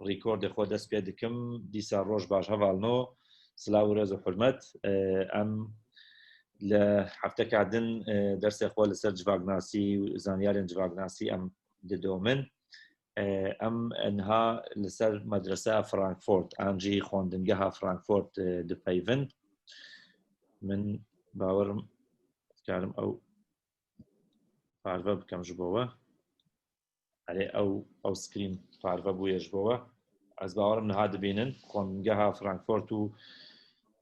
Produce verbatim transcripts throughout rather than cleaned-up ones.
Rêkordê xwe dest pê dikim. Dîsa roj baş hevalno. Silav û rêz û hurmet. E, em li hefteka din, e, dersê xwe li ser civaknasî û zanyarên civaknasî em didomin. E, em niha li ser medreseya Frankfurt, an jî xwendingeha Frankfurt, e, dipeyvin. Min bawer im dikarim ew parve bikim ji bo we. Erê, ew, ew screen parve bûye ji bo we. Ez bawer im niha dibînin. Xwendingeha Frankfurt û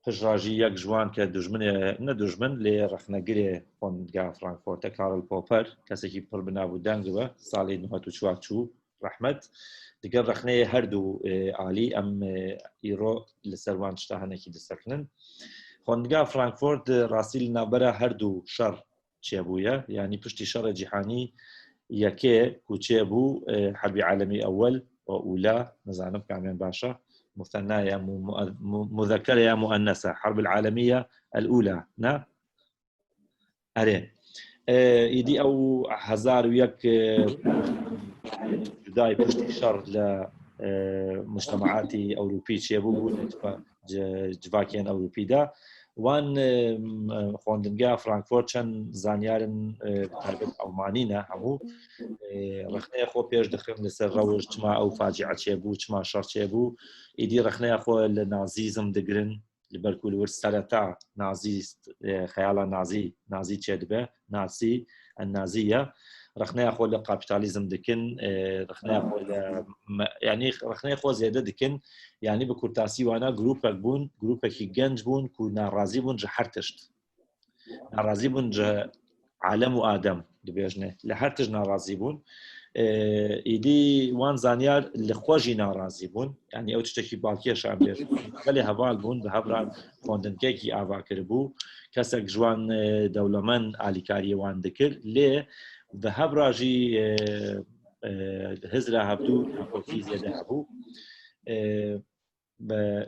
piştre jî yek ji wan ke dijminê, ne dijmin, lê rexnegirê xwendingeha Frankfurt e, Karl Popper, kesekî pir bi nav û deng be, salê newed û çar çû rehmet. Digel rexneyê her du, e, alî em, e, îro li ser wan tişta hinekî disekinin. Xwendingeha Frankfurt, e, rastî li navbera her du şer çêbûye. Yanî piştî şerê cîhanî yekê ku çêbû, e, Herbî Alemî Ewel û Ûla, nizanim kamên baş e. Musenna ya mu-, mu-, mu-, muzekkere ya muennese. Herb el Alemiye el Ûla, ne? Erê. E, îdî ew hezar û yek, e, cudayî piştî şer li, e, mujtemaatî Ewropî çêbû bû, li civa-, ci-, civakên Ewropî de. Wan, e, m-, xwendingeha Frankfurt çend zanyarên, e, bi taybet Almanî ne hemû, e, rexneyê xwe pêş dixin li ser rewş, çima ew facia çêbû, çima şer çêbû. Îdî rexneya xwe li nazîzm digirin, li ber ku li wir sereta nazîst, e, xeyala nazî, nazî çêdibe, nazî, en nazî ye. Rexneya xwe li kapîtalîzm dikin, e, rexneya xwe li me-, yanî rexneya xwe zêde dikin. Yanî bi kurtasî wana grûpek bûn, grûpekî genc bûn ku narazî bûn ji her tişt. Narazî bûn ji alem û adem dibêjne. Li her tişt narazî bûn. E, îdî wan zanyar li xwe jî narazî bûn. Yanî ew tiştekî balkêş e em bêjin. Gelê heval bûn, bi hev re xwendinekekî ava kiribû. Kesek ji wan, e, dewlemend alîkariyê wan dikir. Lê bi hev re jî, e, e, hizra hevdû nakokî zêde hebû. E, Bi,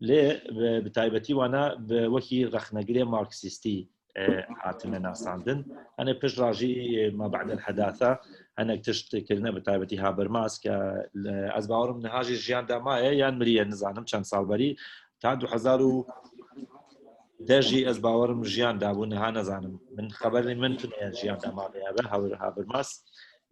lê bi, bi taybetî wana bi wekî rexnegirê marksîstî, e, hatine nasandin. Hene pişt re jî, e, ma ba'del hedasa hinek tişt kirine, bi taybetî Habermas ke, e, ez bawerim niha jî jiyan de maye yan miriye, nizanim çend sal berî. Ta du hezar û deh jî ez bawerim jiyan de bû, niha nizanim. Min xeberê min tune jiyan de mabe ya be, Haber-, Habermas.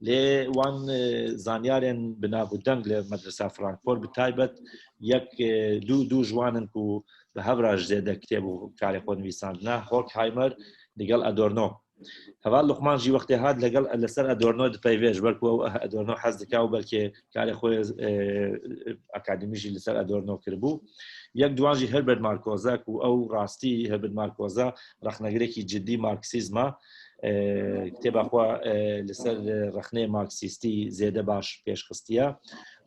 Lê wan, e, zanyarên bi nav û deng li Medresa Frankfurt bi taybet yek, e, du, du ji wan in ku bi hev re ji zêde kitêb û karê xwe nivîsandine, Horkheimer digel Adorno. Heval Luqman jî wextê hat legel, li ser Adorno dipeyvê, ji ber ku ew Adorno hez dike û belkê karê xwe, e, akademî jî li ser Adorno kiribû. Yek di wan jî Herbert Marcuse ku ew rastî Herbert Marcuse rexnegirekî cidî marksîzm e. E, kitêba xwe, e, li ser rexneyê marksîstî zêde baş pêş xistiye.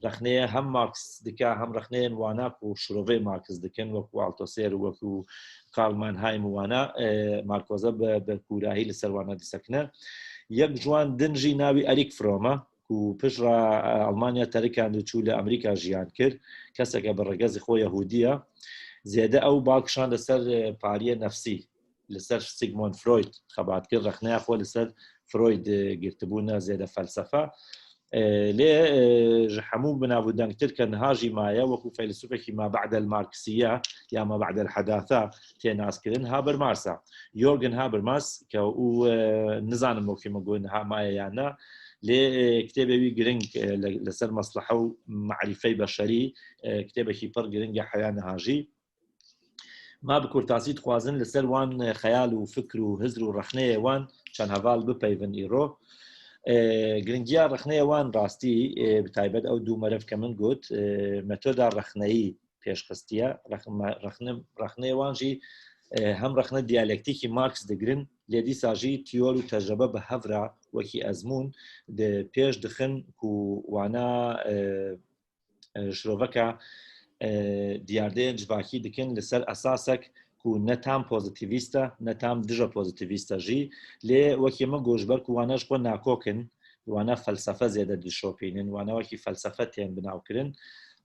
Rexneyê hem Marx dike, hem rexneyên wana ku şirovê Marx dikin, wekû Althusser û wekû Karl Mannheim û wana, e, Marcuse bi, bi kûrahî li ser wana disekine. Yek ji wan din jî navî Erich Fromm e, ku pişt re, e, Almanya terikand û çû li Amerîka jiyan kir. Keseke bi regezê xwe Yehûdî ye. Zêde ew bal kişande ser, e, pariyê nefsî. Li ser Sigmund Freud xebat kir, rexneya xwe li ser Freud, e, girtibû, ne zêde felsefe. E, lê, e, ji hemû bi nav û dengtir ke niha jî maye, wekû feylesûfekî ma ba'del marksiye ya ma ba'del hedasa tê naskirin, Habermas e. Jürgen Habermas, ke û, e, nizanim wekî min got niha maye ya ne, lê, e, kitêbê wî giring, e, li, li ser meslehe û marîfey beşerî, e, kitêbekî pir giring e heya niha jî. Ma bi kurtasî dixwazin li ser wan, e, xeyal û fikr û hizr û rexneyê wan çend heval bipeyvin îro. E, giringiya rexneyê wan rastî, e, bi taybet ew du merivke min got, e, metoda rexneyî pêş xistiye. Rex-, me-, rexne-, rexneyê wan jî, e, hem rexne diyalektîkî Marx digirin, lê dîsa jî tîyor û tecrebe bi hev re wekî ezmûn di pêş dixin ku wana, e, e, şiroveke, e, diyardeyên civakî dikin li ser esasek ku ne tam pozîtîvîst e, ne tam dije pozîtîvîst e jî. Lê wekî min got, ji ber ku wana ji xwe nakok in, wana felsefe zêde dişopînin, wana wekî felsefe tên binawkirin.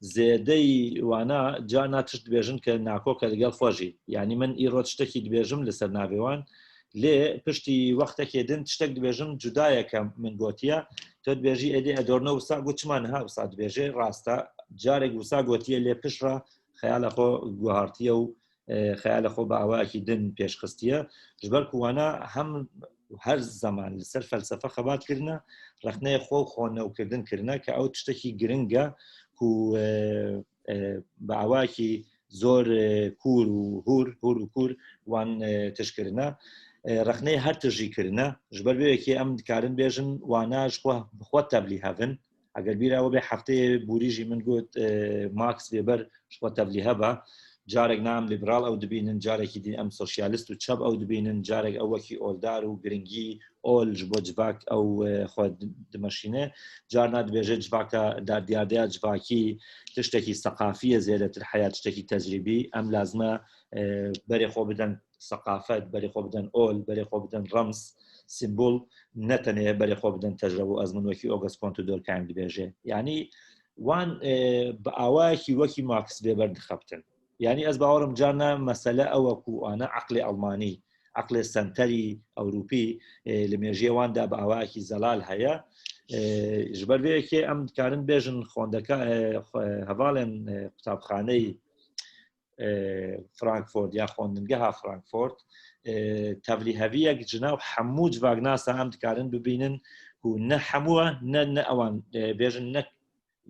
Zêdeyî wana carna tişt dibêjin ke nakok e digel xwe jî. Yanî min îro tiştekî dibêjim li ser navê wan, Lê piştî wextekê din tiştek dibêjim cuda ye ke min gotiye. Tu dibêjî, êdî Adorno wisa got, çima niha wisa dibêje? Rast e. Carek wisa gotiye, lê pişt re xeyala xwe guhartiye û, e, xeyala xwe bi awayekî din pêş xistiye. Ji ber ku wana hem her zeman li ser felsefe xebat kirine, rexneyê xwe û xwe newkirdin kirine, ke ew tiştekî giring e ku, e, e, bi awayekî zor, e, kûr û hûr, hûr û kûr wan, e, tişt kirine. E, rexneyê her tişt jî kirine. Ji ber vê yekê em dikarin bêjin wana ji xwe, bi xwe tevlîhev in. Eger bîra we bê, hefteyê borî jî min got, e, Max Weber ji xwe tevlîhev e. Carek ne em lîberal ew dibînin, carekî din em sosyalist û çep ew dibînin, carek ew wekî oldar û giringî ol ji bo civak ew, e, xwe di-, dimeşîne. Carna dibêje civaka, da-, diyardeya civakî tiştekî seqafî ye zêdetir heya tiştekî tecrîbî. Em lazim e, e, berê xwe bidin seqafet, berê xwe bidin ol, berê xwe bidin rems, simbol, ne tenê berê xwe bidin tecrebe û ezmûn, wekî Auguste Comte û Durkheim dibêje. Yanî wan, e, bi awayekî wekî Max Weber dixebtin. Yanî ez bawerim carna mesele ew e ku ana eqlê Almanî, eqlê senterî Ewropî, e, li mêjiyê wan de bi awayekî zelal heye. E, ji ber vê yekê em dikarin bêjin xwendeka-, e, xwe-, hevalên, e, qutabxaneyî, e, Frankfurt ya xwendingeha Frankfurt, e, tevlîheviyek ji nav hemû civaknasa em dikarin bibînin ku ne hemû e, ne, ne ewan, e, bêjin ne,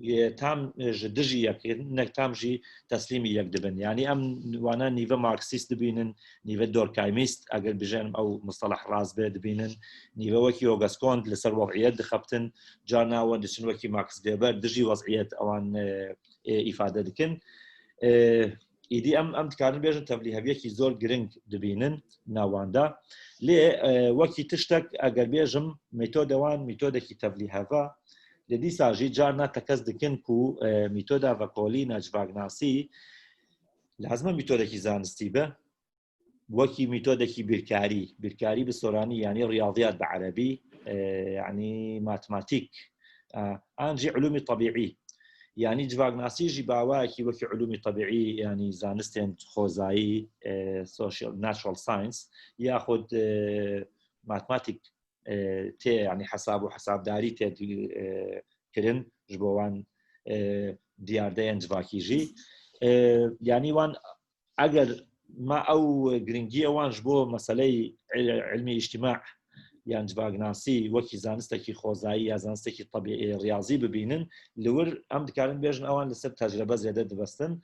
e, tam ji dijî yek, ne tam jî teslîmî yek dibin. Yanî em wana nîve Marksîst dibînin, nîve Durkheimîst, eger bijêrim ew musteleh rast be, dibînin, nîve wekî Auguste Comte li ser wez'iyet dixebtin, carna wan diçin wekî Max Weber, dijî wez'iyet ewan, e, e, îfade dikin. E, îdî em, em dikarin bêjin tevlîheviyekî zor giring dibînin nav wan de. Lê, e, wekî tiştek eger bêjim, metoda wan metodekî tevlîhev e. Lê dîsa jî carna tekez dikin ku, e, metoda vekolîna civaknasî lazim e metodekî zanistî be. Wekî metodekî bîrkarî, bîrkarî bi soranî, yanî riyaziyat bi erebî, e, yanî matematîk, e, an jî ulûmî tebîî. Yanî civaknasî jî bi awayekî wekî ulûmî tebîî, yanî zanistên xwezayî, e, social, natural science, yaxud, e, matematîk, e, tê, yanî hesab û hesabdarî tê, e, kirin ji bo wan, e, diyardeyên civakî jî. E, yanî wan eger ma ew giringiyê wan ji bo meseleyê il-, ilmî îctîma yan civaknasî wekî zanistekî xwezayî ya zanistekî tebîî, riyazî bibînin, li wir em dikarin bêjin ewan li ser tecrebe zêde dibestin.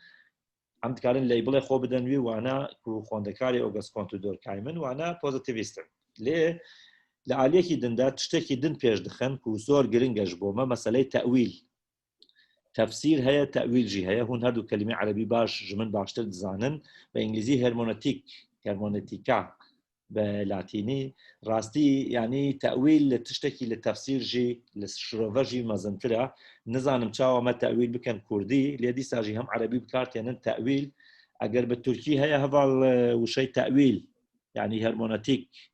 Em dikarin labelê xwe bidin wî, wana ku xwendekarê Auguste Comte û Durkheim in, wana pozitivîst in. Lê li aliyekî din de tiştekî din pêş dixin ku zor giring e ji bo me, meseleyê tewîl. Tefsîr heye, tewîl jî heye. Hûn her du kelîmê erebî baş, ji min baştir dizanin. Bi îngilîzî hermenewtîk, hermenewtîka bi latînî. Rastî, yanî tewîl li tiştekî li tefsîr jî, li şirove jî mezintir e. Nizanim çawa me tewîl bikin kurdî, lê dîsa jî hem erebî bi kar tênin tewîl. Eger bi tirkî heye heval, e, wişey tewîl, yanî hermenewtîk.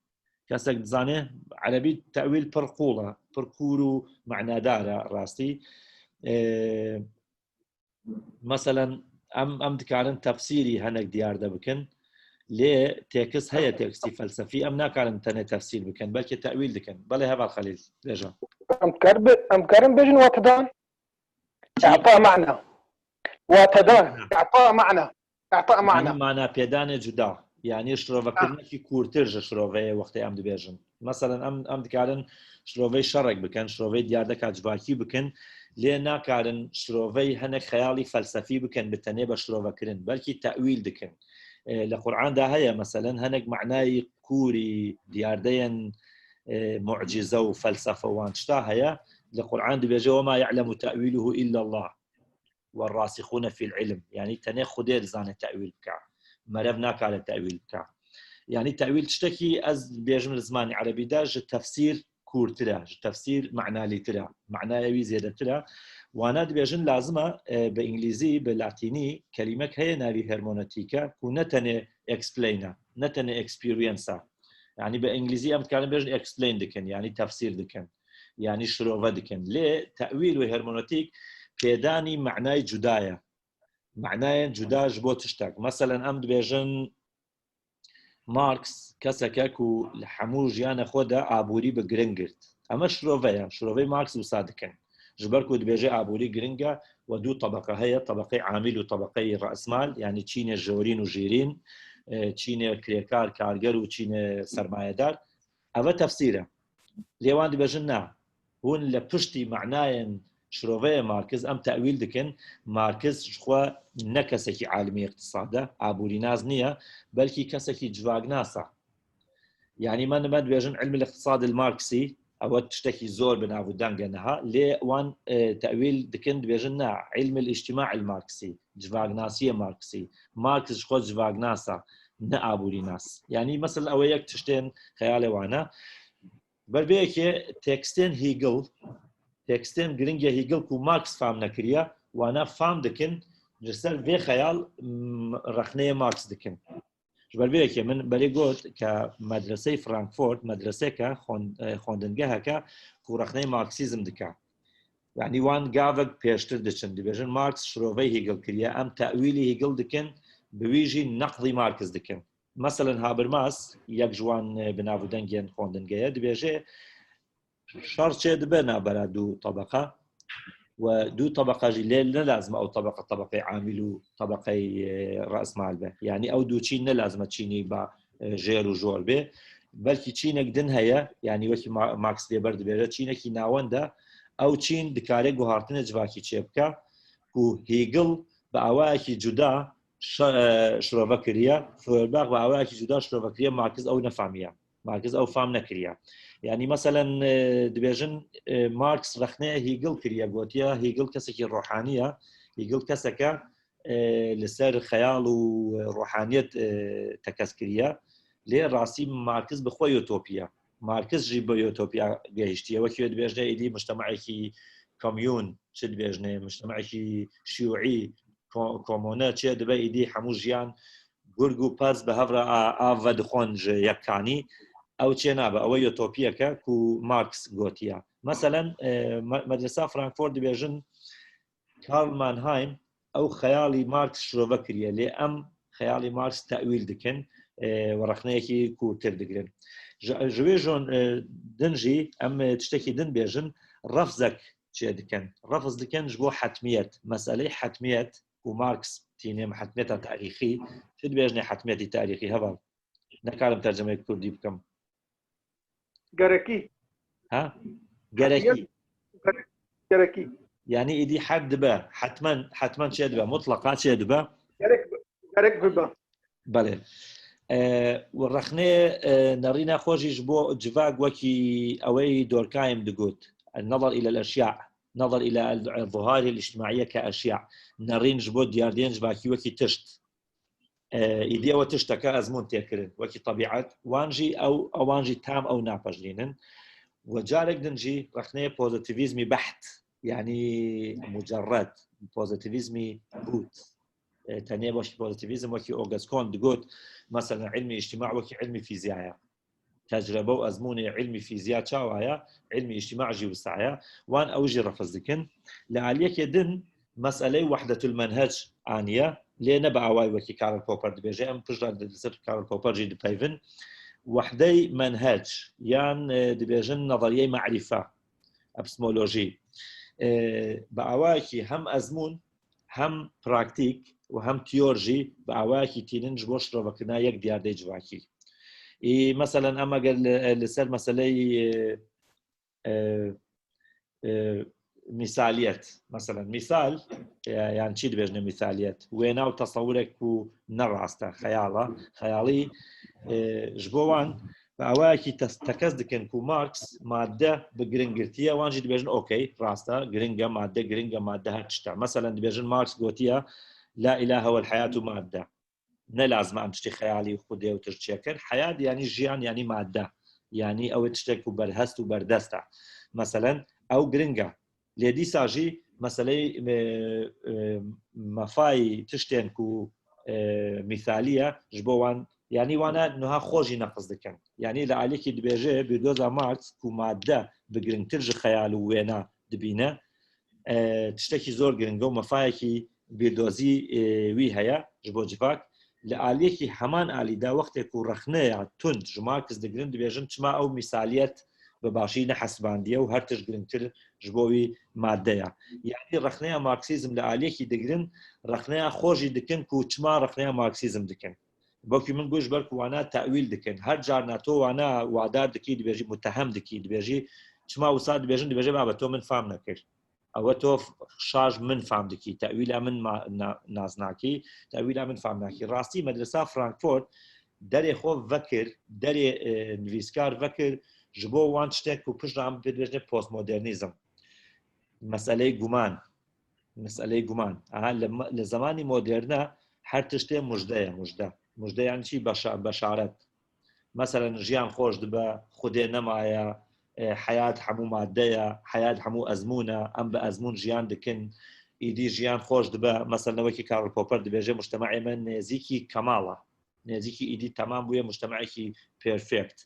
Kesek dizane, erebî tewîl pir qûl e, pir kûr û manadar e rastî. E, Meselen, em, em dikarin tefsîrî henek diyar de bikin. Lê têkist heye, têkistî felsefî. Em nakarin tenê tefsîr bikin, belkî tewîl dikin. Belê heval Xelîl, bêje. Em kar bi-, em karin bêjin watedan? Çi? I'ta mana. Watedan. Mana. I'ta mana. I'ta mana. Yanî mana pêdanê cuda. Yanî şirovekirinekî kûrtir ji şiroveyê wextê em dibêjin. Meselen, em, em dikarin şiroveyê şerek bikin, şiroveyê diyardeka civakî bikin, lê nakarin şiroveyê hinek xeyalî felsefî bikin bi tenê be şirovekirin, belkî tewîl dikin. E, li Qur'an de heye, meselen, hinek manayê kûrî, diyardeyên, e, mucize û felsefe û wan tişta heye. Li Qur'an dibêje, "Ve ma ya'lemu te'wîluhu illallah." "Werrasixûne fîl ilm." Yanî tenê Xwedê dizane tewîl bike. Merev nakare tewîl bike. Yanî tewîl tiştekî, ez bêjim li zimanê erebî de, ji tefsîr kûrtir e, ji tefsîr manalîtir e. Manaya wî zêdetir e. Wana dibêjin lazim e, e, bi îngilîzî, bi latînî kelîmek heye navî hermenewtîk e, ku ne tenê explain e, ne tenê experience e. Yanî bi îngilîzî em dikarin bêjin explain dikin, yanî tefsîr dikin, yanî şirove dikin. Lê tewîl û hermenewtîk pêdanî manayê cuda ye. Manayên cuda ji bo tiştek. Meselen, em dibêjin, Marx keseke ku li hemû jiyana xwe de aborî bi giring girt. Eme şirove ye. Şiroveyê Marx wisa dikin. Ji ber ku dibêje aborî giring e, we du tebeqe heye, tebeqeyê amîl û tebeqeyê re'smal, yanî çînê jorîn û jîrîn, e, çînê kirêkar, karger û çînê sermayedar. Eve tefsîr e. Lê wan dibêjin na. Hûn li piştî manayên şiroveyê Markiz em tewîl dikin. Markiz ji xwe ne kesekî alimî îqtisad e, aborînas niye, belkî kesekî civaknas e. Yanî me, me dibêjin ilmil îqtisad il Marksî, ew tiştekî zor bi nav û deng e niha, lê wan, e, tewîl dikin, dibêjin na, ilmil îctîma il Marksî, civaknasiyê Marksî. Marks ji xwe civaknas e, ne aborînas. Yanî mesela ew yek tiştên xeyalê wan e. Ber vê yekê tekstên Hegel, tekstên giring ya Hegel ku Marx fam nekiriye, wana fam dikin, ji ser vê xeyal, m, rexneyê Marx dikin. Ji ber vê yekê min berê got ke medreseyê Frankfurt, medreseke xwend-, e, xwendingeheke ku rexneyê Marksîzm dike. Yanî wan gavek pêştir diçin. Dibêjin Marx şiroveyê Hegel kiriye, em tewîlî Hegel dikin, bi wî jî neqdî Marx dikin. Meselen Habermas, yek ji wan, e, bi nav û dengên xwendingehê, dibêje, şer çê dibe navbera du tebeqa. We du tebeqa jî lê ne lazim e ew tebeqa, tebeqeyê amîl û tebeqeyê, e, re'smal be. Yanî ew du çîn ne lazim e çînî be, e, jêr û jor bê. Belkî çînek din heye, yanî wekî Ma-, Marx lê ber dibêje, çînekî navend e. Ew çîn dikare guhartinê civakî çêbike ku Hegel bi awayekî cuda şe-, e, şirove kiriye, Feuerbach bi awayekî cuda şirove kiriye, Markiz ew nefamiye. Markiz ew fam nekiriye. Yanî meselen, e, dibêjin, e, Marx rexneyê Hegel kiriye, gotiye Hegel kesekî ruhanî ye. Hegel keseke, e, li ser xeyal û ruhaniyet, e, tekez kiriye. Lê rastî Markiz bi xwe utopî ye. Markiz jî bi utopiya gehiştiye. Wekî wê dibêjne êdî mujtema'ekî komûn, çi dibêjne, mujtema'ekî şîûî, ko-, komûne çê dibe, êdî hemû jiyan gurg û pez bi hev re a-, av vedixwin ji yek kanî. Ew çê nabe. Ew ê utopiyeke ku Marx gotiye. Meselen, e, me-, medresa Frankfurt dibêjin Karl Mannheim ew xeyalî Marx şirove kiriye, lê em xeyalî Marx tewîl dikin, e, û rexneyekî kûrtir digirin. Ji, ji wê jon, e, din jî em, e, tiştekî din bêjin, refzek çê dikin. Refz dikin ji bo hetmiyet. Meseleyê hetmiyet ku Marx tîne hetmiyeta tarîxî, çi dibêjne hetmiyetî tarîxî, heval? Nekarim tercemeyê kurdî bikim. Gerekî. Ha? Gerekî. Gerek-, gerekî. Yanî êdî hed dibe, hetmen, hetmen çê dibe, mutlaqa çê dibe. Gerek, gerek bibe. Belê. E, û rexnê, e, nerîna xwe jî ji bo civak wekî ewey Durkheim digot. النظر إلى الأشياء، نظر إلى الظواهر الاجتماعية كأشياء. Nerîn ji bo diyardeyên civakî wekî tişt. E, îdî ew tişteke ezmûn tê kirin, wekî tebîet. Wan jî ew, ewan jî tam ew napejirînin. Û carek din jî rexneyê pozîtîvîzmî beht, yanî mucerred, pozîtîvîzmî brût. E, tenê wekî pozîtîvîzm, wekî Auguste Comte digot, meselen, ilmî îctîma wekî ilmî fîzya ye. Tecrebe û ezmûnê ilmî fîzya çawa ye, ilmî îctîma jî wisa ye. Wan ew jî refz dikin. Li aliyekê din meseleyê wehdetul menhec aniye, lê ne bi awayî wekî Karl Popper dibêje. Em piştre li ser Karl Popper jî dipeyvin. Wehdeyê menhec yan, e, dibêjin nezeriyeyê marîfe, epistemolojî. E, bi awayekî hem ezmûn, hem praktîk û hem teor jî bi awayekî tînin ji bo şirovekirina yek diyardeyê civakî. Î, meselen, em eger li, li ser meseleyê, e, e, e, mîsaliyet, meselen, mîsal, e, yani çi dibêjine mîsaliyet? Wêna û tesewirek ku ne rast e, xeyal e, xeyalî, e, ji bo wan bi awayekî tes-, tekez dikin ku Marx madde bi giring girtiye, wan jî dibêjin, okey, rast e, giring e, madde giring e, madde her tişt e. Meselen, dibêjin Marx gotiye, "La ilahe vel hayatu madde." Ne lazim e em tiştê xeyalî û Xwedê û tişt çêkir. Heyat, yanî jiyan, yanî madde. Yanî ew ê tiştek ku berhest û berdest e. Meselen, ew giring e. Lê dîsa jî meseleyê, e, e, mefayî tiştên ku, e, mîsalî ye, ji bo wan, yanî wana niha xwe jî neqis dikin. Yanî li alîkî dibêje, bîrdoza Marx ku madde bi giringtir ji xeyal û wêna dibîne, e, tiştekî zor giring e û mefayekî bîrdozî, e, wî heye ji bo civak. Li aliyekî heman alî de wextê ku rexneya tund ji Marx digirin, dibêjin çima ew mîsaliyet bi başî nehesbandiye û her tişt girîngtir ji bo wî madde ye. Yanî rexneya Marksîzm li aliyekî digirin, rexneya xwe jî dikin ku çima rexneya Marksîzm dikin. Wekî min got, ji ber ku wana tewîl dikin. Her carna to wana wadar dikî, dibêjî mutehem dikî, dibêjî çima wisa dibêjin, dibêje baba to min fam nekir. Ewe to şaş min fam dikî, tewîla min ma-, na-, nas nakî, tewîla min fam nakî. Rastî medresa Frankfurt derê xwe vekir, derê, e, nivîskar vekir, ji bo wan tiştek ku pişt re em pê dibêjine postmodernîzm. Meseleyê guman. Meseleyê guman. Aha, li, li zemanî moderne her tiştê mujde ye, mujde. Mujde yani çi? Beşa-, beşaret. Meselen, jiyan xweş dibe, Xwedê nemaye, e, heyat hemû madde ye, heyat hemû ezmûn e, em bi ezmûn jiyan dikin, îdî jiyan xweş dibe. Meselen, wekî Karl Popper dibêje, mujtemaê me nêzîkî kemal e. Nêzîkî îdî temam bûye, mujtemaekî perfect.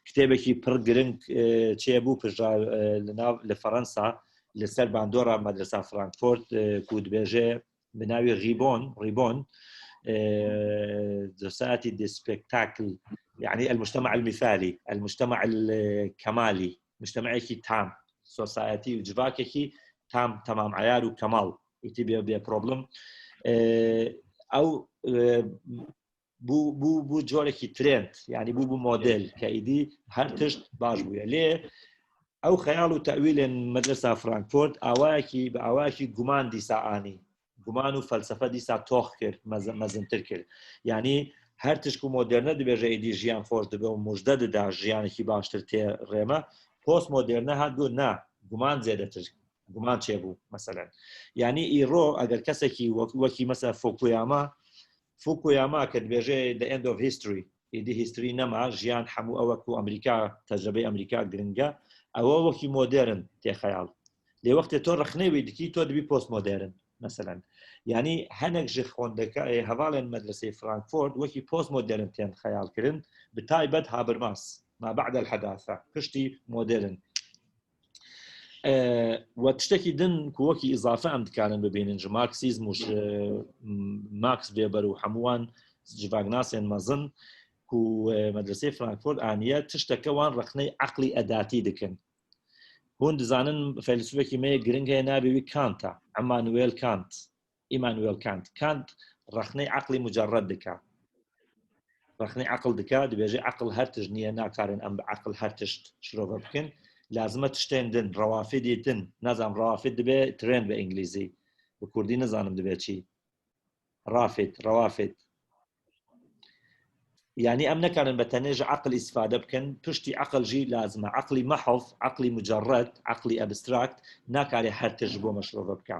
Kitêbekî pir giring, e, çêbû pijra, e, li nav, li Fransa, li ser bandora Medresa Frankfurt, e, ku dibêje, bi navê Ribon, Ribon, e, Society de Spectacle, yani el mujtema el mîsalî, el mujtema el, e, kemalî, mujtemaekî tam, society û civakekî tam, temam eyar û kemal, îtî bê, bê problem. E, ew, e, bû, bû, bû corekî trend, yani bû, bû model, ke îdî her tişt baş bûye. Lê ew xeyal û tewîlên Medresa Frankfurt awayekî, bi awayekî guman dîsa anî. Guman û felsefe dîsa tox kir, mez-, mezintir kir. Yani her tişt ku moderne dibêje, êdî jiyan xweş dibe û mujde dida jiyanekî baştir tê rê me. Postmoderne hat got, na, guman zêdetir, guman çêbû, meselen. Yani îro eger kesekî wek-, wekî mesela Fukuyama, Fukuyama ke dibêje the end of history, êdî history nema, jiyan hemû ew e ku Amerîka, tecrübeyê Amerîka giring e, ew e wekî modern tê xeyal. Lê wextê to rexnê wî dikî, to dibî postmodern, meselen. Yani hinek ji xwendeka-, ê, hevalên medreseyê Frankfurt wekî postmodern tên xeyal kirin, bi taybet Habermas, ma ba'del hedasa, piştî modern. E, we tiştekî din ku wekî îzafe em dikarin bibînin ji Marksîzm û ji, e, Max Weber û hemû wan civaknasên mezin ku, e, medreseyê Frankfurt aniye, tişteke wan rexney eqlî edatî dikin. Hûn dizanin feylesûfekî me yê giring heye, navê wî Kant e. Immanuel Kant. Immanuel Kant. Kant rexney eqlî mucerred dike. Rexney eql dike, dibêje eql her tişt niye, nakarin em bi eql her tişt şirove bikin. Lazim e tiştên din, rewafidî din, nazam rewafid dibe trend bi îngilîzî. Bi kurdî nizanim dibe çi. Rafid, rewafid. Yani em nekarin be tenê ji eql îstifade bikin, piştî eql jî lazim e. Eqlî mehv, eqlî mucerred, eqlî abstract nakare her tişt ji bo me şirove bike.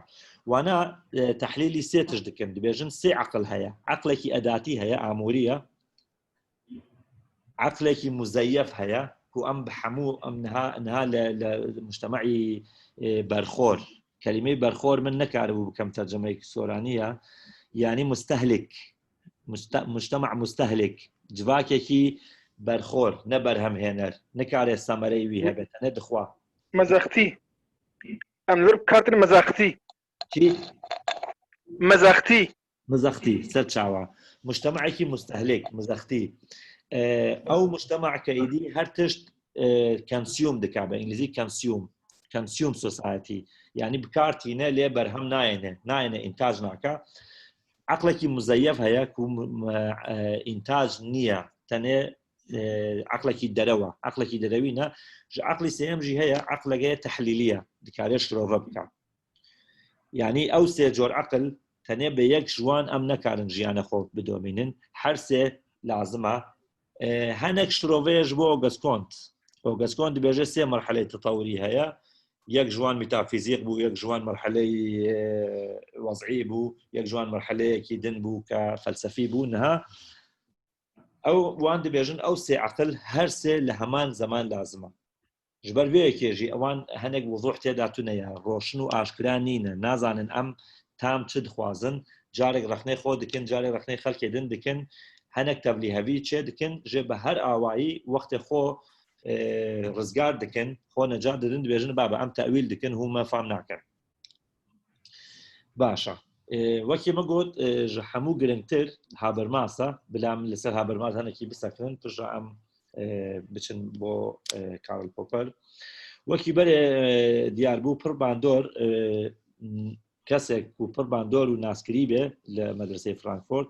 Wana, e, tehlîlî sê tişt dikin. Dibêjin sê eql heye. Eqlekî edatî heye, amûrî ye. Eqlekî muzeyef heye, ku em bi hemû, em niha, niha li, li mujtemaî, e, berxor. Kelîmeyê berxor min nekaribû bikim tercemeyekî soranî ye. Yani mustehlik. Muste-, mujtema mustehlik. Civakekî berxor, ne berhemhêner. Nikare semereyê wî hebe, tenê dixwa. Mezextî. Em li vir bi kar tînin mezextî. Çi? Mezextî. Mizextî, ser çawa. Mujtemaekî mustehlik, mizextî. E, ew mujtema ke êdî her tişt, e, consume dike, bi îngilîzî consume. Consume society. Yani bi kar tîne lê berhem nayêne, nayêne întac nake. Eqlekî muzeyef heye ku m-, m-, e, întac niye. Tenê, e, eqlekî derew e. Eqlekî derewî ne. Ji eqlî sêyem jî heye, eqleke tehlîlî ye. Dikare şirove bike. Yani ew sê cor eqil tenê bê yek ji wan em nekarin jiyana xwe bidomînin. Her sê lazim e. E, hinek şiroveyê ji bo Auguste Comte. Auguste Comte dibêje sê merheleyê tetewirî heye. Yek ji wan metafîzîk bû, yek ji wan merheleyê, e, wez'î bû, yek ji wan merheleyekî din bû ke felsefî bû. Niha ew wan dibêjin ew sê eqil her sê li heman zeman lazim e. Ji ber vê yekê jî ewan hinek wuzûh tê de tune ye, roşin û aşkira nîne, nazanin em tam çi dixwazin, carek rexnê xwe dikin, carek rexnê xelkê din dikin, hinek tevlîhevî çê dikin, jê bi her awayî wextê xwe, e, rizgar dikin, xwe necat didin, dibêjin, baba, em tewîl dikin, hûn me fam nakin. Baş e. Wekî min got, ji hemû giringtir Habermas e. Bila em li ser Habermas hinekî bisekinin, piştre em biçin bo Karl Popper. Wekî berê diyar bû, pir bandor, kesek ku pir bandor û naskirî be li medreseyê Frankfurt,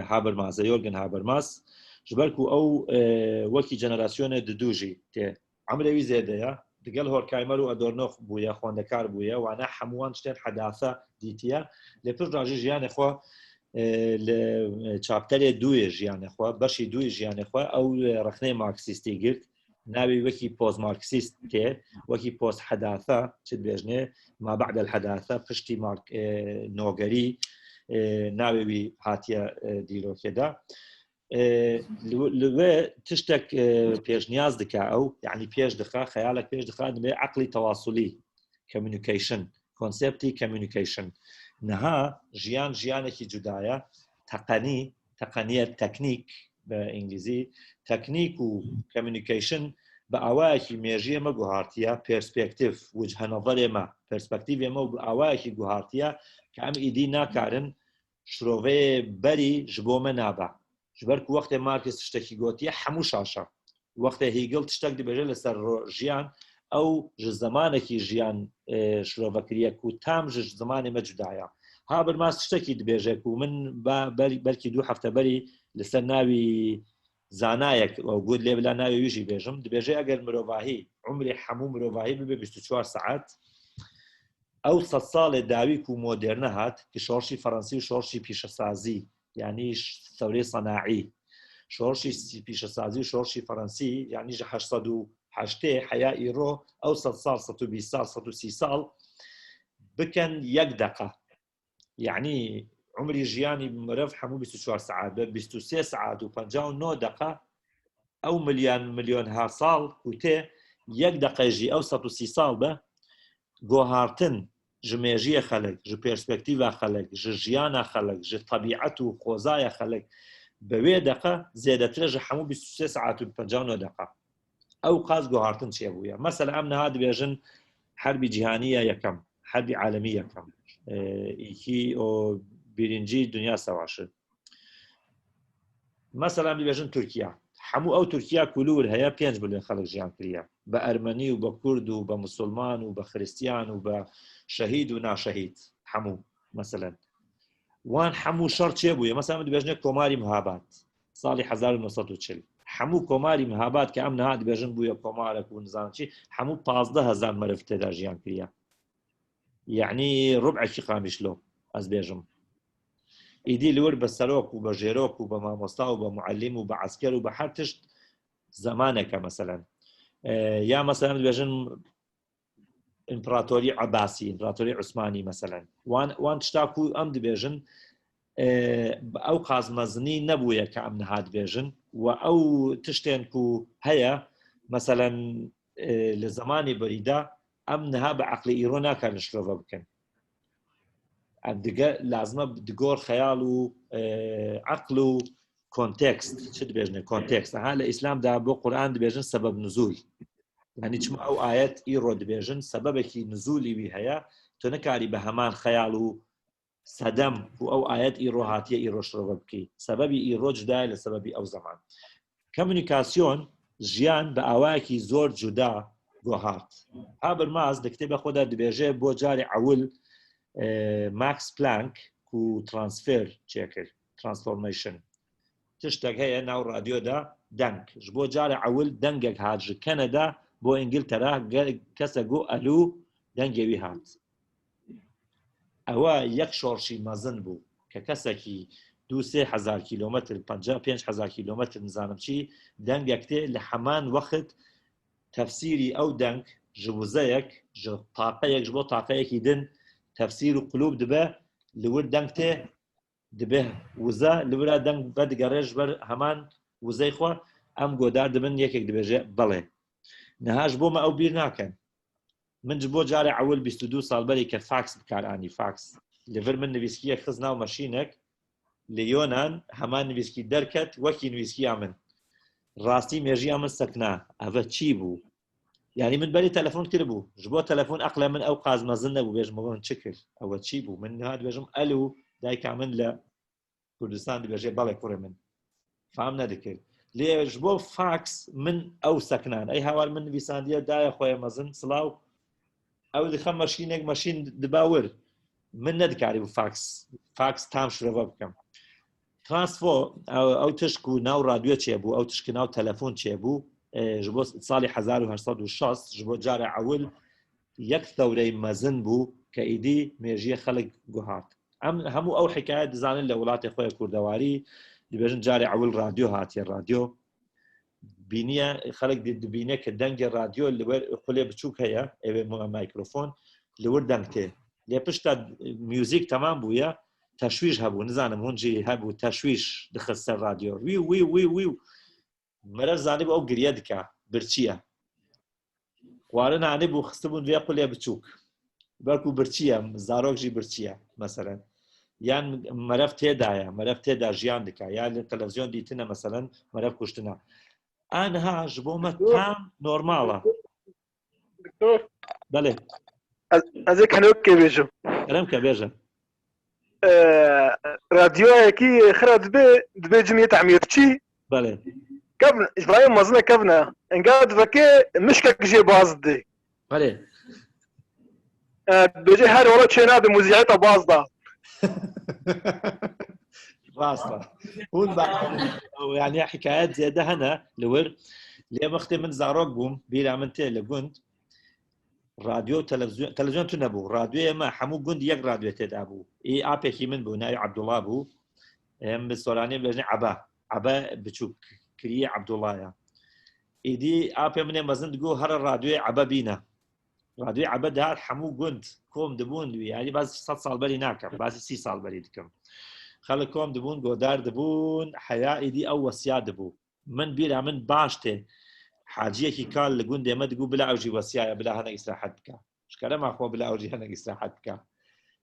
Habermas e, Jürgen Habermas. Ji ber ku ew wekî jenerasyonê didû jî tê. Emrê wî zêde ye. Digel Horkheimer û Adorno bûye, xwendekar bûye. Wana hemû wan tiştên hedasa dîtiye. Lê piştre jî jiyanê xwe, e, li çapterê dûyê jiyanê xwe, beşî dûyê jiyanê xwe, ew, e, rexnê Marksîstî girt. Navê wekî postmarksîst tê, wekî posthedasa, çi dibêjinê, ma ba'del hedasa, piştî Mark-, e, nogerî, e, navê wî hatiye, e, dîrokê de. E, li, li wê tiştek, e, pêşniyaz dike ew, yanî pêş dixe, xeyalek pêş dixe, dibê eqlî tewasulî, communication, konseptî communication. Niha jiyan jiyanekî cuda ye, teqenî, teqeniyet, teknîk bi îngilîzî, teknîk û communication bi awayekî mêjiyê me guhartiye, perspektîf, wichenezerê me, perspektîvê me û bi awayekî guhartiye ke em îdî nakarin şiroveyê berî ji bo me nabe. Ji ber ku wextê Markis tiştekî gotiye, hemû şaş e. Wextê Hegel tiştek dibêje li ser ro-, jiyan, ew ji zemanekî jiyan, e, şirove kiriye ku tam ji zimanê me cuda ye. Habermas tiştekî dibêje ku min ba-, ber-, belkî du hefte berî li ser navî zanayek, ew got lê bila navê wî jî bêjim, dibêje eger mirovahî, umrê hemû mirovahî bibe bîst û çar saet, ew sed salê dawî ku moderne hat, ki şorşî Fransî û şorşî pîşesazî, yanî ş-, sewrê senaî, şorşî s-, pîşesazî û şorşî Fransî, yanî ji heşt sed û heştê heya îro, ew sed sal, sed û bîst sal, sed û sî sal bikin yek deqa. Yanî umrî jiyanî meriv hemû bîst û çar saet be, bîst û sê saet û penca û nod deqa, ew milyon, milyon her sal ku tê, yek deqe jî ew sed û sî sal be, guhartin ji mêjiyê xelek, ji perspektîva xelek, ji jiyana xelek, ji tebîet û xwezaya xelek bi wê deqe zêdetir e ji hemû bîst û sê saet û penca û nod deqa. Ew qas guhartin çêbûye. Mesela em niha dibêjin herbî cîhanî ya yekem, herbî alemî yekem. E, iki, o birinci Dünya Savaşı. Mesela em dibêjin Tirkiye. Hemû ew Tirkiye ku li wir heye pênc milyon xelk jiyan kiriye. Bi Ermenî û bi Kurd û bi Musulman û bi Xristiyan û bi şehîd û naşehîd. Hemû, meselen. Wan hemû şer çêbûye. Mesela em dibêjinê Komarî Mihabad. Salî hezar û neh sed û çil. Hemû Komarî Mihabad ke em niha dibêjin bûye komarek û nizam çi, hemû pazdeh hezar meriv tê de jiyan kiriye. Yanî rub'ekî Qamişlo, ez bêjim. Îdî li wir bi serok û bi jêrok û bi mamosta û bi muallim û bi esker û bi her tişt zemaneke, meselen. E, ya, meselen, dibêjin Împaratorî Ebasî, Împaratorî Usmanî, meselen. Wan, wan tişta ku em dibêjin, e, bi ew qas mezinî nebûye ke em niha dibêjin. Û ew tiştên ku heye, meselen, e, li zemanê berî de em niha bi eqlê îro nakarin şirove bikin. Em dige lazim e di gor xeyal û, e, eql û kontekst, çi dibêjine kontekst? Aha, li Îslam de bo Quran dibêjin sebeb nuzul. Yanî çima ew ayet îro dibêjin, sebebekî nuzulî wî heye, tu nikarî bi heman xeyal û sedem ku ew ayet îro hatiye îro şirove bikî. Sebebî îro cuda ye li sebebî ew zeman. Komunîkasyon, jiyan bi awayekî zor cuda guhart. Habermas di kitêba xwe de dibêje bo carê ewil, e, Max Planck ku transfer çêkir, transformation. Tiştek heye nav radyo de deng. Ji bo carê ewil dengek hat ji Kanada bo Îngiltere, ge-, kesek got elo, dengê wî hat. Ewa yek şorşî mezin bû ke kesekî du sê hezar kîlometr, penca pênc hezar kîlometr nizanim çi, dengek tê li heman wext tefsîrî ew deng ji wizeyek, ji taqeyek, ji bo taqeyekî din tefsîr û qulûb dibe, li wir deng tê, dibe wize, li wira deng vedigere ji ber heman wizey xwe, em godar dibin, yekek dibêje, belê. Niha ji bo me ew bîr nakin. Min ji bo carê ewil bîst û du sal berî ke fax bi kar anî, fax. Li vir min nivîskiyek xist nav meşînek, li Yonan heman nivîskî derket, wekî nivîskiya min. Rastî mêjiya min sekna. Eve çî bû? Yani min berê telefon kiribû. Ji bo telefon eqle min ew qaz mezin nebû, bêjim, "Min çi kir? Ew çi bû?" Min niha dibêjim, "Elo, dayika min li Kurdistan dibêje, belê kurê min." Fam nedikir. Lê ji bo fax min ew sekinan. Ey hawar min nivîsandiye, "Daya xwe ye mezin, silaw." Ew dixe meşînek, meşîn dibe wir. Min nedikarîbû fax, fax tam şirove bikim. Transfo, ew, ew tişt ku nav radyo çêbû, ew tişt ku nav telefon çêbû, e, ji bo salê hezar û heşt sed û şast, ji bo cara ewil yek thewreyê mezin bû ke îdî mêjiyê xelk guhart. Em hemû ew hikaye dizanin li welatê xwe yê kurdewarî, dibêjin carê ewil radyo hatiye, radyo. Bîniye, xelk di-, dibîne ke dengê radyo li wer qulê biçûk heye, ew ê mu-, mikrofon, li wir deng tê. Lê pişta muzîk temam bûye, teşwîş hebû, nizanim hûn jî hebû, teşwîş dixist ser radyo. Wîw, wîw, wîw, wîw. Meriv zanîbû ew giriye dike, birçî ye. Xwarin anîbû, xistibûn vê qulê biçûk. Belkû birçî ye, zarok jî birçî ye, meselen. Yan meriv tê de ye, meriv tê de jiyan dike, ya li televizyon dîtine, meselen, meriv kuştine. Aniha ji bo me Doktor. Tam normal e. Doktor. Belê. Ez, ez ê kelokê bêjim. Kerem ke, bêje. Ee, radyoyekî xira dibe, dibe cimiyê temirçî. Belê. Kevn, ji vayê mezine kevne. Enga diveke mişkek jê baz didê. Belê. Ee, dibêje her ola çê nabe muzîeta baz da. Rast e. Hûn ba, yani hikayet zêde hene li wir. Lê wextê min zarok bûm, bîra min tê li gund. Radyo, televizyon, televizyon tune bû. Radyoyê me, hemû gund yek radyo tê de bû. Ê apekî min bû, navê Abdullah bû. Em bi soranî bêjin Ebe. Ebe biçûk kiriyê Abdullah ya. Êdî apê min ê mezin digo, "Here radyoyê Ebe bîne." Radyoyê Ebe dihat, hemû gund kom dibûn wî. Yani, basî sed sal berî nakim, basî sî sal berî dikim. Xelk kom dibûn, godar dibûn, heya êdî ew wesiya dibû. Min bîra min baş tê. Haciyekî kal li gundê me digo, "Bila ew jî wesiya ye, bila hinek îsrahet bike. Ji kerema xwe bila ew jî hinek îsrahet bike."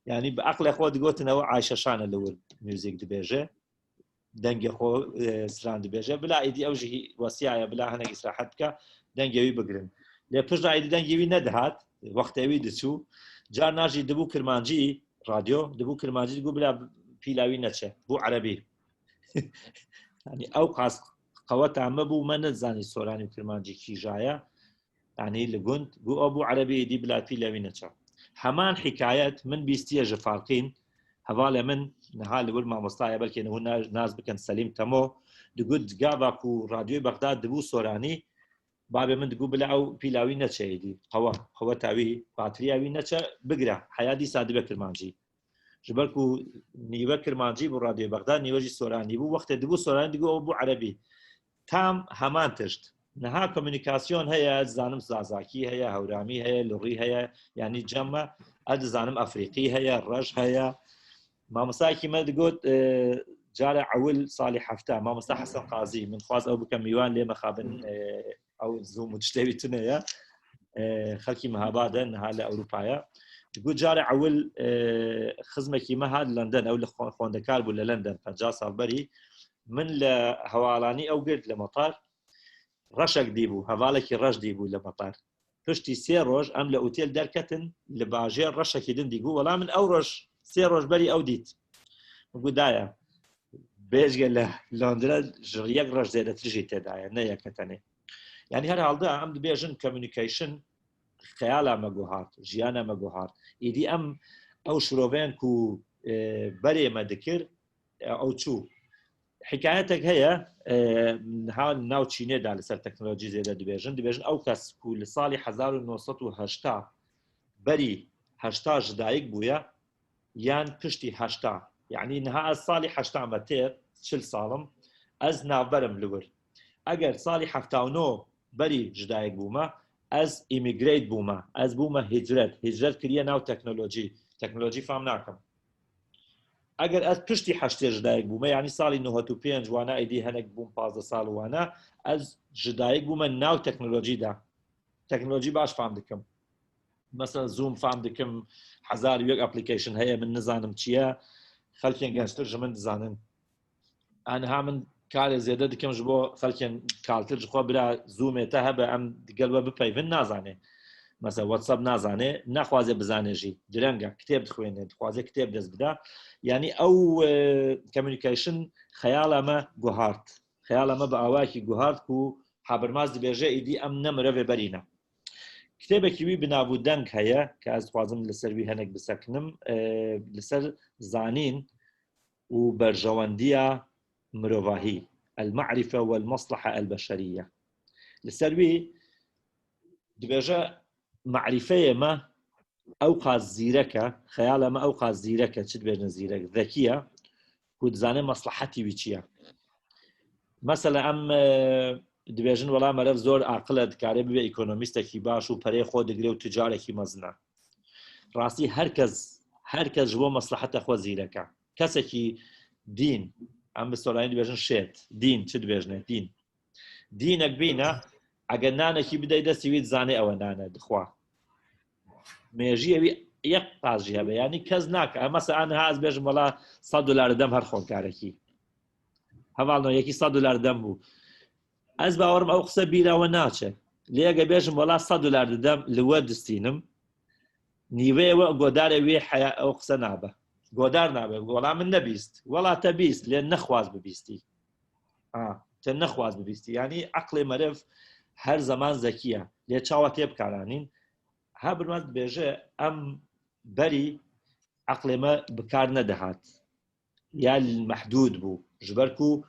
Yani bi eqlê xwe digotin, ew Ayşe Şan e li wir muzîk dibêje. Dengê xwe, e, stran dibêje. Bila êdî ew jî wesiya ye, bila hinek îsrahet bike, dengê wî bigirin. Lê piştre êdî dengê wî nedihat, wextê wî diçû. Carna jî dibû kirmancî, radyo, dibû kirmancî, digo, "Bila pîla wî neçe." Bû erebî. Yani ew qas qeweta me bû, me nezanî soranî û kirmancî kîja ye. Yani li gund, gu o bû erebî, êdî bila pîla wî neçe. Heman hikayet min bîstiye ji Falqîn. Hevalê min niha li wir mamosta ye, belkî hûn na-, nas bikin, Selîm Temo. Digot, gava ku Radyoyê Bexdad dibû soranî, babê min digot, "Bila ew pîla wî neçe êdî. Qewe, qeweta wî, batriya wî neçe, bigire. Heya dîsa dibe kirmancî." Ji ber ku nîve kirmancî bû Radyoyê Bexdad, nîve jî soranî bû. Wextê dibû soranî, digot, "Ew bû erebî." Tam heman tişt. Niha komunikasyon heye, ez dizanim zazakî heye, hewramî heye, lurî heye, yanî cem me, ez dizanim efrîqî heye, rej heye. Mamostayekî me digot, e, cara ewil salî hefte, mamosta Hesen Qazî, min xwaz ew bikim mîwan, lê mexabin, e, ew Zoom û tiştê wî tune ye. E, xelkî Mehabad e, niha li Ewropa ye. Digot, cara ewil, e, xizmekî me hat London, ew li xwe-, xwendekar bû li London, penca sal berî. Min li hevalanî ew girt li metar, reşek dîbû, hevalekî reş dîbû li metar. Piştî sê roj em li otêl derketin, li bajêr reşekî din dî. Got, "Wela min ew roj, sê roj berî ew dît." Min got, "Daye, bêjge li Londra ji yek rej zêdetir jî tê daye, ne yeke tenê." Yani her halde em dibêjin communication xeyala me guhart, jiyana me guhart. Êdî em ew şiroveyên ku, e, berê me dikir, e, ew çû. Hikayetek heye, e, niha nav Çînê de li ser teknolojî zêde dibêjin. Dibêjin ew kes ku li salî hezar û neh sed û heşta berî heşta ji dayik bûye, yan piştî heşta. Yanî niha ez salî heşta me têr, çil sal im, ez navber im li wir. Eger salî hefta û neh berî ji dayik bûme, ez immigrate bûme, ez bûme hicret. Hicret kiriye nav teknolojî. Teknolojî fam nakim. Eger ez piştî heştê ji dayik bûme, yanî salî neh sed û pênc, wana êdî hinek bûm pazdeh sal wana, ez ji dayik bûme nav teknolojî de. Teknolojî baş fam dikim. Mesela Zoom fam dikim, hezar û yek application heye, min nizanim çi ye. Xelkên gençtir ji min dizanin. Aniha min karê zêde dikim ji bo xelkên kaltir ji xwe bira Zoomê te hebe em digel we bipeyvin nazane. Mesela WhatsApp nazane, naxwaze bizane jî. Direng e, kitêb dixwêne, dixwaze kitêb dest bida. Yanî ew, e, communication xeyala me guhart. Xeyala me bi awayekî guhart ku Habermas dibêje îdî em ne mirevê berî ne. Kitêbekî wî bi nav û deng heye, ke ez dixwazim li ser wî hinek bisekinim, e, li ser zanîn û berjewendiya mirovahî, El-Ma'rife wel-Maslaha El-Beşeriye. Li ser wî dibêje, marîfeyê me ew qas zîrek e, xeyala me ew qas zîrek e, çi dibêjin zîrek, zekî ye, ku dizane maslahetî wî çi ye. Mesela em, e, dibêjin, wela meriv zor aqil e, dikare bibe ekonomîstekî baş û pereyê xwe digire û ticarekî mezin e. Rastî her kes, her kes ji bo maslaheta xwe zîrek e. Kesekî dîn, em bi soranî dibêjin şêt, dîn, çi dibêjine, dîn. Dînek bîne, eger nanekî bidey destî wî dizane ew e nan e, dixwa. Mêjiyê wî yek qas jî hebe, yanî kes nake. Em mesela niha ez bêjim, wela sed dolar didem her xwenkarekî. Hevalno, yekî sed dolar didem bû. Ez bawerim ew qise bîra we naçe. Lê eger bêjim, wela sed dolar didem, li we distînim, nîveyê we godarê wê heya ew qise nabe. Godar nabe. Wela min nebîst. Wela te bîst, lê nexwaz bibîstî. Ha, te nexwaz bibîstî. Yanî eqlê meriv her zeman zekî ye. Lê çawa tê bikaranîn? Habermas dibêje, em berî eqlê me bi kar nedihat. Ya mehdûd bû. Ji ber ku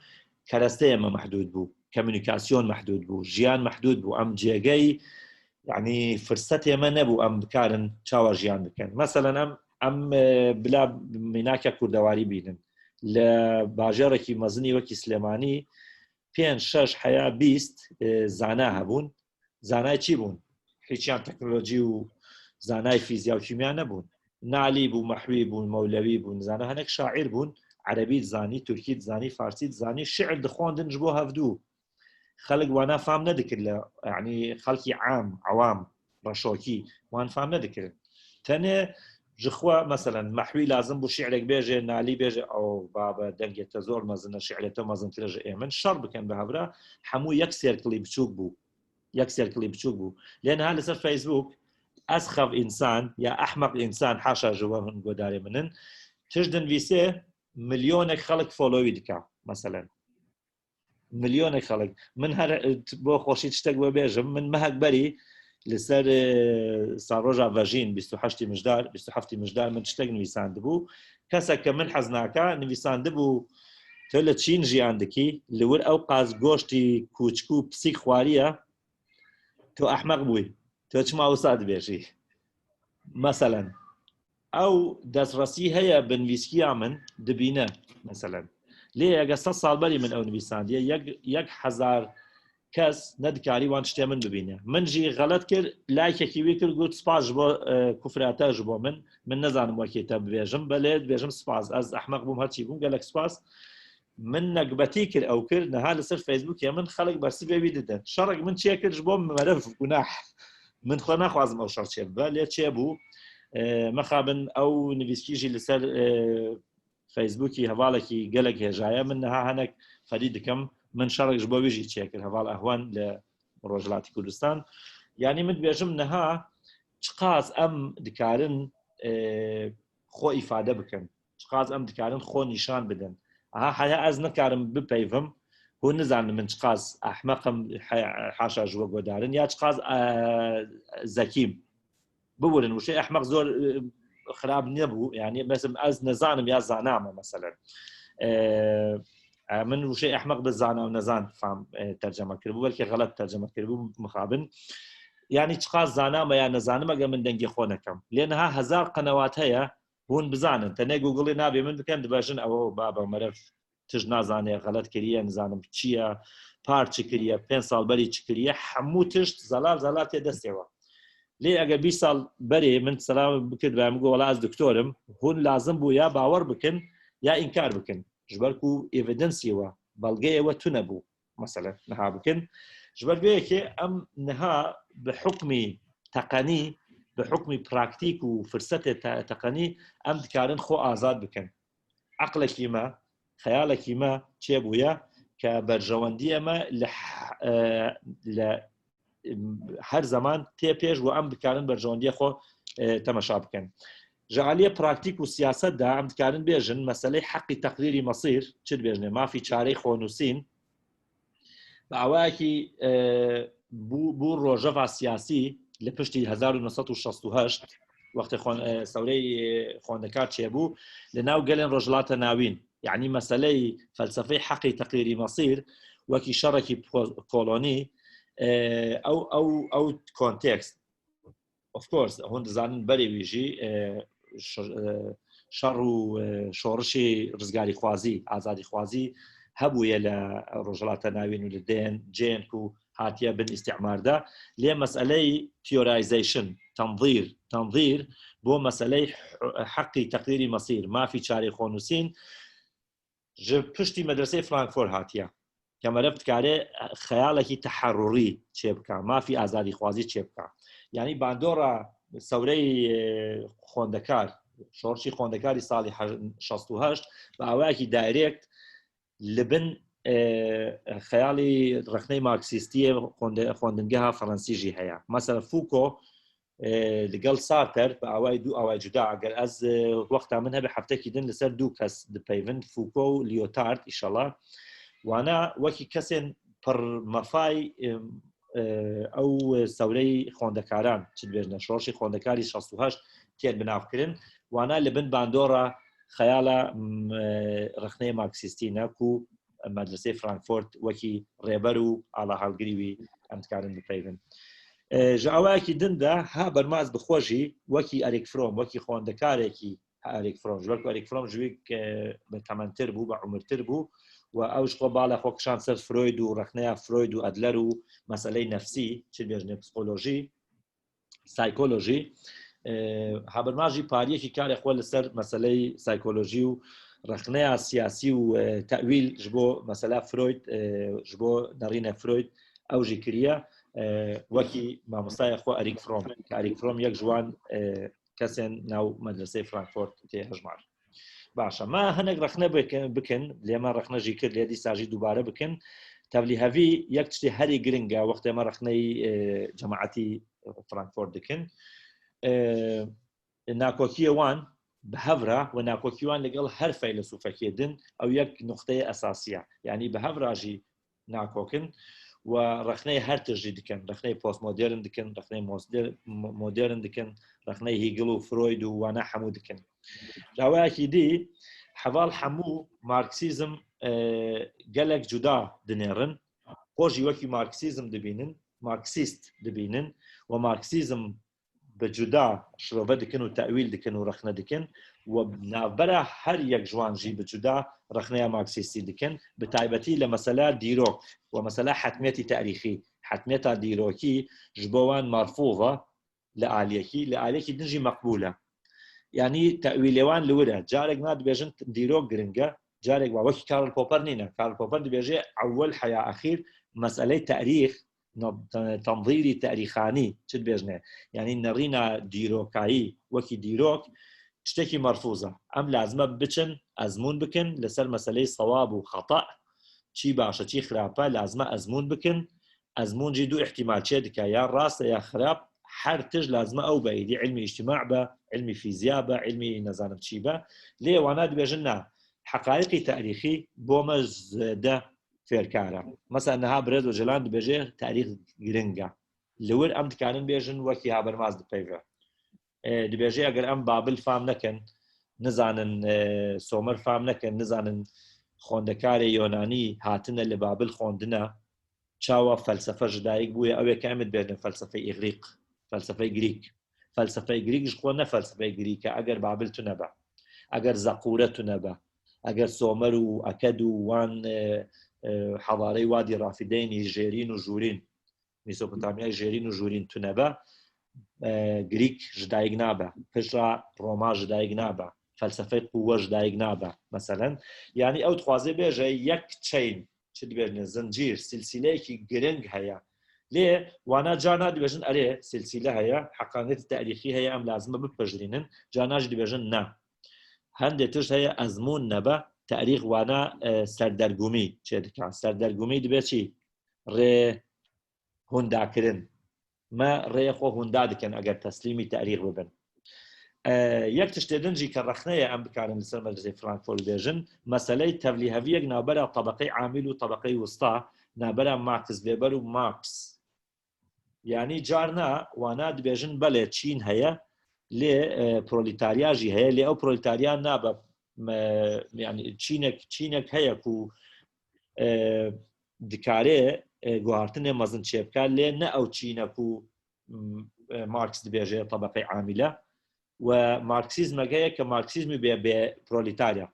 keresteyê me mehdûd bû. Komunîkasyon mehdûd bû. Jiyan mehdûd bû. Em cêgey, yanî firsetê me nebû em bikarin çawa jiyan bikin. Meselen em, em, e, bila mînake kurdewarî bînin. Li bajarekî mezinî wekî Silêmanî pênc, şeş heya bîst, e, zana hebûn. Zanayê çi bûn? Hiç yan teknolojî û zanayê fîzya û kîmya nebûn. Nalî bû, Mehwî bû, Mewlewî bû, nizane hinek şaîr bûn. Erebî dizanî, Tirkî dizanî, Farsî dizanî, şiir dixwendin ji bo hevdû. Xelk wana fam nedikir le, yanî xelkî am, ewam, reşokî, wan fam nedikirin. Tenê ji xwe, meselen, Mehwî lazim bû şiirek bêje, Nalî bêje, "O baba, dengê te zor mezin e, şiirê te mezintir e ji ê min." Şer bikin bi hevra, hemû yek sêrkilî biçûk bû. Yek sêrkilî biçûk bû. Lê niha li ser Facebook, ez xev însan ya ehmeq însan, haşa ji we hûn godarê min in, tişt dinivîsê, milyonek xelk followî dike, meselen. Milyonek xelk. Min her, e, t-, bo xweşî tiştek we bêjim, min mehek berî li ser, e, Salroja Vejîn, bîst û heştî Mijdar, bîst û heftî Mijdar, min tiştek nivîsandibû. Kesek ke min hez nake, nivîsandibû, "Tu li Çîn jiyan dikî, li wir ew qas goştî kûçik û pisîk xwariye, tu ehmeq bûyî. Tu çima wisa dibêjî?" Meselen, ew destresî heye bi nivîskiya min, dibîne, meselen. Lê eger sed sal berî min ew nivîsandiye, yek, yek hezar kes nedikarî wan tiştê min bibîne. Min jî xelet kir, laykekî wî kir, got, "Spas ji bo, e, kufra te ji bo min. Min nezanim wekî te bibêjim. Belê, dibêjim spas. Ez ehmeq bûm, her çî bûm. Gelek spas." Min nekbetî kir, ew kir. Niha li ser Facebookê min xelk bersivê wî didin. Şerek min çêkir ji bo meriv, gunah. Min xwe naxwazim ew şer çêbibe, lê çêbû. E, mixabin ew nivîskî jî li ser, e, Facebookî hevalekî gelek hêja ye. Min niha hinek fedî dikim. Min şerek ji bo wî jî çêkir. Heval Ehwan li Rojhilatî Kurdistan. Yanî min dibêjim niha çiqas em dikarin, e, xwe îfade bikin. Çiqas em dikarin xwe nîşan bidin. Aha, heya ez nikarim bipeyvim. Hûn nizanin min çiqas ehmeq im, he-, haşa ji we godarin. Ya çiqas, e, zekîm. Biwirin, wişê ehmeq zor, e, xirab nebû. Yanî, mesela ez nezanim ya zana me, meselen. E, e, min wişê ehmeq bi zana û nezan fam, e, terceme kiribû. Belkî xelet terceme kiribû, mixabin. Yanî çiqas zana me ya nezanim, eger min dengê xwe nekem. Lê niha hezar qenewat heye, hûn bizanin. Tenê Google-ê navê min bikin, dibêjin, "Ew baba meriv tişt nazane, xelet kiriye, nizanim çi ye, par çi kiriye, pênc sal berî çi kiriye." Hemû tişt zelal zelal tê destê we. Lê eger bîst sal berê min selam bikirdibe, min got, "Wela ez doktor im", hûn lazim bû ya bawer bikin, ya înkar bikin. Ji ber ku evidence-ê we, belgeyê we tune bû. Mesele niha bikin. Ji ber vê yekê em niha bi hukmî teqenî, bi hukmî praktîk û firsetê te-, teqenî em dikarin xwe azad bikin. Eqlekî me, xeyalekî me çêbûye, کە بەرژەوەندیە مە لە ح-، ئە، لە، ئم، هەر زەمان تێ پێش و ئەم بکارن بەرژەوەندیە خۆ، ئە، تەمەشا بکەن. ژە ئالیە پراکتیک و سیاسەتدا ئەم دکارن بێژن مەسەلەی حەقی تەقدیری مەسیر، چ دبێژنێ، مافی چارەی خۆنووسین، بە ئاوایەکی، ئە، بوو، بوو ڕۆژەڤا سیاسی لە پشتی هەزار و نۆ سەد و شەست و هەشت وەختێ خۆن-، ئە، سەورەی، ئە، خۆندەکار چێبوو لە ناو گەلێن ڕۆژهەڵاتە ناوین. یعنی مەسەلەی فەلسەفەی حەقی تەقدیری مەسیر وەکی شەڕێکی پۆ-، کۆلۆنی، ئە، ئەو، ئەو، ئەو کۆنتێکست. Of course، هون دەزانن بەرێ ویژی، ئە، ش-، ئە، شەڕ و، ئە، شۆڕشی ڕزگاری خوازی، ئازادی خوازی هەبوویە لە ڕۆژهەڵاتە ناوین و لە دێن جێنک و هاتیە بن ئیستیعماردا. لێ مەسئلەی تیۆرایزەیشن، تەنظیر، تەنظیر بۆ مەسئلەی ح-، حەقی تەقدیری مەسیر، مافی چارەی خۆنووسین، ژە پشتی مەدرسەی فرانکفۆر هاتیە. کە مەرە بتکارێ خەیاڵێکی تەحەڕوڕی چێ بکە، مافی ئازادی خوازی چێ بکە. یعنی باندۆڕە سەورەی، ئێ، خۆندەکار، شۆڕشی خۆندەکاری ساڵی حە-، شەست و هەشت بە ئاوایەکی دایرێکت لە بن، ئێ، خەیاڵی ڕەخنەی مارکسیستیە خوندە-، خوندنگەها فەڕەنسی ژی هەیە. مەسەلەن فوکۆ، ئێ، لەگەڵ سارتەر بە ئاوای دوو ئاوای جودا، ئەگەر ئەز، ئێ، وەختا من هەبێ هەفتەکی دن لەسەر دوو کەس دپەیڤن، فوکۆ و لیۆتارد ئیشەڵا. وانە وەکی کەسێن پڕ مەفای، ئێ، ئێ، ئەو سەورەی خۆندەکاران، چ دبێژنە، شۆڕشی خۆندەکاری شەست و هەشت تێن بناوکردن، وانە لە بن باندۆڕە خەیاڵە، م، ئێ، ڕەخنەی مارکسیستی نەکو مەدرسەی فرانکفۆرت وەکی ڕێبەر و ئاڵا هەڵگری وی ئەم دکارن بپەیڤن. ئێ، ژە ئاوایەکی دن دا ها بەرماز بخۆژی وەکی ئەریک فرۆم، وەکی خۆندەکارێکی ئەریک فرۆم. ژ بەرکو ئەریک فرۆم ژویک، ئێ، بە تەمەنتر بوو، بە عمرتر بوو و ئەو ژ خۆ باڵە خۆ کشان سەر فرۆید و ڕەخنەیە فرۆید و ئەدلەر و مەسەلەی نەفسی، چ بێژنێ پسیکۆلۆژی، سایکۆلۆژی، ئێ، هابرماژی پاریەکی کارێ خۆ لەسەر مەسەلەی سایکۆلۆژی و ڕەخنەیە سیاسی و، ئێ، تەویل ژ بۆ مەسەلە فرۆید، ئێ، ژ بۆ نەڕینە فرۆید ئەو ژی کریە، ئێ، وەکی مامۆستایە خۆ ئەریک فرۆم، کە ئەریک فرۆم یەک ژوان، ئێ، کەسێن ناو مەدرسەی فرانکفۆرت تێ هەژمار. باشە، ما هەنێک ڕەخنە بکەن، بکەن، لێمە ڕەخنە ژی کرد، لێ دیسا ژی دووبارە بکەن. تەولی هەڤی یەک تشتی هەری گرنگە وەختێ مە ڕەخنەی، ئێ، جەماعەتی فرانکفۆرت دکن. ئێ، ناکۆکیە وان بە هەڤرا و ناکۆکی وان لەگەڵ هەر فەیلەسوفەکێ دن ئەو یەک نوختەیە ئەساسیە. یعنی بە هەڤرا ژی ناکۆکن و ڕەخنەی هەر تژی دکەن، ڕەخنەی پۆست مۆدێرن دکەن، ڕەخنەی مۆسدێر-، مۆ-، مۆدێرن دکەن، ڕەخنەی هیگڵ و فرۆید و وانە هەموو دکەن. ژاوایەکی دی، حەواڵ هەموو مارکسیزم، ئێ، گەلێک جودا دنێڕن، خۆشی وەکی مارکسیزم دبینن، مارکسیست دبینن و مارکسیزم بە جودا شرۆڤە دکن و تەویل دکن و ڕەخنە دکن و ناوبەرە هەر یەک ژوان ژی بە جودا ڕەخنەیە مارکسیستی دکن، بە تایبەتی لە مەسەلە دیرۆک و مەسەلە حەتمیەتی تاریخی، حەتمیەتا دیرۆکی ژ بۆ وان مەرفوضە لە ئالیەکی، لە ئالیەکی دنجی مەقبولە. یعنی تەویلێوان لورە، جارێک نا دبێژن دیرۆک گرنگە، جارێک وا وەکی کارل پۆپەر نینە. کارل پۆپەر دبێژێ ئەول حەیا ئەخیر مەسەلەی تاریخ، نە-، تەنظیری تاریخانی، چ دبێژنێ؟ یعنی نەڕینە دیرۆکایی وەکی دیرۆک شتێکی مەرفوزە. ئەم لازمە بچن ئەزمون بکن لەسەر مەسەلەی سەواب و خەتە، چی باشە، چی خراپە، لازمە ئەزمون بکن. ئەزمون جی دوو احتیمال چێ دکا، یا ڕاستە یا خراپ، هەر تژ لازمە ئەو بە، ئیدی علمی اجتماع بە، علمی فیزیا بە، علمی نەزانم چی بە. لێ وانا دبێژن نا، حقایقی تاریخی بۆ مە زێدە فێرکارە. مەسەلەن نەها برێد و جەلان دبێژێ تاریخ گرنگە. لور ئەم دکانن بێژن وەکی هابەرماز دپەیڤە. ئێ، دبێژێ ئەگەر ئەم بابل فام نەکەن، نزانن، ئێ، سۆمەر فام نەکەن، نزانن خۆندەکارێ یۆنانی هاتنە لە بابل خۆندنە، چاوە فەلسەفە ژدایک بووە، ئەوێ کە ئەمت بێژن فەلسەفەی ئیغریق، فەلسەفەی گریک. فەلسەفەی گریک ژ خۆ نە فەلسەفەی گریکە، ئەگەر بابل تو نەبە، ئەگەر زەقورە تو نەبە، ئەگەر سۆمەر و ئەکەد و وان، ئێ، ئێ، حەضارەی وادی ڕافیدەینی ژێرین و ژوورین، میسۆپۆتامیای ژێرین و ژوورین تو نەبە، ئێ، گریک ژدایک نابە، پشرا ڕۆما ژدایک نابە، فەلسەفەی قووە ژدایک نابە، مەسەلەن. یعنی ئەو دخوازێ بێژە یەک چەین، چ دبێژنێ، زنجیر، سلسلەیەکی گرنگ هەیە. لێ وانا جانا دبێژن، ئەرێ، سلسلە هەیە، حقانیەتی تاریخی هەیە، ئەم لازمە بپەژرینن، جاناش دبێژن، نا. هەندێ تشت هەیە ئەزمون نەبە، terîx wana e, serdergumî çêdika. Serdergumî dibe çi? Rê hundakirin. Me rêyê xwe hunda dikin eger teslîmî terîx bibin. E, yek tiştê din jî ke rexne ye em bikarin li ser medreseyê Frankfurt bibêjin, meseleyê tevlîheviyek navbera tebeqeyê amîl û tebeqeyê wista, navbera Max Weber û Marx. Yanî carna wana dibêjin belê çîn heye, lê e, proletarya jî heye, lê ew proletarya nabe me, yanî çînek, çînek heye ku e, dikare e, guhartinê mezin çêbike, lê ne ew çîne ku m, e, Marx dibêje tebeqey amîle. We Marksîzmek heye ke Marksîzmî bê, bê proletarya.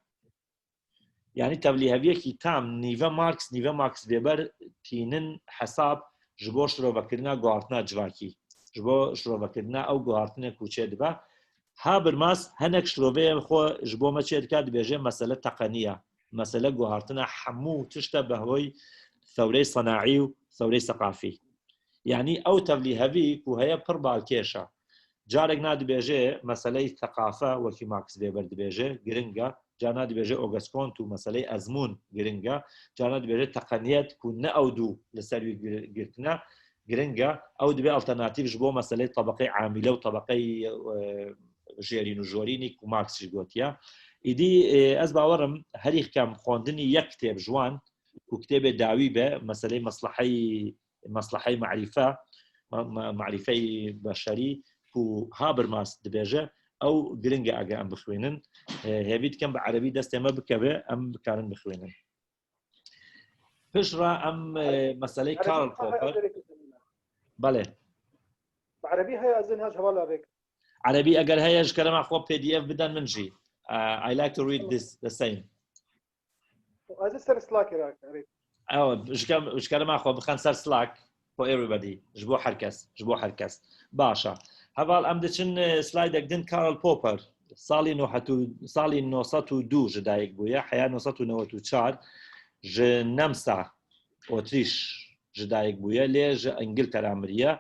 Yanî tevlîheviyekî tam nîve Marx, nîve Max Weber tînin hesab ji bo şirovekirina guhartina civakî, ji bo şirovekirina ew guhartinê ku çêdibe. Habermas hinek şiroveyên xwe ji bo me çêdike, dibêje mesele teqenî ye. Mesele guhartina hemû tişt e bi hevî thewreyê senaî û thewreyê seqafî. Yanî ew tevlîhevî ku heye pir balkêş e. Carek na dibêje meseleyê seqafe, wekî Max Weber dibêje, giring e. Carna dibêje August Comte û meseleyê ezmûn giring e. Carna dibêje teqeniyet ku ne ew du li ser wî gir-, girtine, giring e. Ew dibe alternatîf ji bo meseleyê tebeqeyê amîle û tebeqeyê, e, jêrîn û jorînî ku Marx jî gotiye. Îdî, e, ez bawerim herî kem xwendinî yek kitêb ji wan ku kitêbê dawî be, meseleyê mesleheyê, mesleheyê merîfe, me-, me-, merîfeyê beşerî ku Habermas dibêje, ew giring e eger em bixwînin. E, hêvî dikim bi erebî destê me bikeve, em bikarin bixwînin. Piştre em, e, meseleyê Karl Popper. Belê. Bi erebî heye, ez ê niha ji heval re rê. Erebî eger heye, ji kerema xwe P D F biden min jî. Uh, I like to read this the same. Ez ê ser Slackê re, re. Ew, ji kem-, ji kerema xwe bixin ser Slack for everybody. Ji bo her kes, ji bo her kes. Baş e. Heval em diçin, e, slaydek din. Karl Popper, salî neh sed û, salî neh sed û du ji dayik bûye, heya neh sed û newed û çar ji Nemsa, Otrîş ji dayik bûye, lê ji Îngiltera miriye.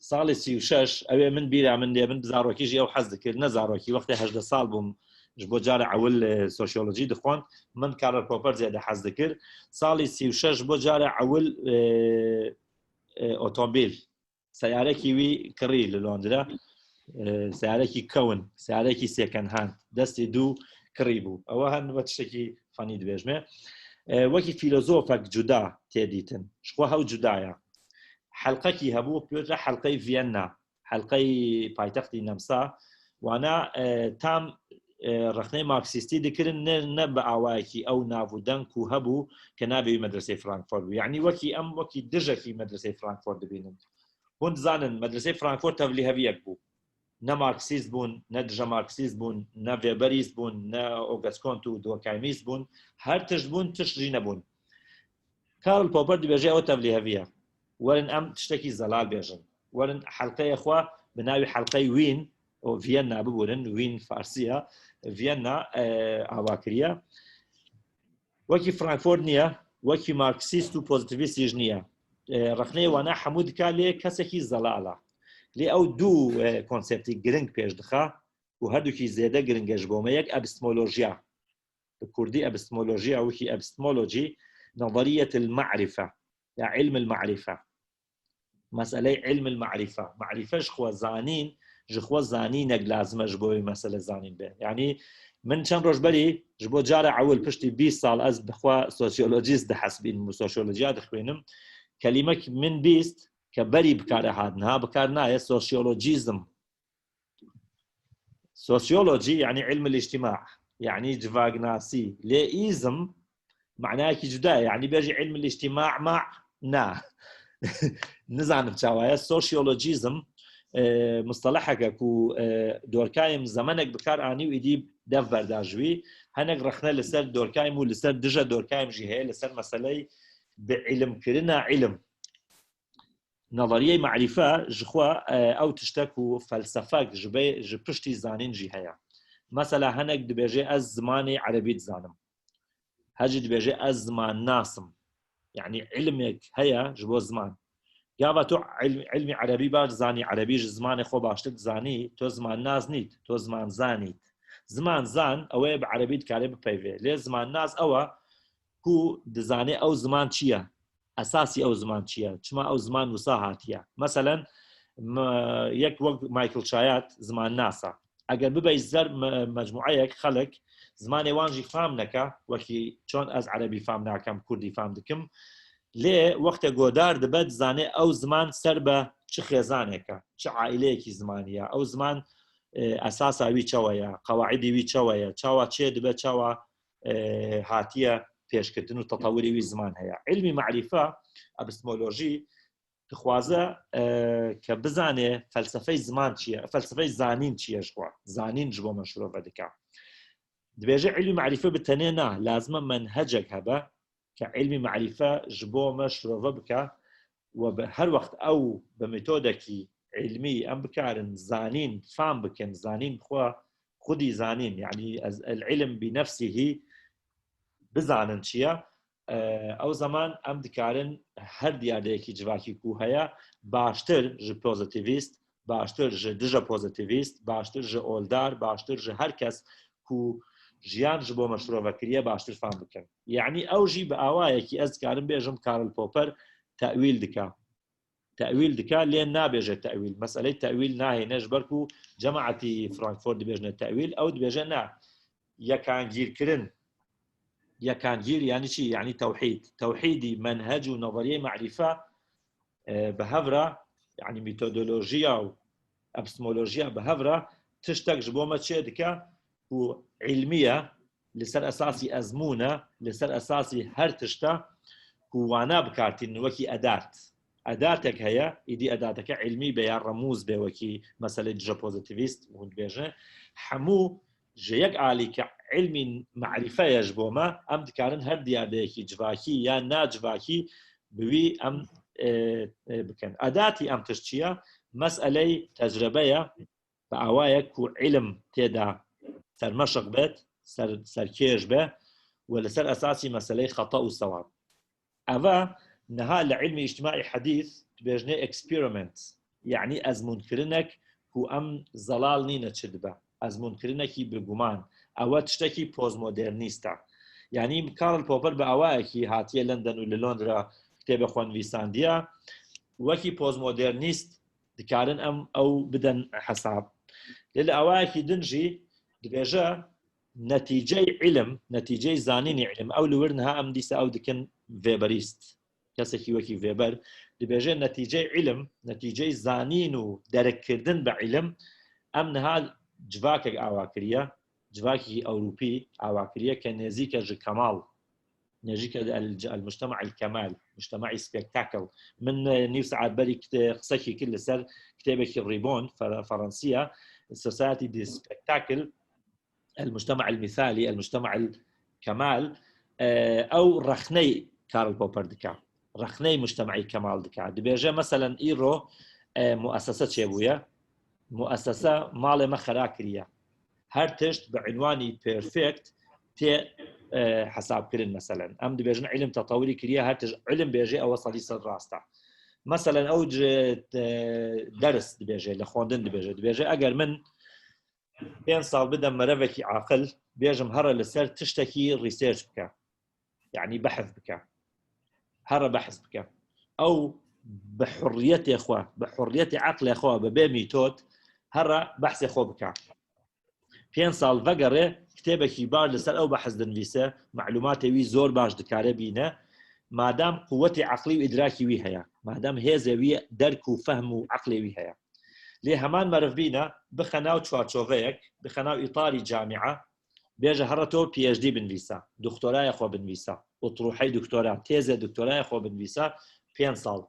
Salê sî û şeş, ew ê min bîra min lê min bi zarokî jî ew hez dikir. Ne zarokî, wextê hejdeh sal bûm, ji bo cara ewil, e, sosyolojî dixwend. Min Karl Popper zêde hez dikir. Salê sî û şeş ji bo cara ewil, e, e, otomobîl, seyarekî wî kirî li Londra. E, seyarekî kewin, seyarekî second hand. Destê dû kirî bû. Ew hend ve tiştekî fanî dibêjme. E, wekî filozofek cuda tê dîtin. Ji xwe hew cuda ye. Helqekî hebû, pêtre helqeyê Viyena, helqeyê paytextî Nemsa. Wana, e, tam, e, rexneyê Marksîstî dikirin, ne, ne bi awayekî ew nav û deng ku hebû, ke navê wî medreseyê Frankfurt bû. Yanî wekî em, wekî dijekî medreseyê Frankfurt dibînin. Hûn dizanin, medreseyê Frankfurt tevlîheviyek bû. Ne Marksîst bûn, ne dije Marksîst bûn, ne Weberîst bûn, ne August Comte û Durkheimîst bûn. Her tişt bûn, tişt jî nebûn. Karl Popper dibêje ew tevlîhevî ye. Werin em tiştekî zelal bêjin. Werin helqeyê xwe bi navê helqeyê Wîn û Viyena biborin, Wîn farsî ye, Viyena, e, ava kiriye. Wekî Frankfurt niye, wekî Marksîst û pozîtîvîst jî niye. E, rexneyê wana hemû dika lê kesekî zelal e. Lê ew du, e, konseptî giring pêş dixe û herdukî zêde giring e ji bo me. Yek epistemolojiya. Bi kurdî epistemolojiya wekî epistemology, nazariyetil ma'rife, ya ilmil ma'rife. Meseleyê ilmil ma'rife. Ma'rife ji xwe zanîn, ji xwe zanînek lazim e ji bo wê mesele zanîn be. Yanî min çend roj berî ji bo cara ewil piştî bîst sal ez bi xwe sosyolojîst dihesibînim û sosyolojiya dixwînim. Kelîmek min bîst ke berî bi kar e hat, niha bi kar nayê, sosyolojîzm. Sosyolojî, yanî ilmil îctîma, yanî civagnasî. Lê îzm, manayekî cuda ye. Yanî bêjî ilmil îctîma, ma, na. Nizanim çawa ye. Sosyolojîzm, e, musteleheke ku, e, Durkheim zemanek bi kar anî û îdî dev berda ji wî. Hinek rexne li ser Durkheim û li ser dije Durkheim jî heye, li ser meseleyê bi îlimkirina îlim. Nazariyê merîfe ji xwe, e, ew tişt e ku felsefek ji bê, ji piştî zanîn jî heye. Mesela hinek dibêje, ez zimanê erebî dizanim. He jî dibêje, ez zimannas im. Yanî ilmek heye ji bo ziman. Gava tu ilm-, ilmî erebî baş dizanî, erebî ji zimanê xwe baştir dizanî, tu zimannas nît, tu zimanzan ît. Ziman zan, ew ê bi erebî dikare bipeyvê. Lê zimannas ew e ku dizane ew ziman çi ye. Esasî ew ziman çi ye. Çima ew ziman wisa hatiye. Meselen, m-, yek wek Michael Chayat zimannas e. Eger bibey ser me-, mecmueyek xelk zimanê wan jî fam neke, wekî çon ez erebî fam nakem, kurdî fam dikim. Lê wextê godar dibe, dizane ew ziman ser be çi xêzaneke, çi aîleyekî zimanî ye. Ew ziman, e, esasa wî çawa ye, qewaidî wî çawa ye, çawa çê dibe, çawa, e, hatiye pêşketin û tetewirê wî ziman heye. Îlmî merîfe, epistemolojî, dixwaze, e, ke bizane felsefey ziman çi ye, felsefey zanîn çi ye ji xwe. Zanîn ji bo me şirove dike. Dibêje îlmî merîfe bi tenê na, lazim e menhecek hebe ke îlmî merîfe ji bo me şirove bike û bi her wext ew bi metodekî îlmî em bikarin zanîn fam bikin, zanîn xwe, xwedî zanîn, yanî ez, el îlm bi nefsihî bizanin çi ye, e, ew zeman em dikarin her diyardeyekî civakî ku heye baştir ji pozîtîvîst, baştir ji dije pozîtîvîst, baştir ji oldar, baştir ji her kes ku jiyan ji bo me şirove kiriye, baştir fam bikin. Yanî ew jî bi awayekî ez dikarim bêjim Karl Popper tewîl dike. Tewîl dike, lê nabêje tewîl. Meseleyê tewîl nahêne, ji ber ku cemaetî Frankfurt dibêjne tewîl, ew dibêje ne. Yekangîrkirin. Yekangîr yanî çi? Yanî tewhîd. Tewhîdî, menhec û nazeriyê merîfe, e, bi hev re, yanî metodolojiya û epistemolojiya bi hev re tiştek ji bo me çê dike ku îlmî ye, li ser esasî ezmûn e, li ser esasî her tişt e ku wana bikartînin wekî edat. Edatek heye, îdî edateke îlmî be ya remûz be wekî meselê dije pozîtîvîst hûn dibêjin. Hemû ji yek alî ke îlmî merîfe ye ji bo me, em dikarin her diyardeyekî civakî ya na civakî bi wî em, e, e, bikin. Edatî em tişt çi ye? Meseley tecrebe ye, bi awayek ku îlim tê de sermeşq bet, ser, serkêş be û li ser esasî meseleyê xeta û sewab. Eva niha li îlmî îctimaî hedîs dibêjne experiment, yanî ezmûnkirinek ku em zelal nîne çi dibe. Ezmûnkirinekî bi guman. Ew tiştekî postmodernîst e. Yanî Karl Popper bi awayekî hatiye London û li Londra kitêbê xwe nivîsandiye. Wekî postmodernîst dikarin em ew bidin hesab. Lê li awayekî din jî dibêje netîcey îlim, netîcey zanînê îlim, ew li wir niha em dîsa ew dikin Weberîst. Kesekî wekî Weber dibêje netîcey îlim, netîcey zanîn û derekkirdin bi îlim, em niha civakek awa kiriye, civakekî ewropî awa kiriye ke nêzîk e ji kemal. Nêzîk e el, el mujtema el kemal, mujtema spektakl. Min, e, nîv saet berî kite-, qiseyekî kir li ser kitêbekî Ribon, Fer-, Ferensiya, Society de Spectacle, el mujtema el mîsalî, el mujtema el kemal, e, ew rexney Karl Popper dike. Rexney mujtemeyî kemal dike. Dibêje, meselen, îro, e, muessese çêbûye. Muessese malê me xera kiriye. Her tişt bi înwanî perfect tê, e, hesabkirin, meselen. Em dibêjin îlim tetewirî kiriye, her tişt îlim bêjê, ew sedî sed rast e. Meselen, ew ji, e, ders dibêje, li xwendin dibêje. Dibêje, eger min pênc sal bidem merevekî aqil, bêjim here li ser tiştekî research bike. Yanî behs bike. Here behs bike. Ew bi hurriyetê xwe, bi hurriyetê eqlê xwe, bi bê mîtod, here behsê xwe bike. Pênc sal vegere, kitêbekî baş li ser ew behs dinivîse, melûmatê wî zor baş dikare bîne. Madem quwetê eqlî û îdrakî wî heye, madem hêzê wî derk û fehm û eqlê wî heye. Lê heman meriv bîne, bixe nav çarçoveyek, bixe nav îtarî camia, bêje here to P H D binivîse, doktoraya xwe binivîse, utruhey doktora, têzê doktoraya xwe binivîse, pênc sal.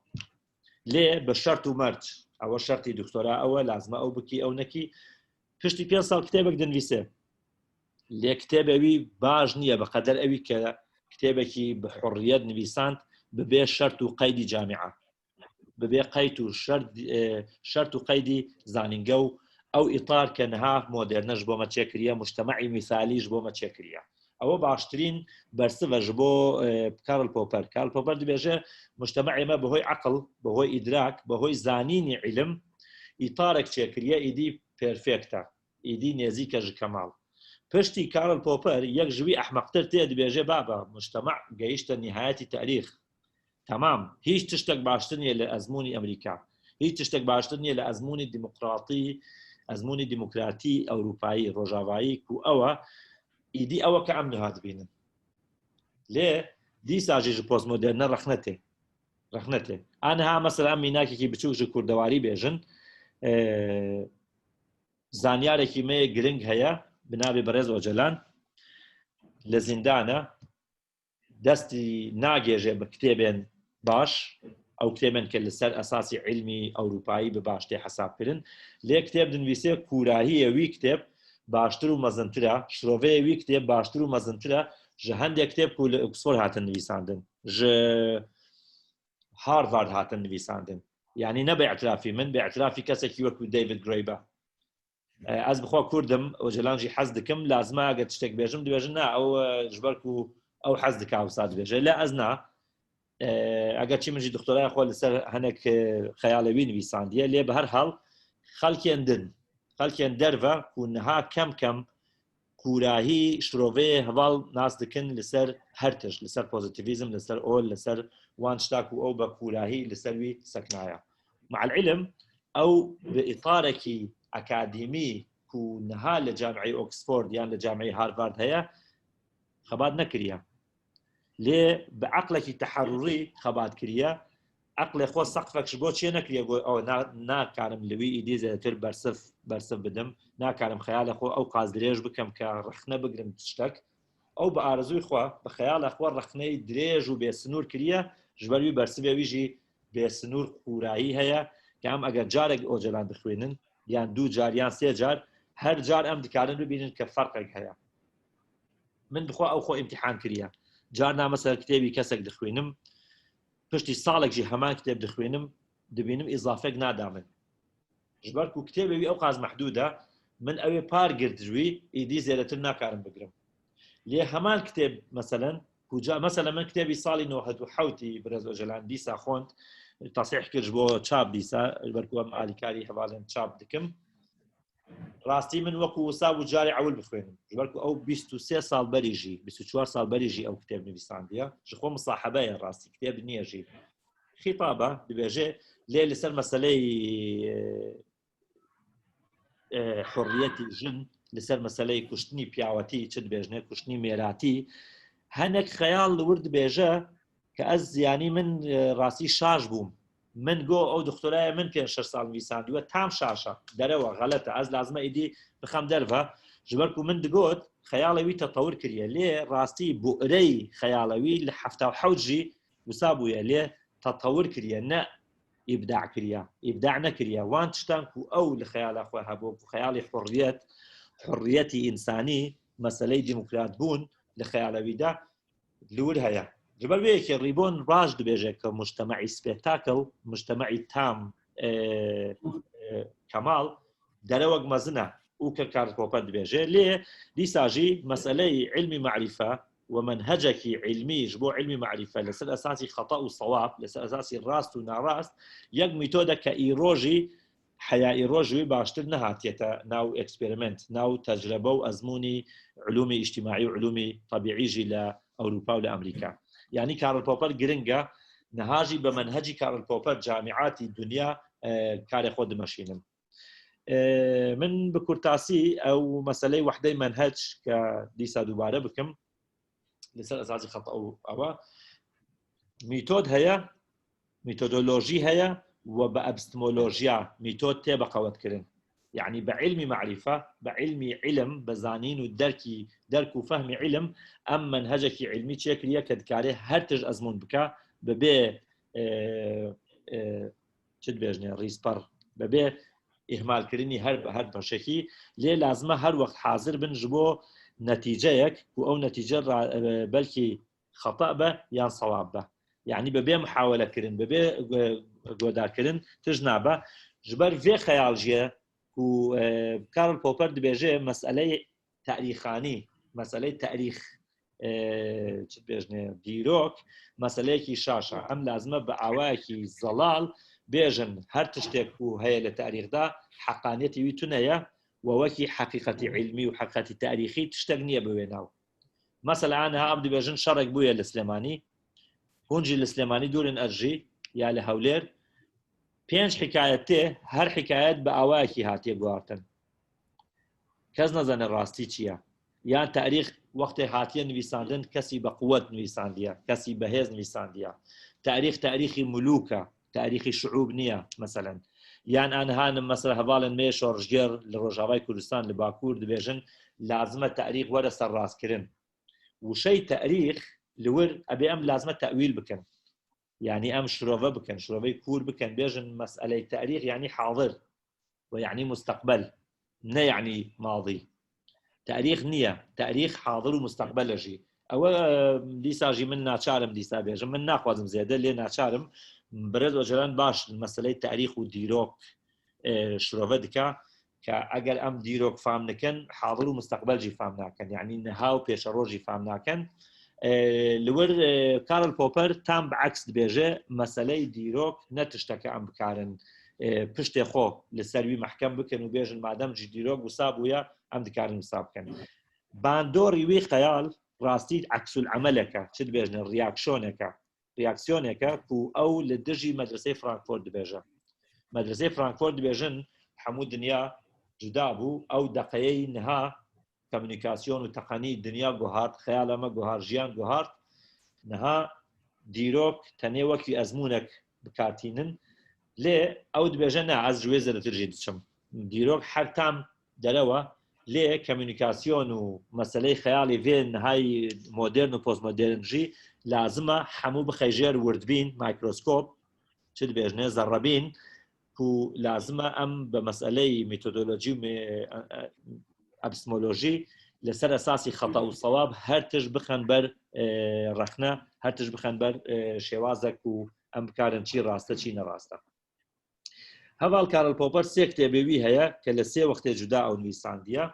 Lê bi şert û merc, ew şertî doktora, ew lazim e, ew bikî, ew nekî, piştî pênc sal kitêbek dinivîse. Lê kitêbê wî baş niye, bi qeder ewî ke kitêbekî bi hurriyet nivîsand, bi bê şert û qeydî camia. Bi bê qeyd û şert, e, şert û qeydî zanînge û ew îtar ke niha moderne ji bo me çêkiriye, mujtema'î mîsalî ji bo me çêkiriye. Ew baştirîn bersiv e ji bo, e, Karl Popper. Karl Popper dibêje, mujtema'ê me bi hoy eqil, bi hoy îdrak, bi hoy zanînî îlim, îtarek çêkiriye, îdî perfect e, îdî nêzîk e ji kemal. Piştî Karl Popper, yek ji wî ehmeqtir tê, dibêje, baba, mujtema gehişte nihayetî tarîx. Temam. Hiç tiştek baştir niye li ezmûnî Amerîka. Hiç tiştek baştir niye li ezmûnî demokratî, ezmûnî demokratî Ewropayî, Rojavayî ku ew e, îdî ew e ke em niha dibînin. Lê dîsa jî ji postmoderne rexne tê. Rexne tê. A niha mesela em mînakekî biçûk ji kurdewarî bêjin. Ee, zanyarekî me yê giring heye, bi navê Birêz Ocalan. Li zîndan e. Destî nagêje bi kitêbên baş. Ew kitêbên ke li ser esasî ilmî Ewropayî bi baş tê hesabkirin. Lê kitêb dinivîse kûrahiyê wî kitêb baştir û mezintir e, şiroveyê wî kitêb baştir û mezintir e ji hindê kitêb ku li Oxford hatin nivîsandin, ji Harvard hatin nivîsandin. Yanî ne bi îtirafî min, bi îtirafî kesekî wekî David Graeber. E, ez bi xwe Kurd im, Ocalan jî hez dikim, lazim e eger tiştek bêjim, dibêjin, na, ew, e, ji ber ku ew hez dike, wisa dibêje. Lê ez na. E, eger çi min jî doktoraya xwe li ser hinek, e, xeyalê wî nivîsandiye. Lê bi her hal, xelkên din, xelkên derve ku niha kem kem kûrahî şiroveyê heval nas dikin li ser her tişt, li ser pozîtîvîzm, li ser ol, li ser wan tişta ku ew be kûrahî li ser wî seknaye. Me'el îlim, ew bi îtarekî akademî ku niha li Camiyê Oxford yan li Camiyê Harvard heye, xebat nekiriye. Lê bi eqlekî teherrurî xebat kiriye. Eqlê xwe seqfek ji bo çê nekiriye, got, "Ew, na-, nakarim li wî îdî zêdetir bersiv, bersiv bidim. Nakarim xeyalê xwe ew qas dirêj bikim ke rexne bigrim tiştek." Ew bi arezûyê xwe, bi xeyala xwe rexneyê dirêj û bêsinûr kiriye, ji ber wî bersivê wî jî bêsinûr qûrayî heye, ke em eger carek Ocalan dixwînin, yan du car, yan sê car, her car em dikarin bibînin ke ferqek heye. Min bi xwe ew xwe îmtîhan kiriye. Carna mesela kitêbî kesek dixwînim, piştî salek jî heman kitêb dixwînim, dibînim îzafek nada min. Ji ber ku kitêbê wî ew qas mehdûd e, min ew ê par girt ji wî, îdî zêdetir nakarim bigrim. Lê heman kitêb, meselen, ku ca-, mesela min kitêbî salî newhed û hewtî Birêz Ocalan dîsa xwend, tesîh kir ji bo çap dîsa, ji ber ku em alîkarî hevalên çap dikim. Rastî min wekû wisa bû carê ewil bixwînim. Ji ber ku ew bîst û sê sal berî jî, bîst û çar sal berî jî ew kitêb nivîsandiye. Ji xwe misahebe ye rastî, kitêb niye jî. Xîtab e, dibêje, lê li ser meseleyê, e, e, hurriyetî jin, li ser meseleyê kuştinî piyawetî, çi dibêjne, kuştinî mêratî, hinek xeyal li wir dibêje ke ez, yanî min, e, rastî şaş bûm. Min got, ew doktoraya min pênc şeş sal nivîsandiye, tam şaş e, derew e, xelet e, ez lazim e êdî bixem derve. Ji ber ku min digot, xeyalê wî tetewir kiriye. Lê rastî bu'reyê xeyalê wî li hefta û hewt jî wisa bûye. Lê tetewir kiriye, ne îbda kiriye. Îbda nekiriye. Wan tiştan ku ew li xeyala xwe hebû, ku xeyalê hurriyet, hurriyetî însanî, meseleyê demokratbûn li xeyala wî de li wir heye. Ji ber vê yekê Rîbon raş dibêje ke mujtema'î spektakl, mujtema'î tam, e, e, kemal, derewek mezin e û ke Karl Popper dibêje. Lê dîsa jî meseleyê ilmî marîfe, we menhecekî ilmî ji bo ilmî marîfe li ser esasî xeta û sewab, li ser esasî rast û narast, yek mîtodeke îro jî heya îro ji wî baştir nehatiye te nav eksperiment, nav tecrebe û ezmûnî ulûmî îctimaî û ulûmî tebîî jî li Ewropa û li Amerîka. Yanî Karl Popper giring e, niha jî bi menhecî Karl Popper camîatî dinya, e, karê xwe dimeşînin. E, min bi kurtasî ew meseleyê wehdeyê menhec ke dîsa dubare bikim, li ser esasî xeta û ew e. Mîtod heye, mîtodolojî heye û bi epistemolojiya mîtod tê beqewetkirin. Yanî bi ilmî marîfe, bi ilmî ilim, bi zanîn û derkî, derk û fehmî ilim, em menhecekî ilmî çêkiriye ke dikare her tişt ezmûn bike, bi bê, e, e, çi dibêjne, rîzper, bi bê îhmalkirinî her, her beşekî. Lê lazim e her wext hazir bin ji bo netîceyek ku ew netîce ra-, e, belkî xeta be yan sewab be. Yanî bi bê muhawele kirin, bi bê, e, guhdar kirin tişt nabe. Ji ber vê xeyal jî ye ku, e, Karl Popper dibêje meseleyê tarîxanî, meseleyê tarîx, e, çi dibêjne, dîrok, meseleyekî şaş e. Em lazim e bi awayekî zelal bêjin, her tiştê ku heye li tarîx de heqaniyetê wî tune ye و وەکی حەقیقەتی علمی و حەقیقەتی تاریخی تشتێک نییە بە وێ ناو. مەسەلەن، ها ئەم دەبێژن شەڕێک بووە لە سلێمانی، هونجی لە سلێمانی دوورن ئەرژی یا لە هەولێر، پێنج حکایەت تێ، هەر حکایەت بە ئاوایەکی هاتیە گواردن. کەس نەزانێ ڕاستی چییە. یان تاریخ وەختێ هاتیە نویساندن، کەسی بە قوت نویساندیە، کەسی بەهێز نویساندیە. تاریخ تاریخی ملوکە، تاریخی شعوب نییە، مەسەلەن. یان ئانهانم مەسەلە هەواڵن مێ شۆڕژگێر لە ڕۆژاوای کوردستان لە باکوور دەبێژن، لازمە تاریخ وەرە سەرڕاستکردن. وشەی تاریخ لەور ئەبێ ئەم لازمە تەویل بکەن. یعنی ئەم شرۆڤە بکەن، شرۆڤەی کوور بکەن، بێژن مەسئلەی تاریخ یعنی حاضر و یعنی مستقبل، نە یعنی ماضی. تاریخ نییە، تاریخ حاضر و مستقبل ژی. ئەوە دیسا ژی من ناچارم دیسا بێژم، من ناخوازم زێدە لێ ناچارم. برێز ئۆجەلان باش مەسەلەی تاریخ و دیرۆک شرۆڤە دکا کە ئەگەر ئەم دیرۆک فام نکەن، حاضر و مستقبل ژی فام ناکەن، یعنی نها و پێشە ڕۆژی فام ناکەن. لەور کارل پۆپەر تام بەعکس دبێژێ، مەسەلەی دیرۆک نە تشتەکە ئەم بکارن پشتێ خۆ لەسەر وی مەحکەم بکەن و بێژن مادەم جی دیرۆک وسا بووە، ئەم دکارن وسا بکەن. باندۆری وی خەیال ڕاستی عەکسول عەمەلەکە، چ دبێژنە ڕیاکشۆنەکە، ڕیاکسیۆنێکە کو ئەو لە دژی مەدرسەی فرانکفۆرت دبێژە. مەدرسەی فرانکفۆرت دبێژن هەموو دنیا جودا بوو، ئەو دەقەیەی نها کەمونیکاسیۆن و تەقەنی دنیا گوهارت، خەیال ئەمە گوهار، ژیان گوهارت. نها دیرۆک تەنێ وەکی ئەزمونەک بکارتینن. لێ ئەو دبێژە نا، ئەز ژوێ زەرەتر ژی دچم. دیرۆک هەر تام دەرەوە، لێ کەمونیکاسیۆن و مەسەلەی خەیاڵی ڤێ نهای مۆدێرن و پۆستمۆدێرن ژی لازمە هەموو بخەی ژێر وردبین، مایکرۆسکۆپ، چ دبێژنێ زەڕەبین، کو لازمە ئەم بە مەسەلەی میتۆدۆلۆژی و ئەپستمۆلۆژی لەسەر ئەساسی خەتا و سەواب هەر تش بخەن بەر ڕەخنە، هەر تش بخەن بەر شێوازەک و ئەم بکارن چی ڕاستە چی نەڕاستە. هەڤاڵ کارل پۆپەر سێ کتێبێ وی هەیە کە لە سێ وەختێ جودا ئەو نویساندیە.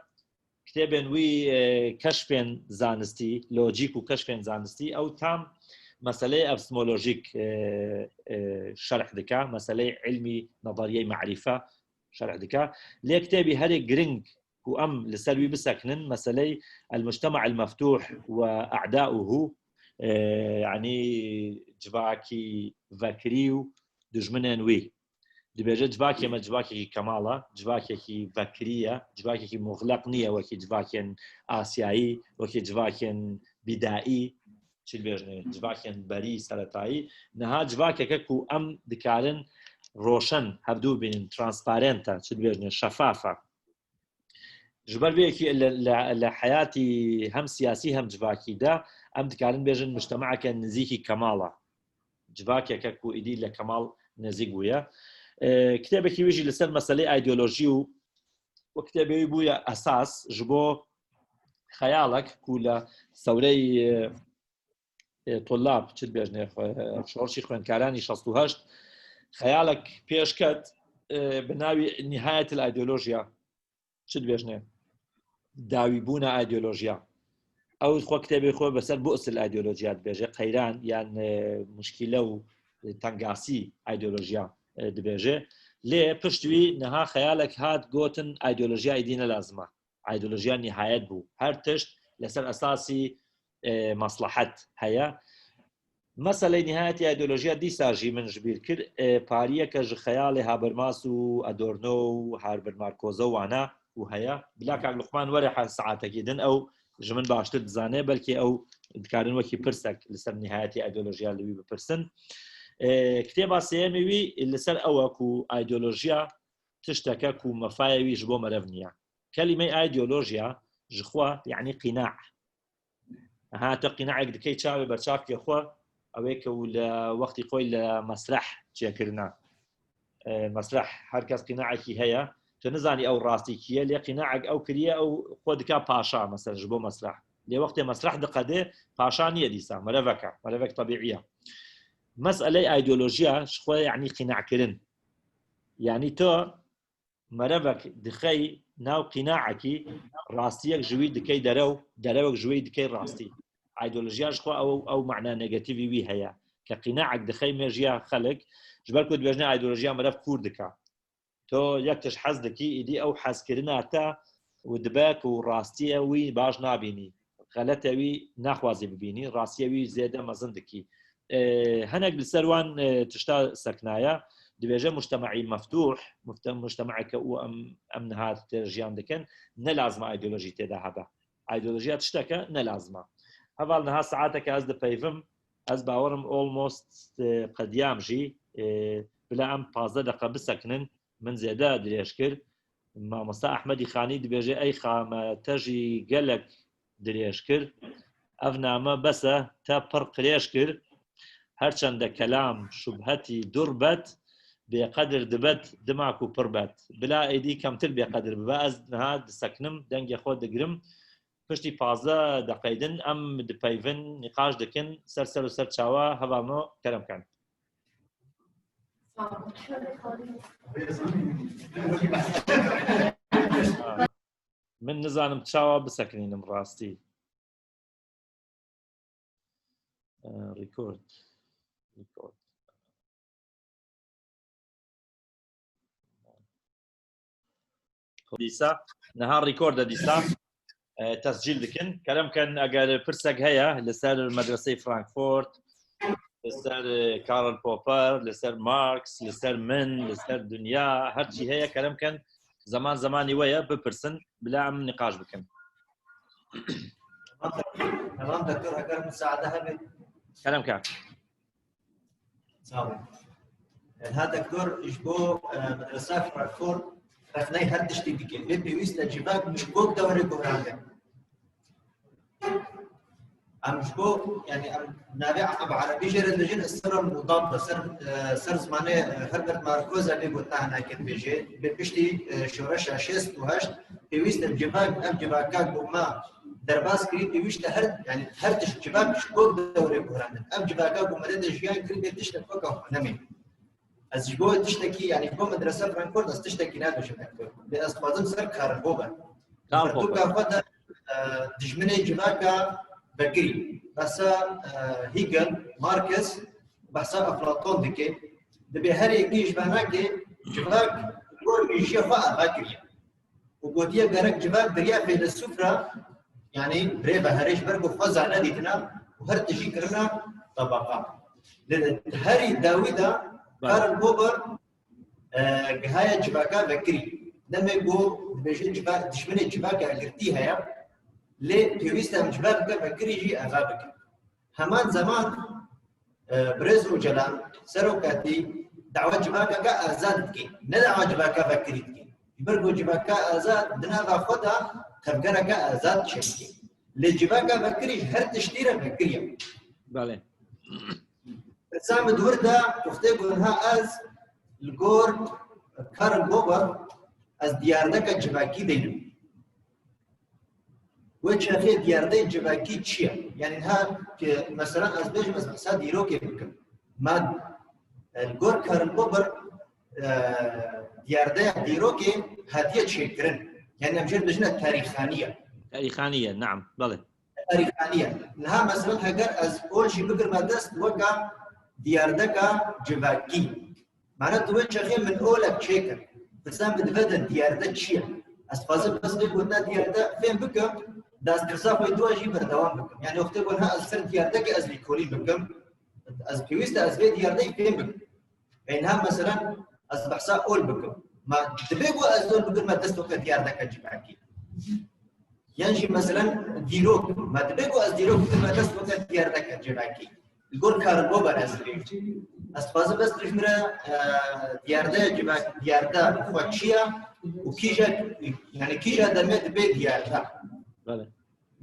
کتێبێن وی کەشفێن زانستی، لۆجیک و کەشفێن زانستی، ئەو تام مەسەلەی ئەپستمۆلۆژیک شەرح دکا، مەسەلەی علمی نەظەریەی مەعریفە شەرح دکا. لێ کتێبی هەرێ گرنگ کو ئەم لەسەر وی بسەکنن، مەسەلەی المجتمع المفتوح و اعداؤه، یعنی جڤاکی ڤەکری و دژمنێن وی. دبێژێ جڤاکێ مە جڤاکێکی کەماڵە، جڤاکێکی ڤەکریە، جڤاکێکی موغلەق نییە وەکی جڤاکێن ئاسیایی، وەکی جڤاکێن بیدایی، چ دبێژنێ جڤاکێن بەری سەرەتایی. نها جڤاکێکە کو ئەم دکارن ڕۆشن هەڤدوو بینن، ترانسپارێنتە، چ دبێژنێ شەفافە. Ji ber vê yekê li, li, li heyatî hem siyasî hem civakî de em dikarin bêjin mujtema'eke nizîkî kemal e. Civakeke ku êdî li kemal nêzîk bûye. E, kitêbekî wî jî li ser meseleyê îdeolojî û, û kitêbê wî bûye esas ji bo xeyalek ku li sewreyê, e, e, tulab, çi dibêjinê xwe, şorşî xwendkaranî şast û heşt, xeyalek pêş ket, e, bi navî Nihayetil Ideolojiya. Çi dibêjinê? Dawîbûna ideolojiya. Ew xwe kitêbê xwe beser bu'sil ideolojiya dibêje, qeyran yan, e, muşkîle û tengasî ideolojiya, e, dibêje. Lê pişt wî niha xeyalek hat gotin, ideolojiya êdî ne lazim e. Îdeolojiya nihayet bû. Her tişt li ser esasî, e, meslehet heye. Meseleyê nihayetî îdeolojiya dîsa jî min ji bîr kir, e, pariyeke ji xeyalê Habermas û Adorno û Herbert Marcuse û wana û heye. Bila kak Luqman were her saetekî din, ew ji min baştir dizane, belkî ew dikarin wekî pirsek li ser nihayetî îdeolojiya li wî bipirsin. E, kitêba sêyemê wî li ser ew e ku îdeolojiya tişteke ku mefayê wî ji bo merev niye. Kelîmeyê îdeolojiya ji xwe, yanî qîna. Ha, tu qînaek dikey çavê berçavkê xwe, ew ê ke û li wextî xwe li mesreh çêkirine. E, mesreh, her kes qînaekî heye. Tu nizanî ew rastî kî ye, lê qînaek ew kiriye, ew xwe dike paşa, mesela ji bo mesreh. Lê wextê mesreh diqede, paşa niye dîsa, merevek e, merevek tebîî ye. Meseleyê îdeolojiya ji xwe, yanî qînakirin. Yanî tu merevek dixey nav qînaekî, rastiyek ji wî dikey derew, derewek ji wî dikey rastî. Îdeolojiya ji xwe ew, ew mana negatîvî wî heye. Ke qînaek dixey mêjiya xelk, ji ber ku dibêjine îdeolojiya merev kûr dike. To yek tişt hez dikî, îdî ew hezkirina te û dibe ku rastiye wî baş nabînî. Xelete wî naxwazî bibînî, rastiye wî zêde mezin dikî. E, hinek li ser wan, e, tişta seknaye, dibêje mujtemaî meftûh, mufte-, mujtemaeke û em, em niha tê jiyan dikin, ne lazim e îdeolojî tê de hebe. Îdeolojiya tişteke ne lazim e. Heval niha saeteke ez dipeyvim, ez bawerim almost, e, qediyam jî, e, bila em pazdeh deqe bisekinin, min zêde dirêj kir. Mamosta Ehmedî Xanî dibêje, ey xa me te jî gelek dirêj kir. Ev name bes e, te pir qirêj kir. Her çende kelam, şubhetî, durbet, bêqedir dibet, dima ku pir bet. Bila êdî kemtir bêqedir bibe, ez niha disekinim, dengê xwe digirim. Piştî pazdeh deqey din em dipeyvin, nîqaş dikin, ser ser û ser çawa, hevalno kerem ken. Min nizanim çawa bisekinînim rastî. Eh, record. Record. Dîsa, niha record e dîsa. Eh, tescîl dikin. Kerem ken eger pirsek heye li ser medreseyê Frankfurt, li ser, eh, Karl Popper, li ser Marx, li ser min, li ser dinya, her çî heye, kerem ken, zeman zemanî we ye, bipirsin, bila em nîqaş bikin. Tamam, doktor, eger musaade hebe. Kerem ken. Sağ olun. Niha doktor ji bo, e, medresa Frankfurt rexneyê her tiştî dike. Lê pêwîst e civak ji gog dewrê guherandin. Em ji bo, yani em navê bi erebî jê re dibêjin, ez ser mudad be, ser, e, ser zimanê, e, Herbert Marcuse bê gotina hinekê dibêje. Lê piştî, e, şoreşa şêst û heşt pêwîst e civak, ev civaka ku me derbas kirî, pêwîst e her, yani her tişt civak ji gog dewrê guherandin. Ev civaka ku me tê de jiyan kirî bê tiştek weke xwe nemê. Ez ji bo tiştekî, yani ji bo medresa Frankfurt ez tiştekî nabêjim, doktor. Lê ez dixwazim ser Karl Popper. Karl Popper. Pertûka xwe de, e, dijminê civaka vekirî. Behsa, e, Hegel, Marx, behsa Eflaton dike. Dibê her yekî ji venakê civak gor mîjiya xwe ava kiriye. Û gotiye gerek civak beriya feylesûf re, yani birê veherê ji ber ku xweza nedîtina û her tijî kirina tebeqa. Lê di herî dawî de Karl Popper, e, gihaye civaka vekirî. Demê ku dibêje civa-, dijminê civaka girtî heye, lê pêwîst e em civaka vekirî jî ava bikin. Heman zeman, e, Birêz Ocalan, serokatî, dawa civakeke azad dike. Ne dawa civaka vekirî dike. Ji ber ku civaka azad di nava xwe de tevgereke azad çêdike. Lê civaka vekirî ji her tiştî re vekirî ye. Belê. Pirsa min di wir de, wextê ku niha ez li gor Karl Popper ez diyardeke civakî deynim. Wê çaxê diyardeyê civakî çi ye? Yani niha ki, mesela ez bêjim ez behsa dîrokê bikim. Ma, e, li gor Karl Popper, e, diyardeya dîrokê hatiye çêkirin. Yani em jê re dibêjin tarîxanî ye. Tarîxanî ye, naam, belê. Tarîxanî ye. Niha mesela heger ez ol jî bigirme dest weka diyardeka civakî. Mane tu wê çaxê min olek çêkir. Pirsa min dibe de diyarde çi ye? Ez dixwazim bes vê gotina diyarde fêm bikim, da ez pirsa xwe dua jî berdewam bikim. Yani wextê ku niha ez ser diyardekê ez lîkolîn bikim, ez pêwîst e ez vê diyardeyê fêm bikim. Ê niha meselen ez behsa ol bikim. Ma dibe ku ez ol bigirme dest weke diyardeke civakî. Yan jî meselen dîrok. Ma dibe ku ez dîrok bigirme dest weke diyardeke civakî. Li gor Karl Popper ez dibêjim. Ez dixwazim bes tu ji min re, e, diyardeya civak-, diyarde xwe çi ye û kîja, yani kîja demê dibe diyarde. Belê.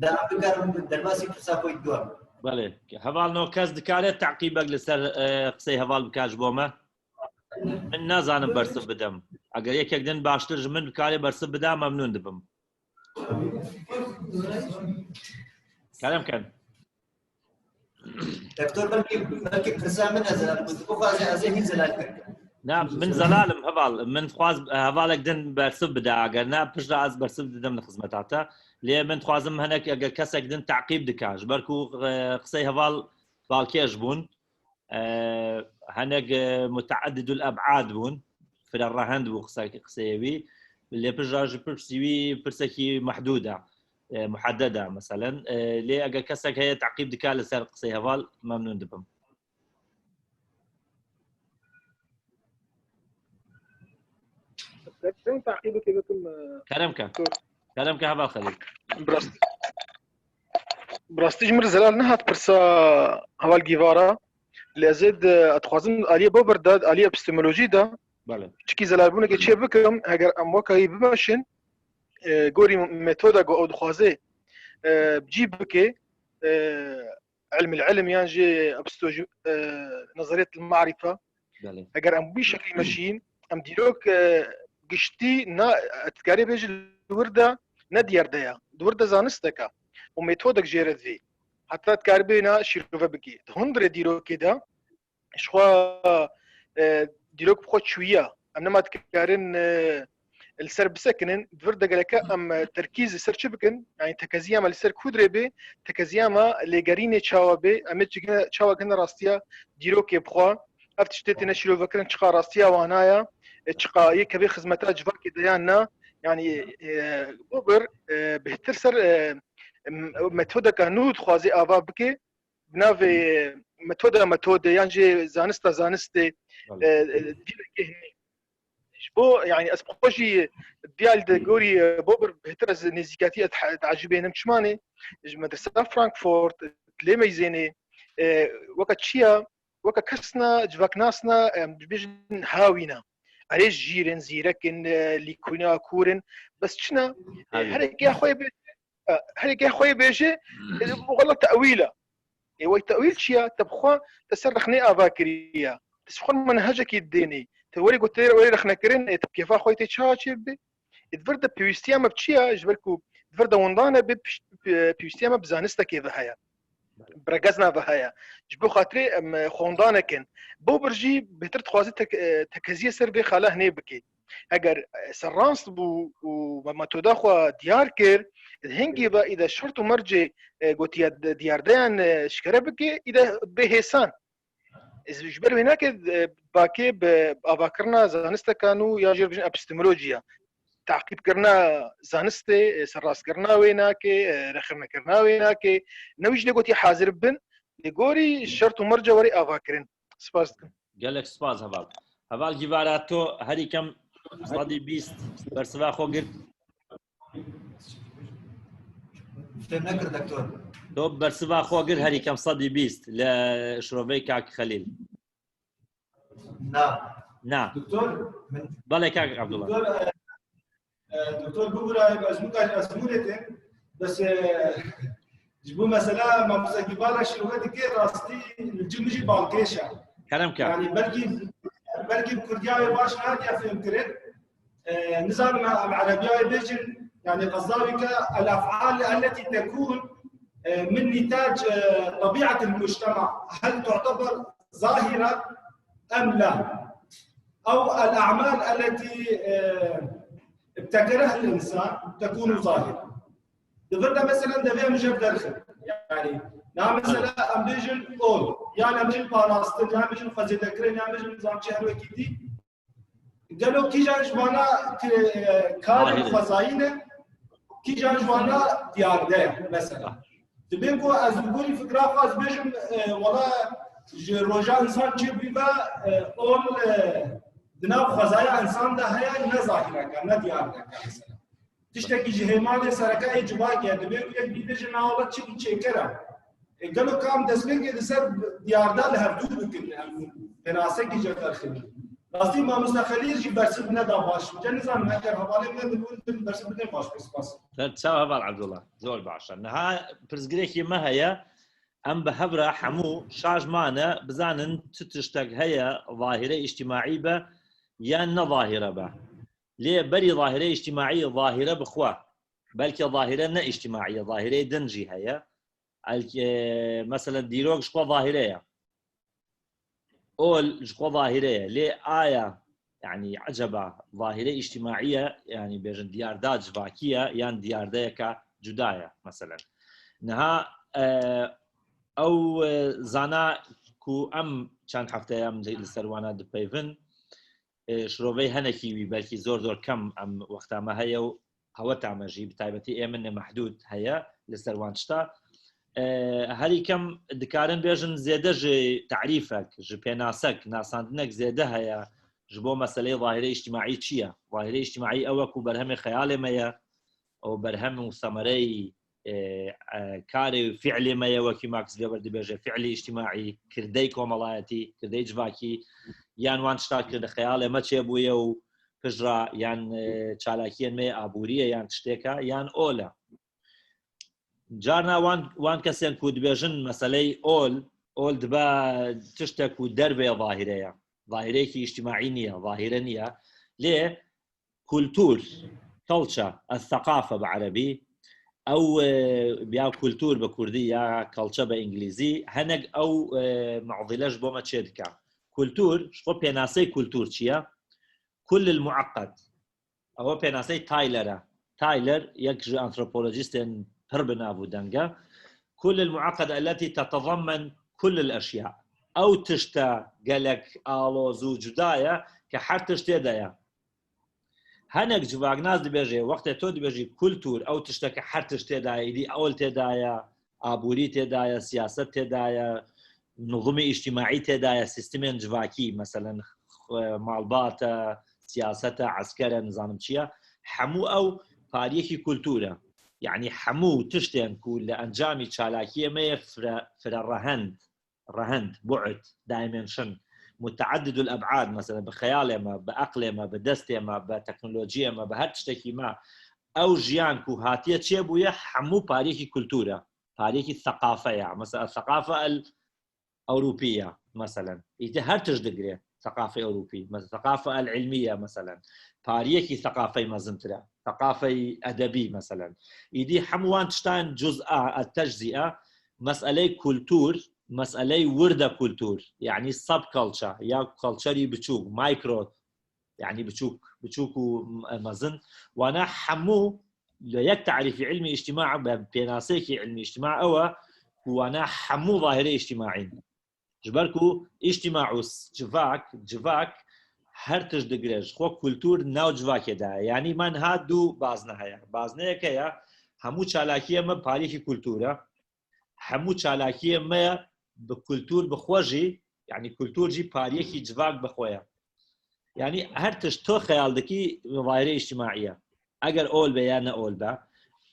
Da em bikarin derbasî pirsa xwe dua. Belê. Heval no kes dikare teqîbek li ser, e, qisey heval bike ji bo me? Min nazanim bersiv bidem. Eger yekek din baştir ji min bikare bersiv bide, memnûn dibim. Kerem ken. Doktor, belkî, belkî pirsa min e zelal bû. Bixwaze ez ê hîn zelal kir. Na, min zelal im, heval. Min dixwaz, e, hevalek din bersiv bide, eger ne, piştre ez bersiv didim li xizmeta te. Lê min dixwazim hinek, eger kesek din teqîb dike. Ji ber ku, e, qisey heval balkêş bûn. E, hinek, e, muteeddidul eb'ad bûn. fire rehend bû qise-, qiseyê wî. Lê piştre ji pirsî wî pirsekî mehdûd e, e, muhedded e, meselen. E, lê eger kesek heye teqîb dike li ser qiseyê heval, memnûn dibim. Sen teqîbekê bikim, e, Kerem ke. Doktor. Kerem ke heval Xelîl. Bi rast-, bi rastî ji min re zelal nehat pirsa heval Gîvara. Lê ez ê di, ez dixwazim aliyê Bober de, aliyê epistemolojî de, Belê. Çikî zelalbûnekê çê bikim, heger em wekayî bimeşin, e, gorî metoda ku ew dixwaze, e, bi cî bike, e, ilmil ilm yan jî epistemoloji, e, nezeriyetil marife. Belê. Heger em wî şeklî meşîn, em dîrok, e, giştî na, dikarê bêje li wir de ne diyarde ye. Di wir de zanistek e. Û metodek jê re divê. Heta dikarî bê na şîrove bikî. Di hundirê dîrokê de, ji xwe, e, dîrok bi xwe çûyiya. Em nema dikarin, e, li ser bisekinin. Di vir de gereke em, e, terkîz li ser çi bikin? Yani tekeziya me li ser ku dirê bê, tekeziya me lêgerînê çawa bê, em ê çigine, çawa gine rastiya dîrokê bi xwe. Ev tiştê têne şîrovekirin, çiqa rastiya wana ye, e, çiqa yê kevê xizmeta civakê de yan na. Yani, e, Bober, e, bêhtir ser, e, m-, metodeka nû dixwaze ava bike, bi navê metoda metodê yan jî zanista zanistê, Belê. e, e, dîlekê hinî. Ji bo, yani ez bi xwe jî diyal de gorî, e, Bober bêhtir ez nêzîkatî ez te-, teecibênim çimanê. Ji medresa Frankfurt, lê meyzênê, e, weke çi ya, weke kesna, civaknasna, em, dibêjin hawîna. Erê jîr in, zîrek in, e, lîkûna kûr in. Bes çi ne? E, Hawîna. Herek ya xwe bê E, herê geh xwe yê bêje, e, wela tewîl e. Ê, wey tewîl çi ye? Te bi xwe, te ser rexnê ava kiriye. Te ji xwe menhecekî didênê. Te werê got, te werê rexnekirin, ê, te bi kêfa xwe tê çawa çê bibe? Ê, di vir de pêwîstiya me bi çi ye? Ji ber ku di vir de windan e, bi pişt-, e, pêwîstiya me bi zanistekê ve heye. Bi regezna ve heye. Ji bo xatirê em, e, xwendanek in. Bober jî bêhtir dixwaze tek-, e, tekeziyê ser vê xala hinê bike. Eger, e, serrast bû û me metoda xwe diyar kir, di hingê ve îde şert û mercê, e, gotiye di-, diyardeyan, e, eşkere bike, îde bê hêsan. Ez ji ber wê nake, e, bakê bi avakirina zanisteka nû ya jê re bijin epistemolojiya. Teqîbkirina zanistê, e, serrastkirina wê nake, e, rexirnekirina wê nake. Ne wî jî lê gotiye hazir bibin, lê gorî şert û merca were avakirin. Spas dikim. Gelek spas heval. Heval Gîvara, to herî kem sedî bîst bersiva xwe girt. Fêm nekir, doktor. To bersiva xwe girt herî kem sedî bîst li şiroveyê kak Xelîl. Na. Na. Doktor, min Belê kak Abdullah. Doktor, e, E, Doktor bibûrayê, ez muka ji Ezmûrê têm. Bes, e, ji bo mesela mamoste Gîvara şîrove dike, rastî li cim jî balkêş e. Kerem ke. Yani belkî, belkî bi kurdiya wê baş nehatiye fêhmkirin. E, nizanim em erebiya wê bêjin, yani qezawî ke el-ef'al elletî tekûn, e, min nîtac, e, tebi'atil mujtema, hel tu'teber zahira em la. Ew el-a'mal elletî, e, ibtekereh el-insan tekûnu zahira. Di vir de mesela devê em ji hev derxin. Yani, na mesela em bêjin ol, yan em bêjin parastin, yan em bêjin xwezêdekirin, yan em bêjin nizam çi her wekî dî. Gelo kîjan ji vana ki, e, karên Zahir e. xwezayî ne, kîjan ji vana diyarde ye, mesela. Dibê ku ez li gorî fikra xwe ez bêjim, e, wela ji roja însan çêbû ve, e, ol, e, di nav xwezaya însan de heye, ne zahîreke, ne diyardeke mesela. Tiştekî ji hêmanê sereke yê civakê ye, dibê ku yek bî bêje, na wela çi bî çêker e. E, gelo ka em destpêkê li ser diyarda li hevdû bikin, em pênasekî jê derxin. Rastî mamoste Xelîl jî bersiv neda baş. Min nizanim eger hevalên me dibûn, din bersiv bidin baş bû. Spas. Ser çav heval Abdullah. Zor baş e. Niha pirsgirêkî me heye. Em bi hev re hemû şaş mane bizanin tu tiştek heye zahîre îctimaî be yan ne zahîre be. Lê berî zahîre îctimaî, zahîre bi xwe. Belkî zahîre ne îctimaî ye, zahîreyê din jî heye. Elkê, mesela dîrok ji xwe zahîre ye. Ol ji xwe zahîre ye. Lê aya, yani eceba zahîre îctimaî ye, yani bêjin diyarda civakî ye yan diyardeyeke cuda ye, mesela. Niha, e, ew, e, zana ku em çend hefte em li, li ser wana dipeyvin, e, şirovey henekî wî belkî zor zor kem em wexta me heye û heweta me jî bi taybetî ê min ne mehdûd heye li ser wan tişta. E, herî kem dikarin bêjin zêde ji tarîfek, ji pênasek, nasandinek zêde heye ji bo meseleyê zahîrê îctimaî çi ye? Zahîrê îctimaî ew e ku berhemê xeyalê me ye, ew berhem û semereyî, e, e, karê û fiilê me ye, wekî Max Weber dibêje, fiilê îctimaî, kirdey komelayetî, kirdey civakî, yan wan tişta kirde xeyalê me çêbûye û pijra yan, e, çalakiyên me yê aborî ye yan tiştêk e, yan ol e. Carna wan, wan kesên ku dibêjin meseley ol, ol dibe tiştek ku dervê zahîre ye. Zahîreyekî îctimaî niye, zahîre niye. Lê kultur, culture, el-thekafe bi erebî, ew, e, ya kultur bi kurdî ya culture bi îngilîzî, henek ew, e, muadîle ji bo me çê dike. Kultur, ji xwe pênasey kultur çi ye? Kul el-muaqqed. Ew pênasey Tyler e. Tyler, yek ji antropolojîstên pir bi nav û deng e. Kul el-muaqqed elletî tetezemmen kul el-eşya. Ew tişte gelek aloz û cuda ye ke her tişt tê de ye. Henek civaknas dibêje, wextê to dibêjî kultur, ew tişteke her tişt tê de ye, îdî ol tê de ye, aborî tê de ye, siyaset tê de ye, nizûmê îctimaî tê de ye, sîstemên civakî, meselen, x-, malbat e, siyaset e, esker e, nizanim çi ye. Hemû ew pariyekî kultur e. Yanî hemû tiştên ku li encamî çalakiyê me yê fire, fire rehend, rehend, bu'd, dimension, muteaddidul eb'ad, mesela bi xeyalê me, bi eqlê me, bi destê me, bi teknolojiyê me, bi her tiştekî me, ew jiyan ku hatiye çêbûye, hemû pariyekî kultur e, pariyekî seqafe ye. Mesela seqafe el Ewropî ye, meselen. Îdî her tişt digire, seqafe Ewropî, mesela seqafe el ilmî ye, meselen. Pariyekî seqafey mezintir e, seqafey edebî, meselen. Îdî hemû wan tiştan cuz'a, el teczî'a, meseley kultur, meseley wirde kultur, yanî subculture ya culturî biçûk, micro, yanî biçûk, biçûk û mezin, wana hemû li yek tarîfî ilmî îctima, bi pênaseyekî ilmî îctima ew e ku wana hemû zahîrê îctimaî ne. Ji ber ku îctima û civak, civak her tişt digire, ji xwe kultur nav civakê de ye. Yanî me niha du bazne heye. Bazneyek heye, hemû çalakiyê me pariyekî kultur e. Hemû çalakiyê me bi kultur bi xwe jî, yanî kultur jî pariyekî civak bi xwe ye. Yanî her tişt to xeyal dikî zahîrê îctimaî ye. Eger ol be ya ne ol be,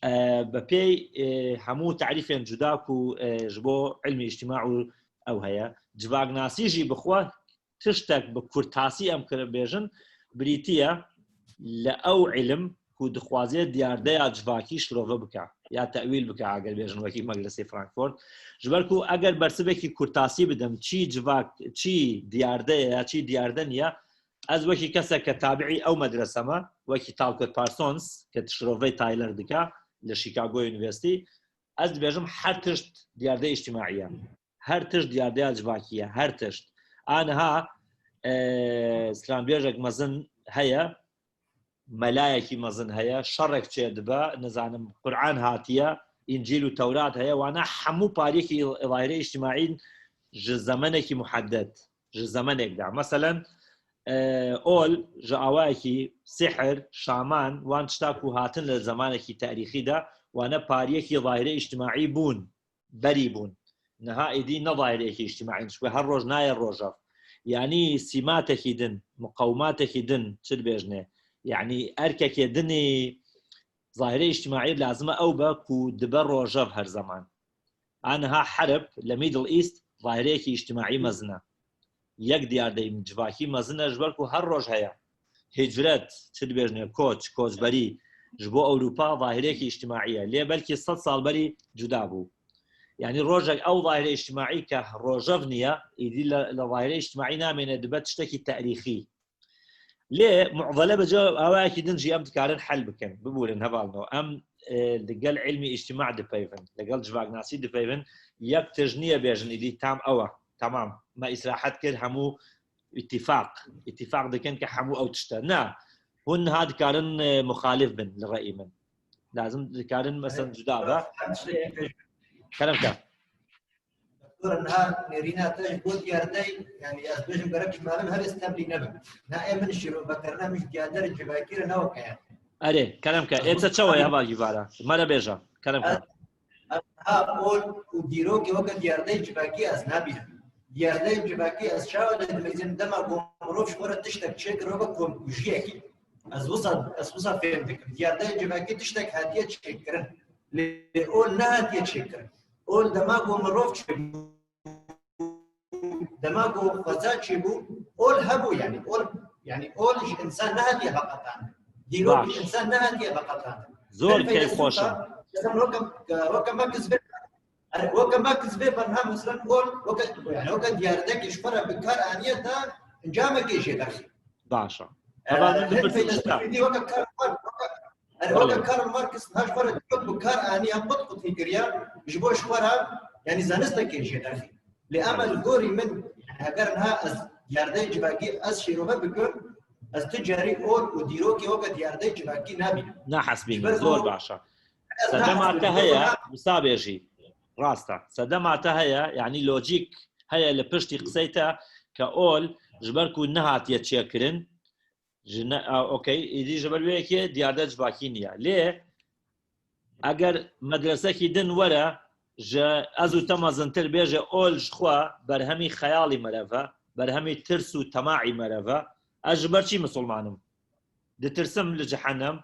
e, bi pêy, e, hemû tarîfên cuda ku, e, ji bo ilmî îctima û ew heye, civaknasî jî bi xwe tiştek bi kurtasî em kir bêjin, birîtiye li ew ilim ku dixwaze diyardeya civakî şirove bike ya tewîl bike, eger bêjin wekî Meclisê Frankfurt. Ji ber ku eger bersivekî kurtasî bidim, çî civak, çî diyarde ye ya çî diyarde niye, ez wekî kesek ke tabiî ew medrese me, wekî Talcott Parsons, ke şirovey Tyler dike li Chicago University, ez dibêjim her tişt diyarde îctimaî ye. Her tişt diyardeya civakî ye, her tişt. Aniha, e, stranbêjek mezin heye, melayekî mezin heye, şerek çêdibe, nizanim, Quran hatiye, Încîl û Tewrat heye, wana hemû pariyekî zahîrê îctimaî ji zemenekî muhedded, ji zemenek de. Meselen, e, ol ji awayekî sihir, şaman, wan tişta ku hatin li zemanekî tarîxî de, wane pariyekî zahîrê îctimaî bûn. Berî bûn. Niha êdî ne zahîreyekî îctimaî in, ji ku her roj nayê rojev. Yanî sîmatekî din, miqewmatekî din, çi dibêjinê? Yanî erkekê dinî zahîrê îctimaî lazim e ew be ku dibe rojev her zeman. A niha herb li Middle East zahîreyekî îctimaî mezin e. Yek diyardeyî civakî mezin e, ji ber ku her roj heye. Hicret, çi dibêjinê, koç, koçberî, ji bo Ewropa zahîreyekî îctimaî ye. Lê belkî sed sal berî cuda bû. Yanî rojek ew zahîrê îctimaî ke rojev niye, îdî li, li zahîrê îctimaî namêne, dibe tiştekî tarîxî. Lê muadele bi cihê awayekî din jî em dikarin hel bikin. Bibûrin hevalno. Em, e, li gel ilmî îctima dipeyvin, li gel civaknasî dipeyvin. Yek tişt niye bêjin, îdî tam ew e. Temam. Me îsrahet kir, hemû îtîfaq, îtîfaq dikin ke hemû ew tişt e. Na, hûn niha dikarin, e, muxalif bin li reyî min. Lazim dikarin, meselen, cuda be. Kerem ke. Zor niha nêrîna te ji bo diyardeyê, yani ez bêjim gerek ji meriv hevês tevlî nebin. Na ê min şîrove kirine min ji diyarderê civakî re ne weke ye. Erê, kerem ke. Ê te çawa ye heval Gîvara? Me re bêje. Kerem ke. Ha, ol û dîrokê weke diyardeyê civakî ez nabînim. Diyardeyê civakî ez çawa didimîzim dema ku mirov ji xwe re tiştek çêkir weke komkujiyekî. Ez wisa, ez wisa fêm dikim. Diyardeyê civakî tiştek hatiye çêkirin. Lê ol nehatiye çêkirin. Ol dema ku mirov çêbû, dema ku xweza çêbû, ol hebû yani. Ol, yani ol ji insan nehatiye veqetandin. Dîrok ji insan nehatiye veqetandin. Zor keyfxweş e. Weke, weke me kizbe, yani weke me kizbe bernamekirin ol, weke, yani weke diyardekê ji xwe re bi kar aniye da encamekê jê derxî. Baş e. Heval min bipirsin tişta. Weke Karl Marx, weke, yani weke Karl Marx niha ji xwe re dîrok bi kar aniye, qut qutî kiriye, ji bo ji xwe re, yani zanistekê jê derxî. Lê em li gorî min, heger niha ez diyardeyê civakî ez şîrove bikim, ez tu carî ol û dîrokê weke diyardeyê civakî nabînim. Nahesbînim, zor baş e. Sedema te heye, wisa bêjî. Rast e. Sedema te heye, yani lojîk heye li piştî qisey te ke ol ji ber ku nehatiye çêkirin, ji ne, a, okey, îdî ji ber wê yekê diyarde civakî niye. Lê eger medresekî din were, ji ez û te mezintir bêje ol ji xwe berhemî xeyalî merev e, berhemî tirs û temaî merev e, ez ji ber çi misilman im? Ditirsim li cehennem,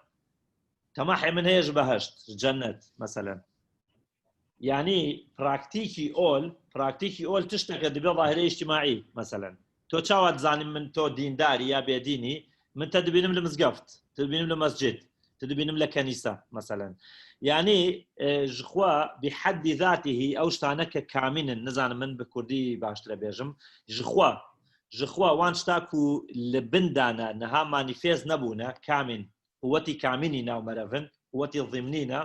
temahê min heye ji behişt, ji cennet, meselen. Yani praktîkî ol, praktîkî ol tişteke dibe zahirê îctimaî, meselen. To çawa dizanî min to dîndarî ya bêdînî, min te dibînim li mizgeft, tu dibînim li mescid, tu dibînim li kenîse, meselen. Yani, e, ji xwe bi heddî zatîhî ew ştane ke kamîn in, nizanim min bi kurdî baştir e bêjim, ji xwe, ji xwe wan tişta ku li bin dane, niha manîfêst nebûne, kamîn, quwetî kamînî nav merev in, quwetî zîmnî ne,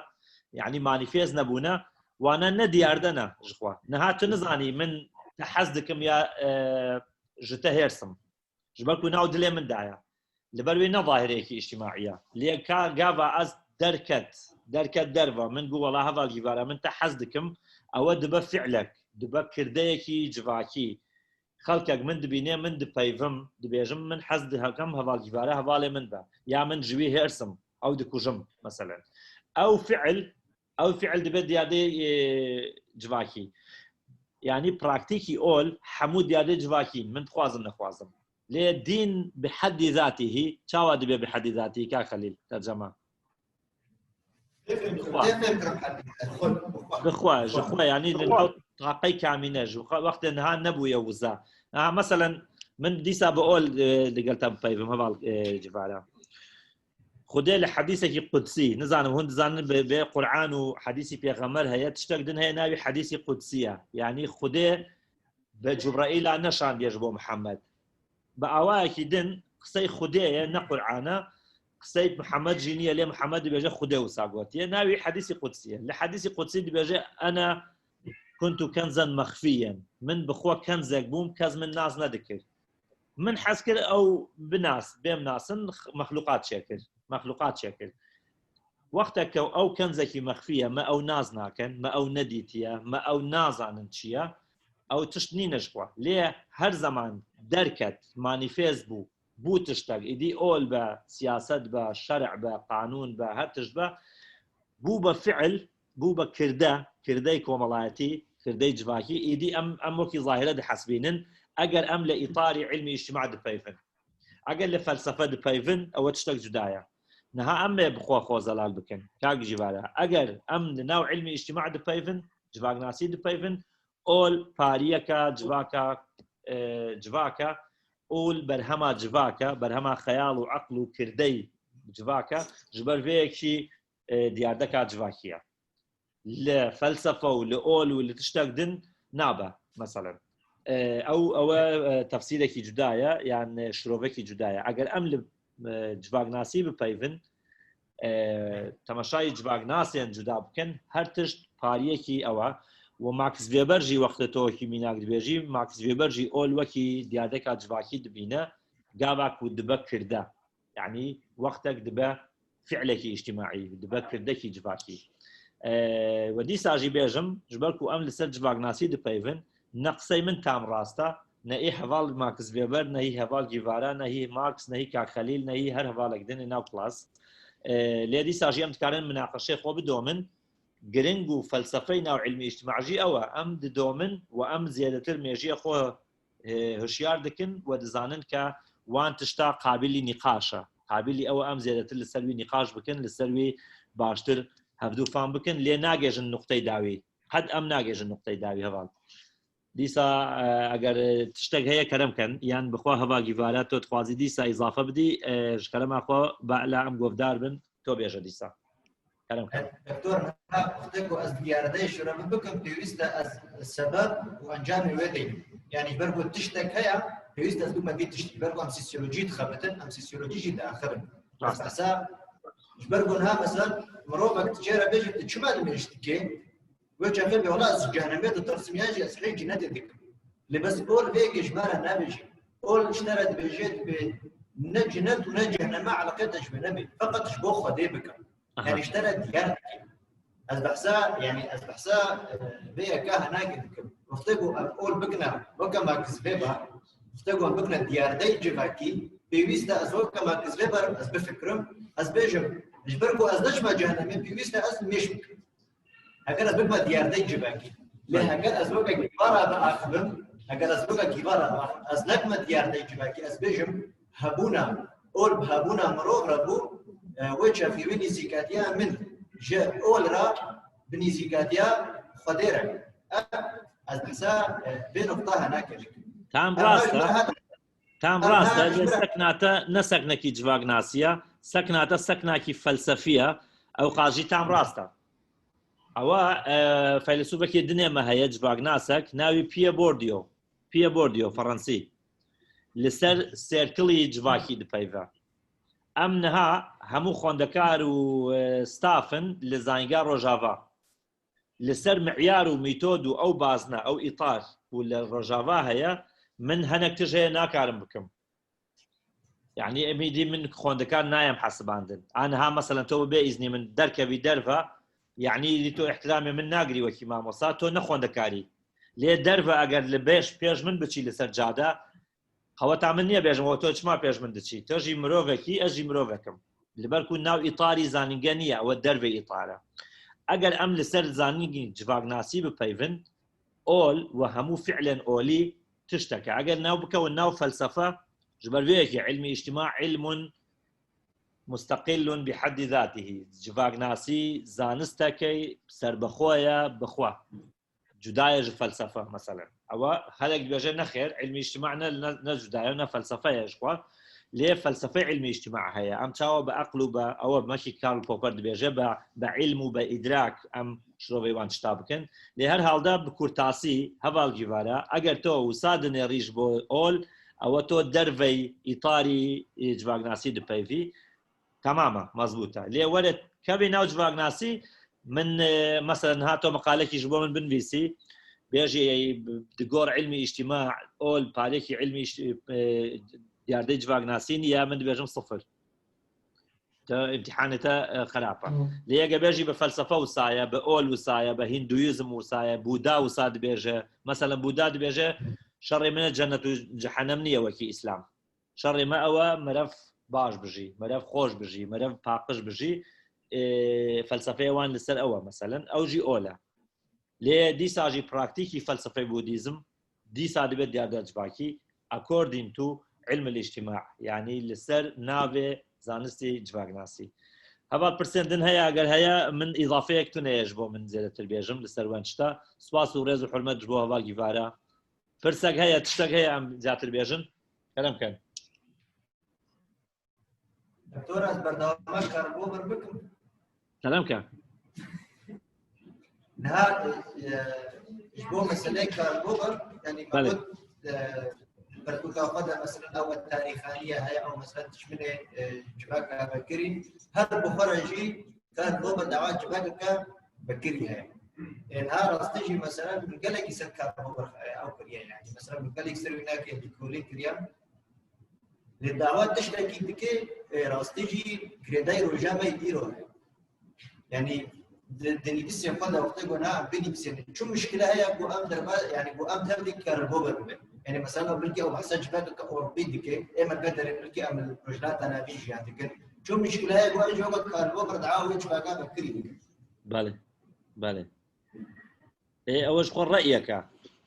yani manîfêst nebûne, wana ne diyarde ne ji xwe. Niha tu nizanî min te hez dikim ya, e, ji te hêrs im. Ji ber ku nav dilê min de ye. Li ber wê ne zahireyekî îctimaî ye. Lê ka gava ez derket, derket derve, min got, wela heval Gîvara, min te hez dikim, ewe dibe fiilek, dibe kirdeyekî civakî. Xelkek min dibîne, min dipeyvim, dibêjim, min hez dikim heval Gîvara hevalê min be. Ya min ji wî hêrs im, ew dikujim, meselen. Ew fiil, ew fiil dibe diyadê, e, civakî. Yani praktîkî ol, hemû diyadê civakî, min dixwazim, nexwazim. Lê dîn bi heddî zatîhî, çawa dibe bi heddî zatîhî, ka Xelîl, tercema? Bi xwe, ji xwe, yani li nav taqey kamîne, ji xwe wextê niha nebûye wiza. Ha, meselen, min dîsa bi ol, e, li gel te bipeyvim, heval, e, Civara. Xwedê li hedîsekî qudsî, nizanim hûn dizanin, bi, bi Qur'an û hedîsî pêxemer heye, tiştek din heye navî hedîsî qudsî ye. Yani Xwedê bi Cubraîla neşandiye ji bo Mihemed. Bi awayekî din qisey Xwedê ye, ne Qur'an e. Qisey Mihemed jî niye, lê Mihemed dibêje Xwedê wisa gotiye. Navî hedîsî qudsî ye. Li hedîsî qudsî dibêje, "Ene kuntu kenzen mexfiyen." Min bi xwe kenzek bûm, kes min nas nedikir. Min hez kir ew binas, bêm nasin, mexluqat çêkir. Mexluqat çêkir. Wexteke ew kenzekî mexfî ye, me ew nas nakin, me ew nedîtiye, me ew nazanin çi ye, ew tişt nîne ji xwe. Lê her zeman derket, manîfêst bû, bû tiştek, îdî ol be, siyaset be, şer'e be, qanûn be, her tişt be, bû be fiil, bû be kirde, kirdey komelayetî, kirdey civakî, îdî em, em wekî zahire dihesbînin, eger em li îtarî ilmî îctima dipeyvin. Eger li felsefe dipeyvin, ew tiştek cuda ye. Niha em ê bi xwe xwe zelal bikin. Kak Cîvara, eger em li nav ilmî îctima dipeyvin, civaknasî dipeyvin, ol pariyeke civaka, e, civaka, ol berhema civaka, berhema xeyal û eql û kirdey civaka, ji ber vê yekî, e, diyardeka civakî ye. Li felsefe û li ol û li tiştek din nabe, meselen. E, ew, ew e, tefsîrekî cuda ye, yan, e, şirovekî cuda ye. Eger em li, e, civaknasî bipeyvin, e, temaşayî civaknasên cuda bikin, her tişt pariyekî ew e. Û Max Weber jî wextê tu wekî mînak dibêjî, Max Weber jî ol wekî diyardeka civakî dibîne, gava ku dibe kirde. Yani wextek dibe fiilekî îctimaî, dibe kirdekî civakî. E, we dîsa jî bêjim, ji ber ku em li ser civaknasî dipeyvin, ne qisey min tam rast e, ne ê heval Max Weber, ne hî heval Guevara, ne hî Marx, ne hî Kak Xelîl, ne hî her hevalek din ê nav klas. E, lê dîsa jî em dikarin minaqeşê xwe bidomin. Giring û felsefey nav ilmî îctima jî ew e. Em didomin û em zêdetir mêjiyê xwe, e, hişyar dikin û dizanin ke wan tişta qabîlî nîqaş e. Qabîlî ew e em zêdetir li ser wî nîqaş bikin, li ser wî baştir hevdû fam bikin, lê nagêjin nuqtey dawî. Qet em nagêjin nuqtey dawî heval. Dîsa, e, eger, e, tiştek heye kerem ken, yan bi xwe heva Guevara tu dixwazî dîsa îzafe bidî, e, ji kerema xwe bela em govdar bin, to bêje dîsa. Kerem ken. Doktor, niha wextê ku ez diyardeyê şirove bikim, pêwîst e ez sebeb û encamê wê deynim. Yanî ji ber ku tiştek heye, pêwîst e ez bibime vî tiştî. Ji ber ku em sosîolojî dixebitin, em sosîolojî jî diaxivin. Rast e. Mesela, ji ber ku niha mesela mirovek tu jê re bêjî tu çima dimêj dikê, wê çaxê bê wela ez ji cehenemê ditirsim yan jî ez hê cinetê dikim. Lê bes ol vê yekê ji me re nebêjî. Ol ji te re dibêje dibê ne cinet û ne ceheneme eleqê te ji wê nebê. Feqet ji bo Xwedê bikim. Aha. Yanî ji te re diyar dike. Ez behsa, yanî ez behsa, e, vê yeka henakê dikim. Wextê ku em ol bikine, weke Max Weber, wextê ku em bikine diyardeyî civakî, pêwîst e ez weke Max Weber ez bifikirim, ez bêjim, ji ber ku ez neçime cehenemê, pêwîst e ez nimêj bikim. Heger ez bikime diyardeyî civakî. Lê heger ez weke Guevara biaxivim, heger ez weke Guevara biaxivim, ez nekime diyardeyî civakî, ez bêjim, hebûna ol bi hebûna mirov re bû, e, wê çaxî wê nîzîkatiya min ji ol re bi nîzîkatiya Xwedê re. E, ez behsa, e, vê nuqta henakê dikim. Tam rast e. Tam rast e. Lê sekna te ne seknekî civaknasî ye, sekna te seknakî felsefî ye. Ew qas jî tam rast e. Ewa, e, feylesûfekî dinê me heye, civaknasek, navî Pierre Bourdieu. Pierre Bourdieu, Fransî. Li ser sêrkilî civakî dipeyve. Em niha hemû xwendekar û, e, staff in li Zanîngeha Rojava. Li ser mi'yar û mîtod û ew bazne, ew îtar ku li Rojava heye, min hinek tij heye nakarim bikim. Yanî, em îdî min xwendekar nayem hesibandin. A niha, meselen, to bê îznî min derkevî derve, yanî, îdî to îhtiramê min nagirî wekî mamosta, to ne xwendekarî. Lê derve eger li bêş pêş min biçî li ser cade, qeweta min niye bêjim, we to çima pêş min diçî? To jî mirovekî, ez jî mirovek im. Li ber ku nav îtarî zanînge niye, ew dervê îtar e. Eger em li ser zanîngî civaknasî bipeyvin, ol û hemû fi'lên olî tiştek e. Eger nav bikewin nav felsefe, ji ber vê yekê ilmî îctima ilmun musteqillun bi heddî zatihî. Civaknasî zanistekê serbixwe ye, bi xwe. Cuda ye ji felsefe, meselen. Ewa herek dibêje, nexêr, ilmî îctima ne, ne, ne cuda ye, ne felsefe ye ji xwe. Lê felsefe ilmî îctima heye. Em çawa bi eql û bi, ewa mekî Karl Popper dibêje, bi, bi ilm û bi îdrak em şirovê wan tişta bikin. Lê her halde bi kurtasî, heval Guevara, eger to wisa dinêrî ji bo ol, ewa to dervey îtarî, e, civaknasî dipeyvî. Tamam e, mezbût e. Lê were kevî nav civaknasî, min, e, mesela niha to meqalekî ji bo min binivîsî, bêjî, e, di gor ilmî îctima, ol parêkî ilmî îcti-, e, diyardeyî civaknasî niye, min dibêjim sifir. Te îmtîhanê te, e, xerab e. Hı. Lê ege bêjî bi felsefe wisa ye, bi ol wisa ye, bi hînduyîzm wisa ye, Buda wisa dibêje. Meselen Buda dibêje, şerê min e cennet û cehenem niye wekî Îslam. Şerê me ew e, merev baş bijî, merev xweş bijî, merev paqij bijî. Ê, felsefeya wan li ser ew e, meselen. Ew jî ol e. Lê dîsa jî praktîkî felsefeyê Budîzm dîsa dibe diyardeya civakî, according to ilm el-îctima, yanî li ser navê zanistê civaknasî. Heval pirsên din heye, eger heye, min îzafeyek tune ye ji bo min zêdetir bêjim li ser wen tişta. Spas û rêz û hurmet ji bo heval Guevara. Pirsek heye, tiştek heye em zêdetir bêjin? Kerem kin. Doktor, ez berdewama Karl Popper bikim. Kerem kin. Niha, e, ji bo meseleyê Karl Popper, yanî me Belê. got, e, pertûka xwe de, mesela, ew tarîxaniye heye, ew, mesela, dijminê, e, civaka vekirî. Her bi xwe re jî Karl Popper dawa civakeke vekirî heye. Ê, niha rastî jî, mesela, min gelekî ser Karl Popper, e, ew kiriye, yanî, mesela, min gelekî ser wî nakê lîkolîn kiriye. Lê dawa tiştekî dike, e, rastî jî girêdayî roja me îro heye. Yanî, di, di nivîsê xwe de wextê ku na em binivîsînin. Çi muşkile heye ku em derba, yani ku em tevlî karibo bibe. Yani mesela belkî ew behsa civakeke Ewropî dike, ê me bederê belkî em li Rojhilata Navîn jiyan dikin. Çi muşkile heye ku em civaka karibo berdawa wê civaka vekirî bikin. Belê, belê. Ê, ew ji xwe reyek e.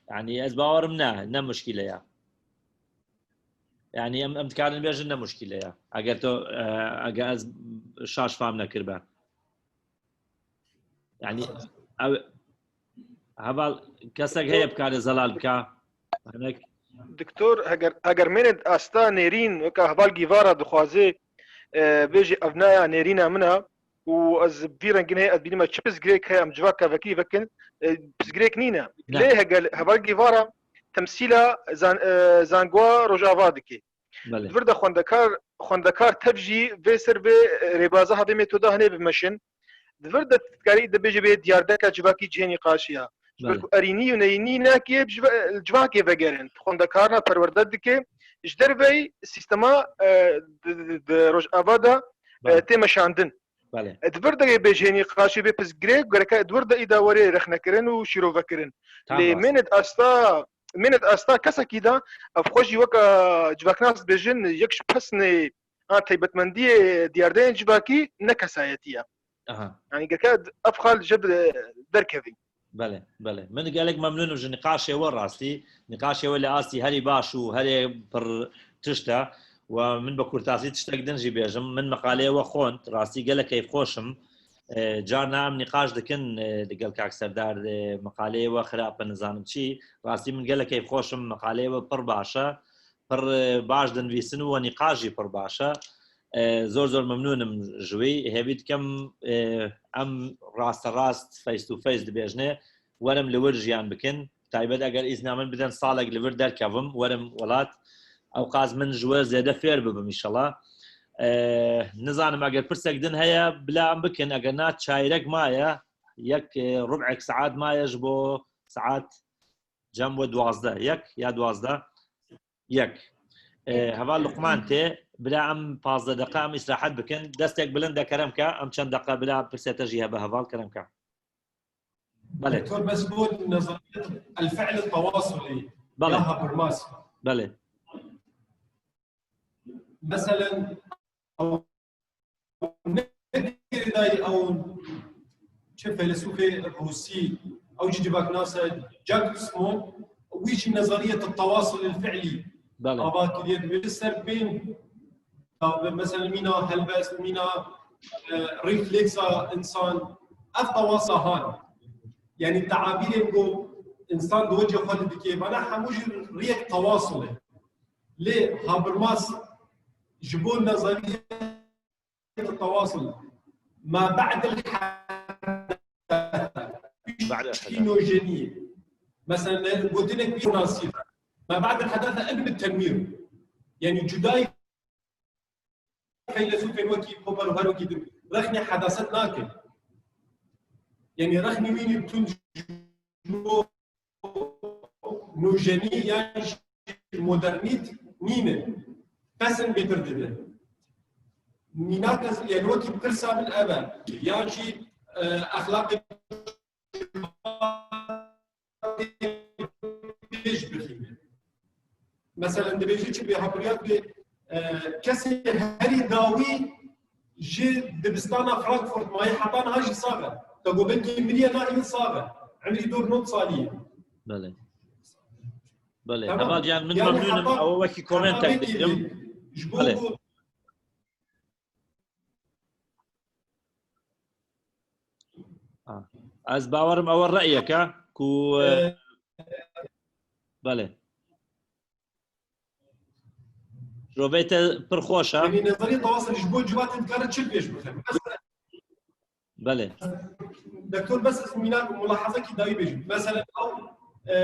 Yani ez bawerim ne, ne muşkile ye. Yani em, em dikarin bêjin ne muşkile ye. Eger to, e, eger ez şaş fam nekirbe. Yani ew, heval kesek heye bikare zelal bika. Hinek. Doktor, heger, heger mênet asta nêrîn, weka heval Gîvara dixwaze, e, bêjî ev naya nêrîna min a, û ez vî rengîn heye, ez bînî me çi pirsgirêk heye, em civaka vekirî vekin, e, pirsgirêk nîne. Ne. Lê heger heval Gîvara temsîla zan-, e, zangoa Rojava dike. Belê. Di vir de xwendekar, xwendekar tev jî vê ser vê, e, rêbaza ha vê metoda hinê bimeşin. Di vir de dikarî dibêje bê diyardeka civakî cihê nîqaşê ya. Ji ber Belê. ku erînî û neyînî nake, bi civa-, civakê vegerin. Xwendekarina perwerde dike, ji derveyî sîstema, e, di, di, di Rojava de, e, Belê. tê meşandin. Belê. E, di vir de bê cihê nîqaşê bê pirsgirêk, gereke di vir de îda were rexnekirin û şîrovekirin. Tam Lê rast. mênet asta, mênet asta kesekî de, ev xwe jî weka civaknas dibêjin, yek ji pesnê a taybetmendiyê diyardeyên civakî ne kesayetî ye. Aha. Yani gereke ev xal ji derkevî. Belê, belê. Min gelek memnûn im ji niqaşê we rastî. Niqaşê we li astî herî baş û herê pir tişt e. We min bi kurtasî tiştek din jî bêjim. Min meqaleyê we xwend. Rastî gelek keyfxweş im. E, carna em niqaş dikin, e, digel kak Serdar, e, meqaleyê we xirab e, nizanim çi. Rastî min gelek keyfxweş im. Meqaleyê we pir baş e. Pir, e, baş dinivîsin û we nîqaş jî pir baş e. E, zor zor memnûn im ji wî. Hêvî dikim, e, em rasterast face to face dibêjinê, werim li wir jiyan bikin. Taybet eger îzna min bidin salek li vir derkevim, werim welat. Ewqas min ji we zêde fêr bibim înşallah. E, nizanim eger pirsek din heye, bila em bikin. Eger na çayrek maye, yek, e, rub'ek saet maye ji bo saet cem we duwazdeh, yek ya duwazdeh. Yek. E, heval Luqman tê, bila em pazdeh deqa em îstirahet bikin. Destek bilind de kerem ke, em çend deqa bila pirsê te jî hebe heval kerem ke. Belê. Doktor, bes bo nezariyet el-fi'l el-tewasulî Belê. ya Habermas. Belê. Meselen, ew ne girêdayî ew çi feylesûfê Rûsî, ew jî civaknasa Jacques Simon, wî jî nezariyet tewasul el-fi'lî Belê. ava kiriye, dibêje ser pên, mesela mîna helbest, mîna, e, refleksa însan, ev tewasa han. Yani teabîrên ku însan di wecê xwe de dike, vana hemû jî riyek tewasul e. Lê Habermas ji bo nezariyet tewasul, ma ba'd el-hadatha, Ba'd el-hadatha. Piştî nûjeniyê. Mesela, gotinek wî nasî. Ma ba'd el-hadatha ibn el-tenwîr. Yani cudayî feylesûfên wekî Popper û her wekî din rexnê hedaset nakin. Yani rexnê wî tund ji bo nûjenî yan jî modernît nîne. Pesin bêtir dibe. Mînak ez, yani wekî pirsa min ev e. Yan jî, e, exlaqê pêş bixîne. Meselen dibêje çi bê haburiyat bê, e, kesê herî dawî ji dibistana Frankfurt mayî heta niha jî sax e. Te got belkî miriye, na hîn sax e. Emrî dor nod salî ye. Belê. Belê. Tamam. Heval Can, min Yani memnûn im. heta, Ew wekî heta komentek vê dikirim. Ji bo Belê. ku Ha. Ez bawerim ew reyek e ku, e, Ee, belê. Şovê te pir xweş e. Yanî nezerî tewasel ji bo civatên dikare çi pêş bixe? Mesela Belê. Doktor, bes ez mînak mulahazekî dawî bêjim. Mesela ew, e,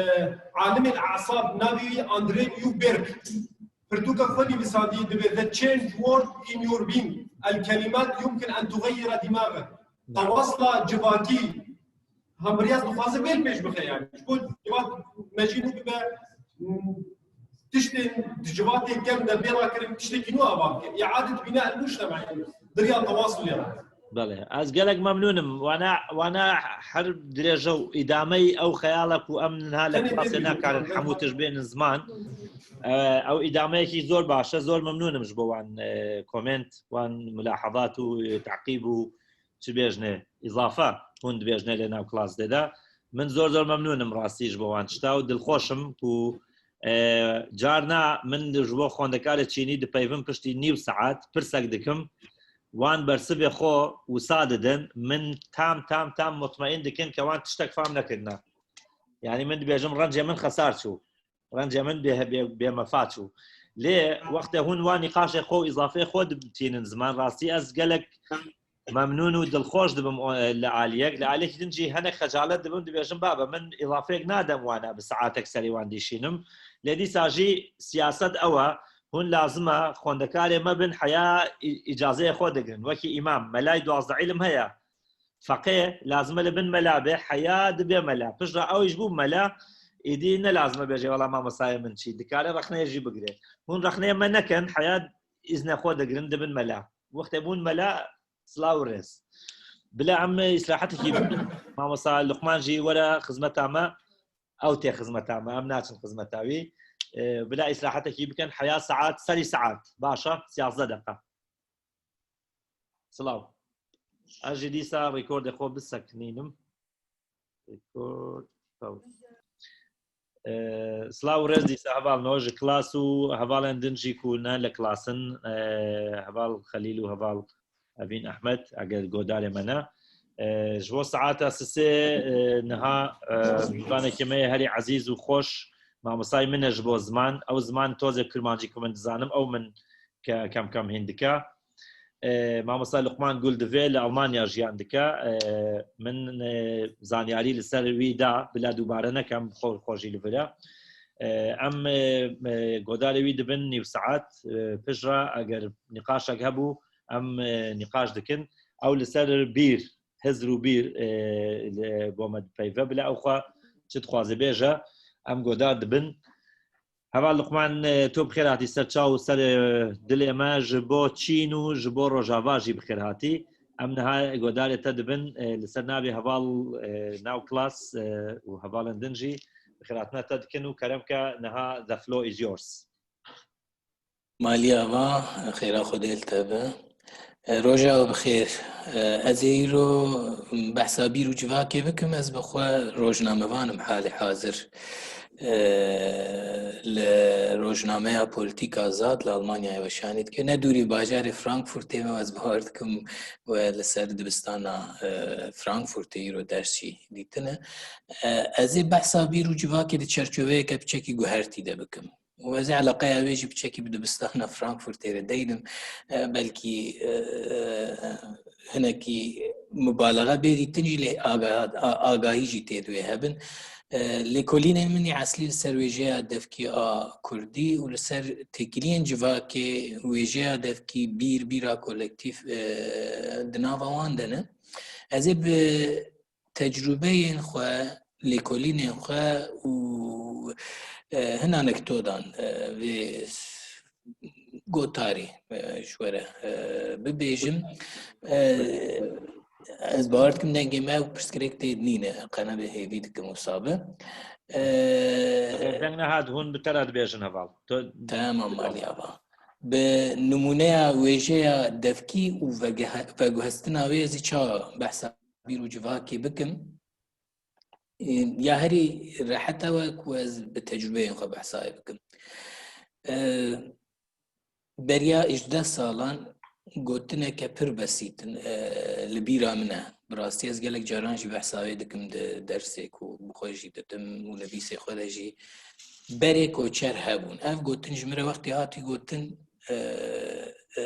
alimê esab navê wî André Newberg. Pirtûka xwe nivîsandî, dibê The Change Word in Your Being. El kelimat yumkin en tuxeyyira dimagek. Tewasla civakî. Hambiriyaz dixwaze vê li pêş bixe yani. Ji bo civat mejî nû bibe, tiştên di civatê kevn de bê rakirin, tiştekî nû ava bike. Îade dibîne el mujtema yani. Diriya tewasul yani. بەڵێ، ez gelek memnûn im. Wana, wana her dirêje û îdameyî ew xeyala ku em niha li klasê nakarin hemû tişt bênin ziman. E, ew îdameyekî zor baş e, zor memnûn im ji bo wan, e, komênt, wan mulahazat û, e, teqîb û çi bêjne, îzafe hûn dibêjne lê nav klasê de. Min zor zor memnûn im rastî ji bo wan tişta û dilxweş im ku, e, carna min ji bo xwendekarê çînî dipeyvim piştî nîv saet pirsek dikim. Wan bersivê xwe wisa didin, min tam, tam, tam mutmeîn dikin ke wan tiştek fam nekirine. Yanî min dibêjim rencê min xesar çû. Rencê min bê, bê, bêmefa çû. Lê wextê hûn wan nîqaşê xwe û îzafeyê xwe dibitînin ziman, rastî ez gelek memnûn û dilxweş dibim o, li aliyek. Li aliyekî din jî henek xecalet dibim, dibêjim, baba, min îzafeyek nadem wana bi saetek serê wan dîşînim. Lê dîsa jî siyaset ew e, hûn lazim e xwendekarê me bin heya î-, îcazeyê xwe digirin. Wekî îmam, melayê duwazdeh îlim heye. Feqê lazim e li bin mela be, heya dibe mela. Piştre ew ji bû mela, êdî ne lazim e bêje, wela mamostayê min çî. Dikare rexneyê jî bigire. Hûn rexneyê me nekin, heya îzne xwe digirin, dibin mela. Wextê bûn mela, silav û rêz. Bila em îsrahetekî bikin. Mamosta Luqman jî were xizmeta me, ew tê xizmeta me, em naçin xizmeta wî. E, bila îsrahetekî bikin, heya saet, serî saet. Baş e, siyazdeh deqa. Silav. Ez jî dîsa rekordê xwe bisekinînim. Record, pause. E, silav û rêz dîsa hevalno ji klas û hevalên din jî ku ne li klas in, e, heval Xelîl û heval Evîn Ehmed, eger godarê me ne. E, ji bo saeta sisê, e, niha, e, mîvanekî me yê herî ezîz û xweş, mamostayê min e ji bo ziman. Ew ziman tozê kurmancî ku min dizanim, ew min ke-, kem kem hîn dike. E, mamosta Luqman Gul divê li Almanya jiyan dike. E, min, e, zanyarî li ser wî da, bila dubare nekem, xwe, xwe jî li vir e. E, em, e, e, godarê wî dibin nîv saet, e, piştre eger nîqaşek hebû, em, e, nîqaş dikin. Ew li ser bîr, hizr û bîr, e, li, bo me dipeyve, bila ew xwe çi dixwaze bêje, em godar dibin. Heval Luqman, e, tu bi xêr hatî ser çav û ser, e, dilê me, ji bo Çîn û ji bo Rojava jî bi xêr hatî. Em niha godarê te dibin, e, li ser navê heval, e, nav klas, e, û hevalên din jî bi xêrhatina te dikin û kerem ke niha the floor is yours. Malî ava, xêra Xwedê li te be. E, roja we bi xêr. E, ez ê îro behsa bîr û civakê bikim, ez bi xwe rojnamevan im halê hazir. E, li rojnameya Politik Azad li Almanyayê weşanî dike. Ne dûrî bajarê Frankfurtê me, ez bawer dikim we li ser dibistana, e, Frankfurtê îro ders jî dîtine. E, ez ê behsa bîr û civakê di çerçoveyeke piçekî guhertî de bikim. û ez ê eleqeya wê jî piçekî bi dibistana Frankfurtê re deynim. E, belkî, e, hinekî mubalaxa bê dîtin jî lê aga-, a-, agahî jî tê di wê hebin. E, lêkolînên min yê eslî li ser wêjeya devkî a kurdî û li ser têkiliyên civakê wêjeya devkî bîr, bîra kolektîf, e, di nava wan de ne. Ez ê bi tecrûbeyên xwe, lêkolînên xwe û, e, hin anekdodan, e, vê gotarî, e, ji we re, e, bibêjim. E, ez bawer dikim dengê me û pirsgirêk tê nîne, qe nebe hêvî dikim wisa be. E, Eger deng nehat, hûn bi te re dibêjin heval. To- Tamam, malî ava. Bi nimûneya wêjeya devkî û vegehe-, veguhestina wê ez ê çawa behsa bîr û civakê bikim. Ê, ya herî rehet ew e ku ez bi tecrûbeyên xwe behsa wê bikim. E, beriya hejdeh salan gotineke pir besît in, e, li bîra min e. Bi rastî ez gelek caran jî behsa wê dikim di dersê ku bi xwe jî didim û li bîsê xwe de jî berê koçer hebûn. Ev gotin ji min re wextê hatî gotin, e, e,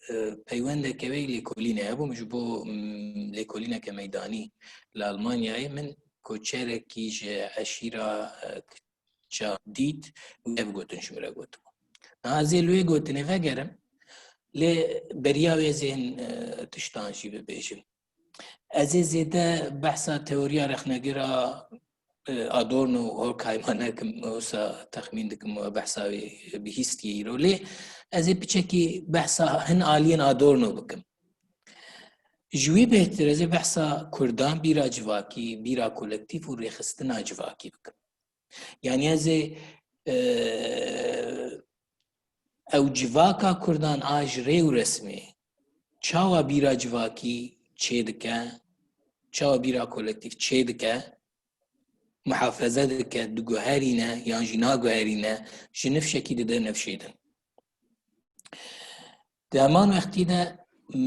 e, peywendeke wê lêkolînê hebû. Min ji bo, mm, lêkolîneke meydanî li Almanyayê min koçerekî ji eşîra, e, kiça dît û ev gotin ji min re gotibû. Niha ez ê li wê gotinê vegerim, lê beriya wê ez ê hin, e, tiştan jî bibêjim. Ez ê zêde behsa teoriya rexnegera, e, Adorno û Horkheimer nekim, wisa texmîn dikim we behsa wê bihîstiye îro. Lê ez ê piçekî behsa hin aliyên Adorno bikim. Ji wî bêhtir ez ê behsa Kurdan, bîra civakî, bîra kolektîf û rêxistina civakî bikim. Yanî ez ê, e, ew civaka Kurdan a ji rê û resmê çawa bîra civakî çêdike, çawa bîra kolektîf çêdike, muhafeze dike, diguherîne yan jî naguherîne, ji nifşekî dide nifşê din. Di heman wextî de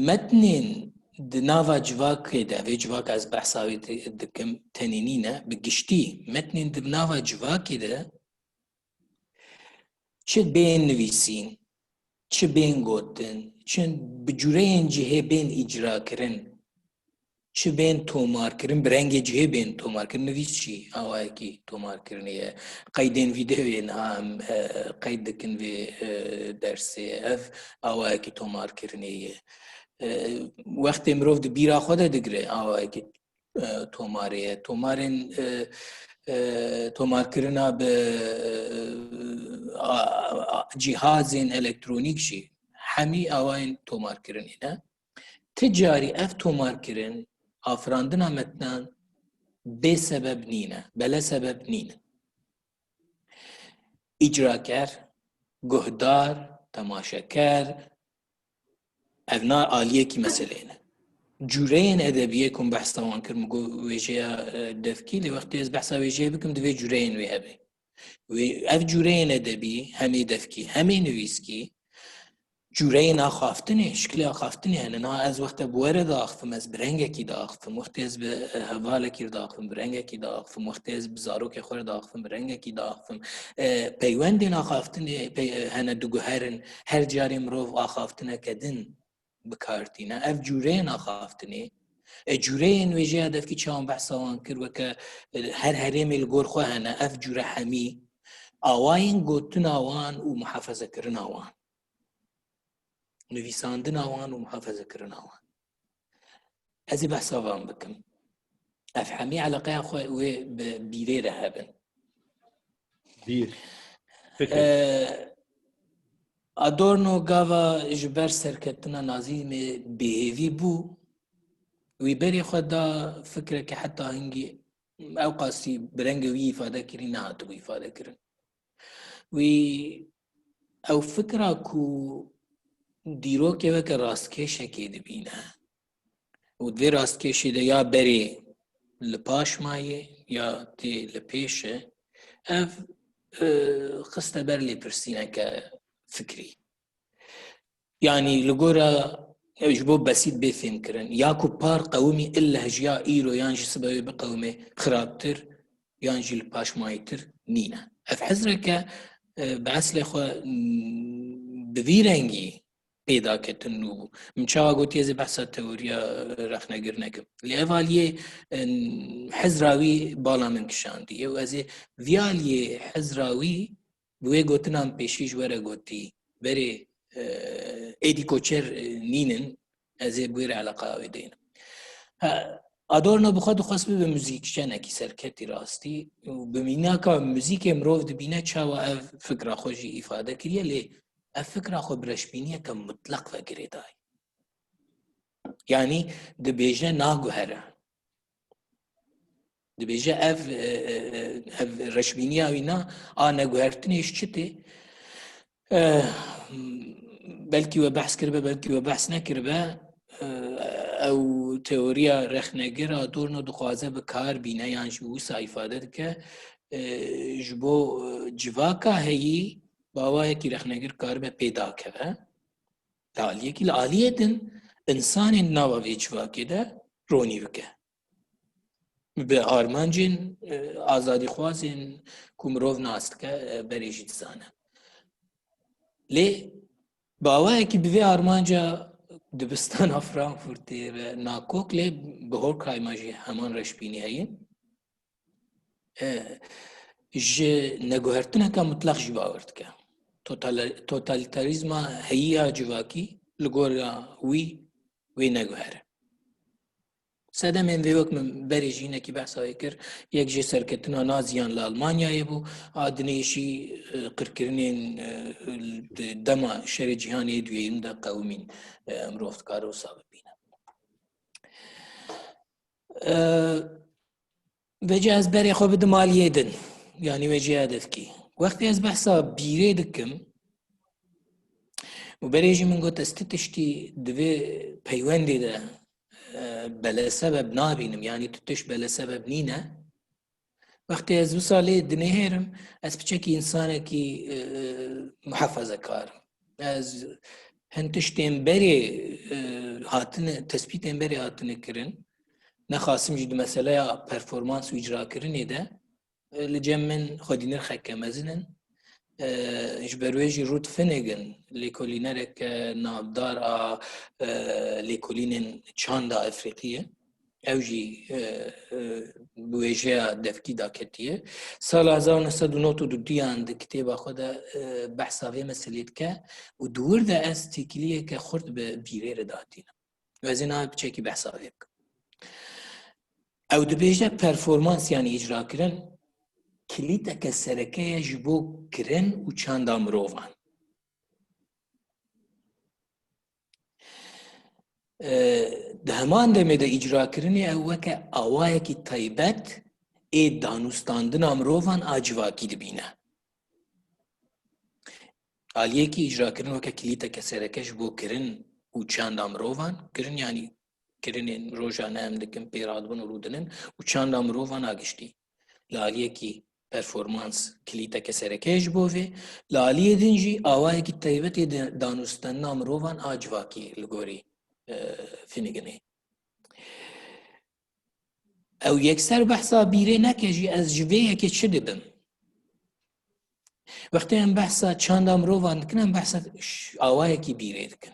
metnên di nava civakê de, vê civaka ez behsa wê di-, dikim, tenê nîne, bi giştî metnên di nava civakê de çi bên nivîsîn, çi bên gotin, çi bi cûreyên cihê bên îcrakirin, çi bên tomarkirin, bi rengê cihê bên tomarkirin, nivîs jî awayekî tomarkirinê ye. Qeydên vîdeoyê niha em, e, qeyd dikin vê, e, dersê. Ev awayekî tomarkirinê ye. E, wextê mirov di bîra xwe de digire, awayekî, e, tomarê ye. Tomarên, e, e, tomarkirina bi, e, a, a, cîhazên elektronîk jî hemî awayên tomarkirinê ne. Ti carî ev tomarkirin, afirandina metnan bê sebeb nîne, bele sebeb nîne. Îcraker, guhdar, temaşeker, ev na aliyekî meseleyê ne. Cûreyên edebiyê ku min behsa wan kir, min got wêjeya, e, devkî, lê wextê ez behsa wêjeyê bikim, divê cûreyên wê hebe. Wê, ev cûreyên edebî, hemê devkî, hemê nivîskî, cûreyên axaftinê, şikilê axaftinê hene. Niha ez wexte bi we re diaxifim, ez bi rengekî diaxifim. Wextê ez bi, e, hevalekî re diaxifim, bi rengekî diaxifim. Wextê ez bi zarokê xwe re diaxifim, bi rengekî diaxifim. E, peywendên axaftinê pey-, e, hene diguherin. Her carê mirov axaftineke din bi kar tîne. Ev cûreyên axaftinê, e, cûreyên wêjeya devkî çawan behsa wan kir, weke, e, her herêmê li gor xwe hene. Ev cûre hemî awayên gotina wan û muhafezekirina wan. Nivîsandina wan û muhafezekirina wan. Ez ê behsa van bikim. Ev hemî eleqeya xwe wê bi bîrê re hebin. Bîr. Fikir. Ee, Adorno gava ji ber serketina nazîzmê bêhêvî bû. Wî berê xwe da fikreke heta hingî ew qasî bi rengê wî îfade kirî nehatibû îfade kirin. Wî ew fikra ku dîrokê weke rastkêşekê dibîne û di vê rastkêşê de ya berê li paş mayê ya tê li pêş e, ev, e, xiste ber lêpirsîneke fikrî. Yanî li gora, e, ji bo besît bê fêmkirin, ya ku par qewimî illeh ji ya îro yan jî sibe wê biqewimê xirabtir yan jî li paş mayîtir nîne. Ev hizreke, e, bi eslê xwe, m, bi vî rengî pêdaketin nû bû. Min çawa gotî ez ê behsa teoriya, e, rexnegir nekim. Lê ev aliyê, e, hizra wî bala min kişandiye û ez ê vî aliyê hizra wî bi wê gotinan pêşî ji we re gotî, berê, e, êdî koçer, e, nînin, ez ê bi wê re eleqeya wê deynim. Ha, Adorno bi xwe dixwest bibe muzîkjenekî serketî rastî û bi mînaka muzîkê mirov dibîne çawa ev fikra xwe jî îfade kiriye, lê ev fikra xwe bi reşbîniyeke mutleq ve girêdayî. Yanî dibêje naguhere. Dibêje ev, e, e, e, ev reşbîniya wî na a neguhertinê ji çi tê? E, belkî we behs kiribe, belkî we behs nekiribe. E, ew teoriya rexnegir Adorno dixwaze bi kar bîne yan jî wisa îfade dike. E, ji bo, e, civaka heyî bi awayekî rexnegir karibe pê dakeve. Li aliyekî, li aliyê din, insanên nava vê civakê de ronî bike. Bi armancên, e, azadîxwazên ku mirov nas dike, e, berê jî dizane. Lê bi awayekî bi vê armanca dibistana Frankfurtê re nakok, lê bi Horkheimer jî heman reşbînî heye. E, ji neguhertineke mutleq jî bawer dike. Totali-, totalîtarîzma heyî ya civakî li gora wî wê neguhere. Sedemên vê wek min berê jî hinekî behsa wê kir, yek jê serketina naziyan li Almanyayê bû, a dinê jî, e, qirkirinên, e, di dema şerê cîhanê yê duyeyîm de qewimîn, e, mirov dikare wisa bibîne. Vêca ez berê xwe bidim aliyê din, yanî wê cihê devkî. Wextê ez behsa bîrê dikim, û berê jî min got, ez ti tiştî di vê peywendê de, e, belesebeb nabînim, yanî tu tişt belesebeb nîne. Wextê ez wisa lê dinihêrim, ez piçekî însanekî, e, muhafazekar im. Ez hin tiştên berê, e, hatine, tespîtên berê hatine kirin. Nexasim jî di meseleya performans û îcrakirinê de, e, li cem min xwedî nirxeke mezin in. E, ji ber wê jî Ruth Finnegan, lêkolînereke navdar a, e, lêkolînên çanda Efrîqiyê. Ew jî, e, e, bi wêjeya devkî daketiye. Sala hezar neh sed û nod û duyan di kitêba xwe de, e, behsa vê meselê dike û di wir de ez têkiliyeke xurt bi bîrê re dihatînim. Û ez ê niha piçekî behsa vê bikim. Ew dibêje performans, yanî îcrakirin, kilîteke sereke ye ji bo kirin û çanda mirovan. E, di heman demê de îcrakirinê ew weke awayekî taybet ê danûstandina mirovan a civakî dibîne. Aliyekî îcrakirin weke kilîteke sereke ji bo kirin û çanda mirovan, kirin yanî kirinên rojane em dikin, pêradibin û rûdinin û çanda mirovan a giştî. Li aliyekî performans kilîteke sereke ye ji bo vê, li aliyê din jî awayekî taybet ê de-, danûstandina mirovan a civakî li gorî, e, Finneganê. Ew yekser behsa bîrê neke jî ez ji vê yekê çi dibim? Wextê em behsa çanda mirovan dikin, em behsa ş-, awayekî bîrê dikin.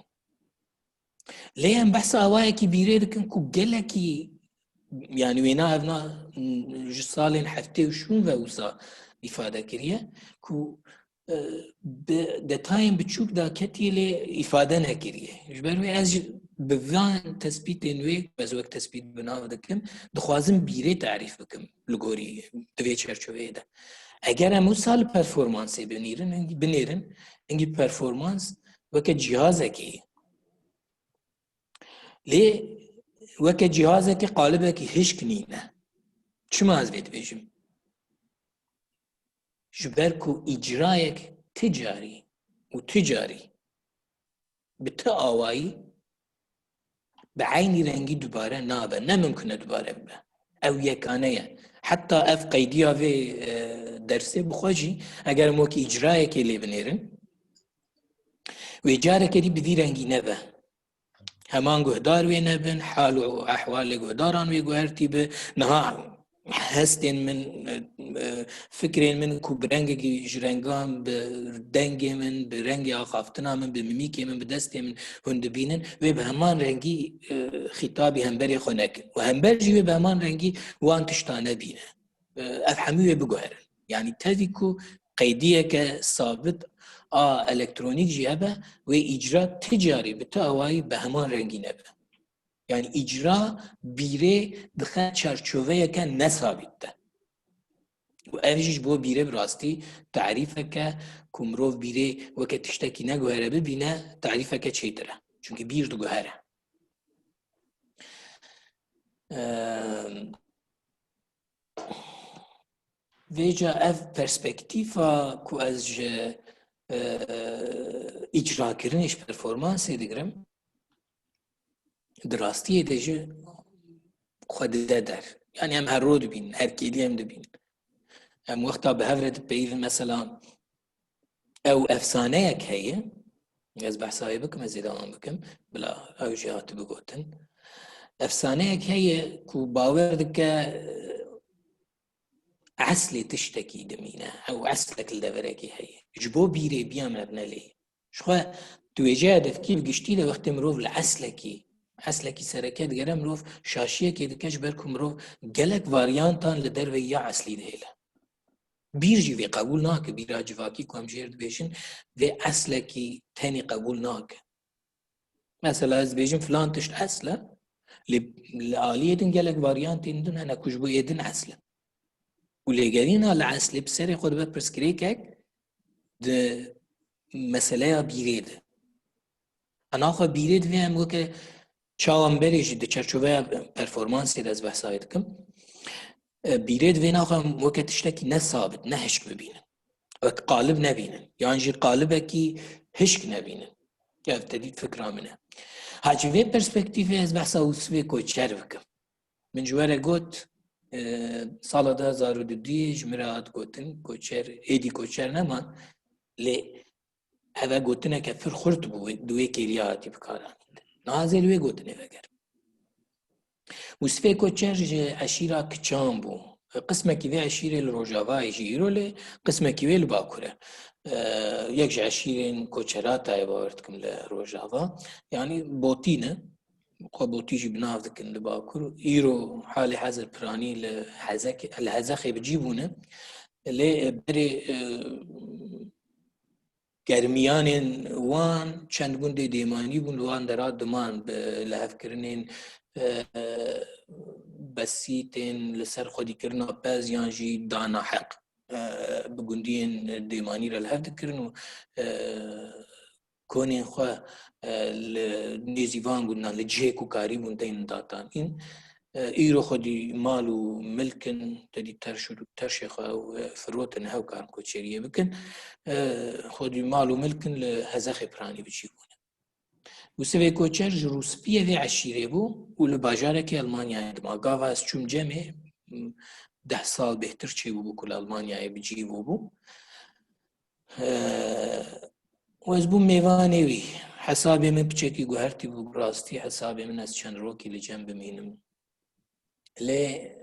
Lê em behsa awayekî bîrê dikin ku gelekî, yanî wêna evna ji salên heftê û şûn ve wisa îfade kiriye ku, e, bi detayên biçûk daketiye lê îfade nekiriye. Ji ber wê ez ji, bi van tespîtên wê, ez wek tespît bi nav dikim, dixwazim bîrê tarîf bikim li gorî di vê çerçoveyê de. Eger em wisa li performansê binêrin, hingî binêrin, hingî performans weke cihazekê ye. Lê weke cihazekê qalibekî hişk nîne. Çima ez vê dibêjim? Ji ber ku îcrayek ti carî û ti carî bi ti awayî bi eynî rengî dubare nabe. Ne mimkun e dubare bibe. Ew yekane ye. Heta ev qeydiya vê, e, dersê bi xwe jî, eger em wekî îcrayekê lê binêrin, wê careke dî bi vî rengî nebe. Heman guhdar wê nebin, hal û ehwalê guhdaran wê guhertî bi. Niha hestên min, e, e, fikrên min ku bi rengekî ji rengan, bi dengê min, bi rengê axaftina min, bi mimîkê min, bi destê min hûn dibînin, wê bi heman rengî, e, xîtabî hemberê xwe nekin. Û hember jî wê bi heman rengî wan tişta nebîne. E, ev hemû wê biguherin. Yanî tevî ku qeydiyeke sabit a elektronîk jî hebe, wê îcra ti carî bi ti awayî bi heman rengî nebe. Yanî îcra bîrê dixe çarçoveyeke nesabît de. Û ev jî ji bo bîrê bi rastî tarîfeke ku mirov bîrê weke tiştekî neguhere bibîne, tarîfeke çêtir e. Çimkî bîr diguhere. Em, Vêca ev perspektîfa ku ez ji, e, îcrakirinê, ji performansê digirim, di rastiyê de jî xwe dide der. Yanî em her roj dibînin, her kêlî em dibînin. Em wexta bi hev re dipeyivin, mesela, ew efsaneyek heye, ez behsa wê bikim, ez ê dewam bikim, bila ew jî hatibû gotin. Efsaneyek heye ku bawer dike, eslê tiştekî dimîne, ew eslek li deverekê heye. Ji bo bîrê biya me binelê. Ji xwe di wêjeya devkî bi giştî de wextê mirov li eslekî, eslekî sereke digere, mirov şaşiyekê dike, ji ber ku mirov gelek varyantan li derveyî ya eslî dihêle. Bîr jî vê qebûl nake, bîra civakî ku em jê re dibêjin, vê eslekî tenê qebûl nake. Mesela ez dibêjim filan tişt esl e, lê li aliyê din gelek varyantên din hene ku ji bo ê din esl e. Û lêgerîna li eslê bi serê xwe dibe pirsgirêkek di meseleya bîrê de. Anaxwe bîrê divê em weke Çawa em berê jî di çerçoveya performansê de ez behsa wê dikim. E, bîrê divê naxwe em weke tiştekî ne sabit, ne hişk bibînin. Wek qalib nebînin. Yan jî qalibekî hişk nebînin. Ev tedî fikra min e. Ha, ji vê perspektîfê ez behsa Ûsivê Koçer bikim. Min ji we re got, e, sala du hezar û duduyê ji min re hat gotin, Koçer, êdî Koçer neman, lê eve gotineke pir xurt bû, di wê kêliya hatî bikaranîn. Niha ez ê li wê gotinê vegerim. Ûsivê Koçer ji eşîra Kiçan bû. Qismekî vê eşîrê li Rojavayê jî îro lê, qismekî wê li Bakur e. E, yek ji eşîrên Koçeratayê bawer dikim li Rojava. Yanî Botî ne. Xwe Botî jî bi nav dikin li Bakur. Îro halê hezir piranî li Hezek-, li Hezexê bi cî bûne. Lê berê, e, germiyanên wan çend gundê dêmanî bûn, li wan dera diman bi lihevkirinên, e, besîtên li ser xwedîkirina pez yan jî dana heq, e, bi gundiyên dêmanî re li hev dikirin û, e, konên xwe, e, li nêzî van gundan, li cihê ku karîbûn tên datanîn. E, îro xwedî mal û milk in, tedî terş û terşê xwe ew, e, firotin, hew karin koçeriyê bikin. E, xwedî mal û milk in, li Hezexê piranî bi cî bûne. Ûsivê Koçer ji rûspiyê vê eşîrê bû û li bajarekî Elmanyayê dima. Gava ez çûm cemê, m, deh sal bêhtir çêbûbû ku li Elmanyayê bi cî bûbû. E, û ez bûm mêvanê wî. Hesabê min piçekî guhertî bû, bi rastî hesabê min ez çend rokî li cem bimînim. Lê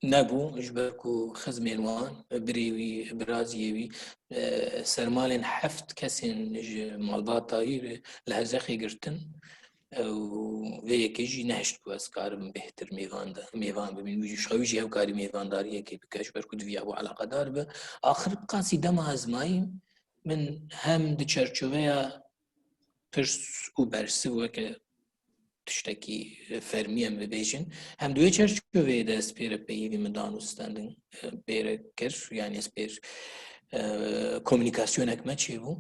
nebû, ji ber ku xizmên wan, birê wî, biraziyê wî, e, sermalên heft kesên ji malbata wî li Hezexê girtin. Ew vê yekê jî nehişt ku ez karim bêhtir mêvan de, mêvan bibînim. Wî jî, ji xwe wî jî hewkarî mêvandariyekê bike, ji ber ku diviya bû eleqedar be. Axir bi qasî dema ez mayîm, min hem di çerçoveya pirs û bersiv weke tiştekî fermî em bibêjin, hem di wê çerçoveyê de ez pê re peyivî min dan û standin, e, pê re kir, yanî ez pê re, e, komûnîkasyonek me çêbû.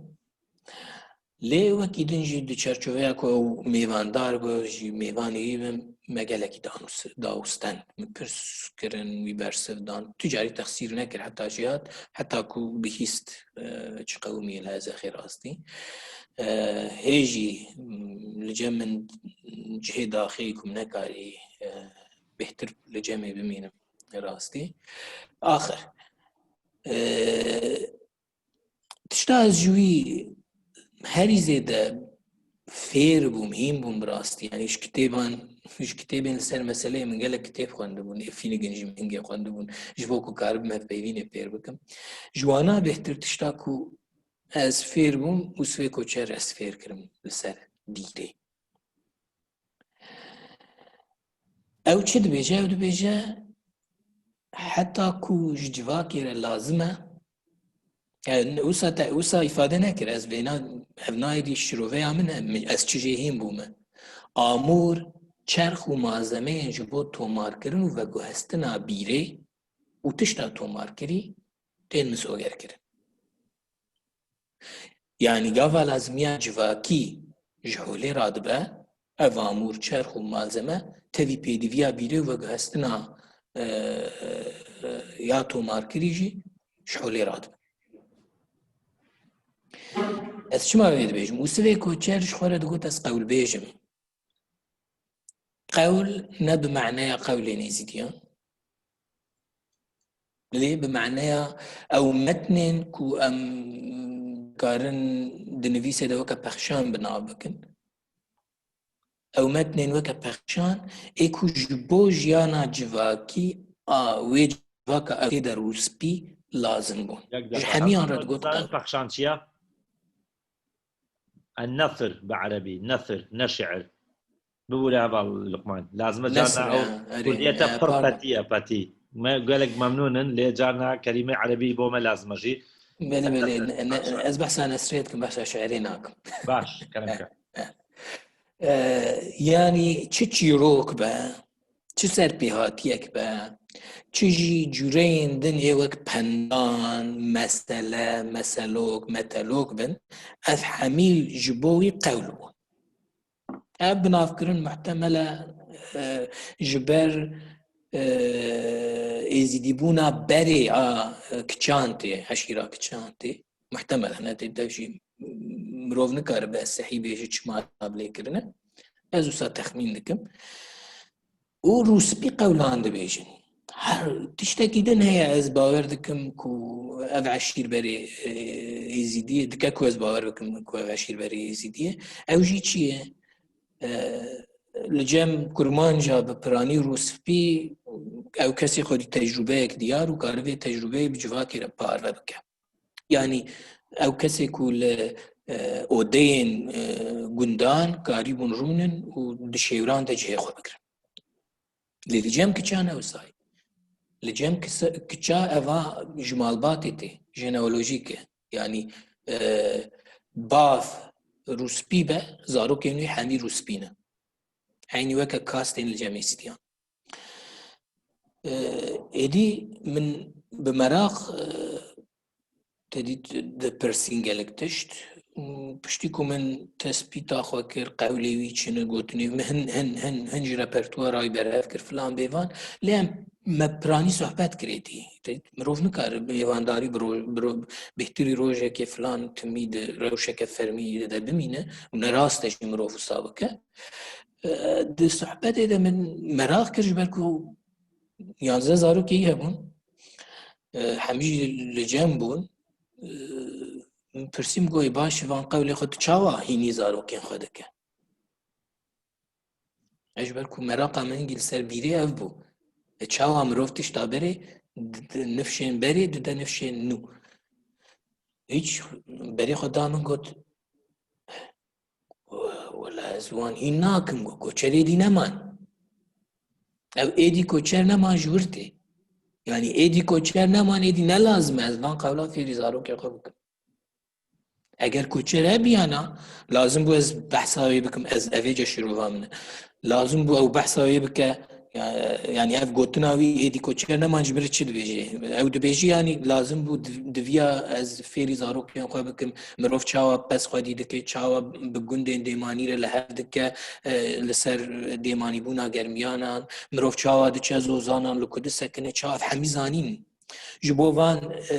Lê wekî din jî di çerçoveya ku ew mêvandar bû, jî mêvanê wî bim, me gelekî danûs-, da û stend. Min pirs kirin, wî bersiv dan. Tu carî texsîr nekir, heta jê hat, heta ku bihîst, e, çi qewimî li Hezexê rastî. E, hê jî, m, li cem min cihê daxê ku min nekarî, e, bêhtir li cemê bimînim rastî. Axir, e, tişta ez ji wî herî zêde fêr bûm, hîn bûm bi rastî. Yanî ji kitêban, ji kitêbên li ser meseleyê min gelek kitêb xwendibûn, ê Finnegan jî min hingê xwendibûn, ji bo ku karibim hevpeyvînê pêr bikim. Ji wana bêhtir tişta ku ez fêr bûm, Ûsivê Koçer ez fêr kirim li ser dîrê. Ew çi dibêje? Ew dibêje, heta ku ji civakê re lazim e, e, wisa te, wisa îfade nekir, ez vêna, ev nayê dî şiroveya min e, min, ez çi jê hîn bûme. Amûr, çerx û malzemeyên ji bo tomarkirin û veguhestina bîrê û tişta tomarkirî tên misogerkirin. Yanî gava lazimiya civakî ji holê radibe, ev amûr, çerx û malzeme tevî pêdiviya bîrê û veguhestina, e, e, ya tomarkirî jî ji holê radibe. Ez çima vê dibêjim? Ûsivê Koçer ji xwe re digot, ez qewlbêj im. Qewl ne bi maneya qewlên êzîdiyan, lê bi maneya ew metnên ku em dikarin di nivîsê de weke pexşan bi nav bikin. Ew metnên weke pexşan ê ku ji bo jiyana civakî a wê civaka ew tê de rûspî lazim bûn. Ji hemiyan re digot qewl. Pexşan çi ye? En-nesr bi erebî, nesr, ne şiir. Bibûre heval Luqman. Lazim e carna ew kurdiyete pir petî ye, petî. Me gelek memnûn in, lê carna kerîmê erebî bo me lazim e jî. Belê, belê. Ne, ne, ez behsa nesrê dikim, behsa şiirê nakim. Baş, kerem ke. E, yanî çi çîrok be, çi serpêhatiyek be, çi jî cûreyên din ê wek pendan, mesele, meselok, metelok bin, ev hemî ji bo wî qewl bûn. Ev binavkirin muhtemele, e, ji ber, e, êzîdîbûna berê a, e, kiçan tê, eşîra kiçan tê. Muhtemelen, ne tê dev jî mirov nikaribe sehî bêje çima bilê kirine. Ez wisa texmîn dikim. Û rûspî qewlan dibêjin. Her tiştekî din heye, ez bawer dikim ku ev eşîrberê, e, êzîdî ye, dike ku ez bawer bikim ku ev eşîrberê êzîdî ye. Ew jî çi ye? E, li cem kurmanca bi piranî rûspî ew kesê xwedî tecrûbeyek diyar û karibe tecrûbeyê bi civakê re parve bike. Yanî ew kesê ku li, e, odeyên, e, gundan karîbûn rûnin û di şêwran de cihê xwe bigirin. Lê li cem kiçan ne wisa ye. Li cem kisa-, kiça eva ji malbatê tê, jeneolojîk e. Yanî, e, bav rûspî be, zarokên wî hemî rûspî ne. Eynî weke kastên li cem êzîdiyan. E, êdî min bi meraq, e, te dît dipirsîn gelek tişt. Piştî ku min tespîta xwe kir, qewlê wî çi ne, gotinê min hin, hin, hin, hin ji repertuara wî berhev kir, filan bêvan. Lê em, me piranî sohbet kirêtî. Te dît, mirov nikare mêvandarî bi ro-, bi ro-, bêhtirî rojekê filan timî di rewşeke fermî de bimîne û ne rast e jî mirov wisa bike. E, di sohbetê de min meraq kir, ji ber ku yanzdeh zarokê wî hebûn. E, hemî jî li cem bûn. E, min pirsî, min got, "Ê baş, van qewlê xwe tu çawa hînî zarokên xwe dike?" E, ji ber ku meraqa min hingî li ser bîrê ev bû. E, çawa mirov tişta berê, di, di nifşên berê dide nifşên nû? Hîç, berê xwe da min, got, "Wela ez wan hîn nakim, got, koçer êdî neman." Ew êdî koçer neman ji wir tê. Yanî êdî koçer neman, êdî ne lazim e ez van qewla fêrî zarokê xwe bikim. Eger koçer hebiyana, lazim bû ez behsa wê bikim, ez evê ce şirova min e. Lazim bû ew behsa wê bike, ya-, yanî ev gotina wî êdî koçer neman ji min re çi dibêje? Ew dibêje, yanî lazim bû div-, diviya ez fêrî zarokên xwe bikim, mirov çawa pez xwedî dike, çawa bi gundên dêmanî re li hev dike, e, li ser dêmanîbûna germiyanan, mirov çawa diçe zozanan li ku disekine, çawa, ev hemî zanîn. Ji bo van, e,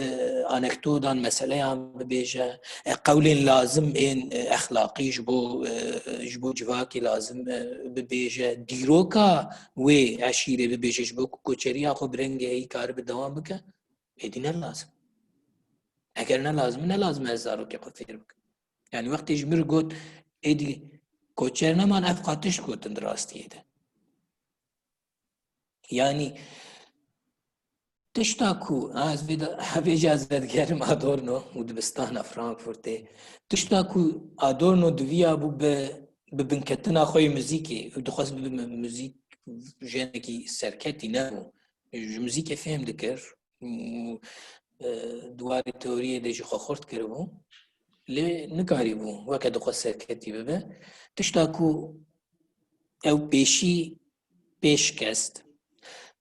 anekdodan, meseleyan bibêje, e, qewlên lazim ên, e, exlaqî ji bo, e, ji bo civakê lazim, e, bibêje, dîroka wê eşîrê bibêje, ji bo ku koçeriya xwe bi rengê heyî karibe dewam bike, êdî ne lazim. Eger ne lazim, ne lazim ez zarokê xwe fêr bikim. Yanî wextê ji min re got, êdî koçer neman, ev qatiş gotin di rastiyê de. Yanî tişta ku, ha, ez vê de, ha, vê jî ez vedigerim Adorno û dibistana Frankfurtê. Tişta ku Adorno diviya bû bi, bi binketina xwe yê muzîkê û dixwest bibe muzîk, jenekî serketî nebû. Ji muzîkê fêm dikir. û, e, di warê teoriyê de jî xwe xurt kiribû. Lê nikarîbû weke dixwest serketî bibe. Tişta ku ew pêşî pêş kest,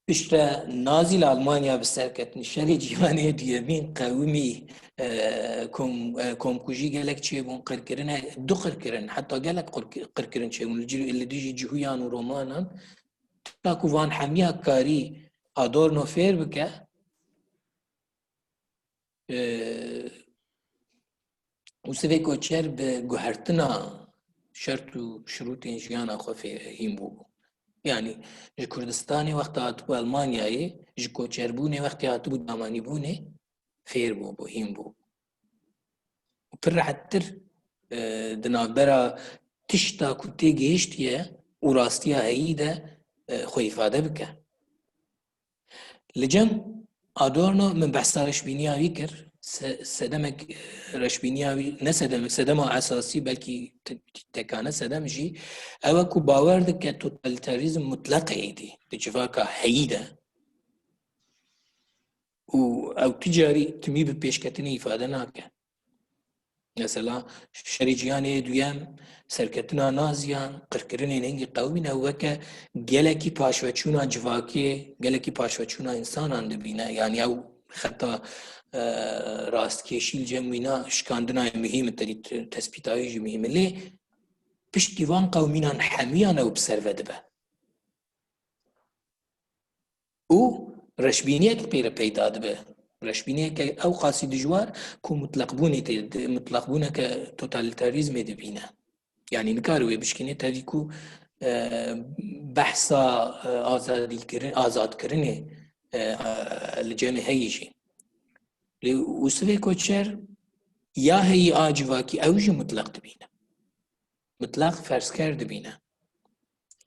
piştre Nazî li Almanya bi ser ketin, şerê cîhanê duyemîn qewimî, e, kom-, e, komkujî gelek çêbûn, qirkirine, du qirkirin, heta gelek qirk-, qirkirin çêbûn li cî-, li dijî cihûyan û romanan. Tişta ku van hemiya karî Adorno fêr bike, e, û sivê koçer bi guhertina şert û şirûtên jiyana xwe fê-, hîn bûbû. Yanî ji Kurdistanê wexta hatibû Almanyayê, ji koçerbûnê wextê hatibû damanîbûnê, fêr bûbû, hîn bûbû. Û pir rehettir, e, di navbera tişta ku tê gihiştiye û rastiya heyî de, e, xwe îfade bike. Li cem Adorno min behsa reşbîniya wî kir. Se-, sedemek, e, reşbîniya wî, ne sedemek, sedema esasî, belkî te-, tekane sedem jî, ew e ku bawer dike totalîterîzm mutleq heyî dî di civaka heyî de. Û ew tu carî timî bi pêşketinê îfade nake. Mesela şerê cîhanê yê duyem, serketina Naziyan, qirkirinên hingî qewimî ne, weke gelekî paşveçûna civakê, gelekî paşveçûna însanan dibîne. Yanî ew xeta, e, rastkêşî li cem wîna şikandina ye muhîm e, te dît, tespîta wî jî muhîm e. Lê piştî van qewmînan hemûyan ew bi ser ve dibe. Û reşbîniyek pê re peyda dibe. Reşbîniyeke ew qasî dijwar ku mutleqbûnê tê, mutleqbûneke totalîtarîzmê dibîne. Yanî nikare wê bişkîne tevî ku, e, behsa, e, azadîkirin-, azadkirinê, e, e, li cemê heyî jî. Lê Ûsivê Koçer ya heyî a civakî ew jî mutleq dibîne. Mutleq ferzker dibîne.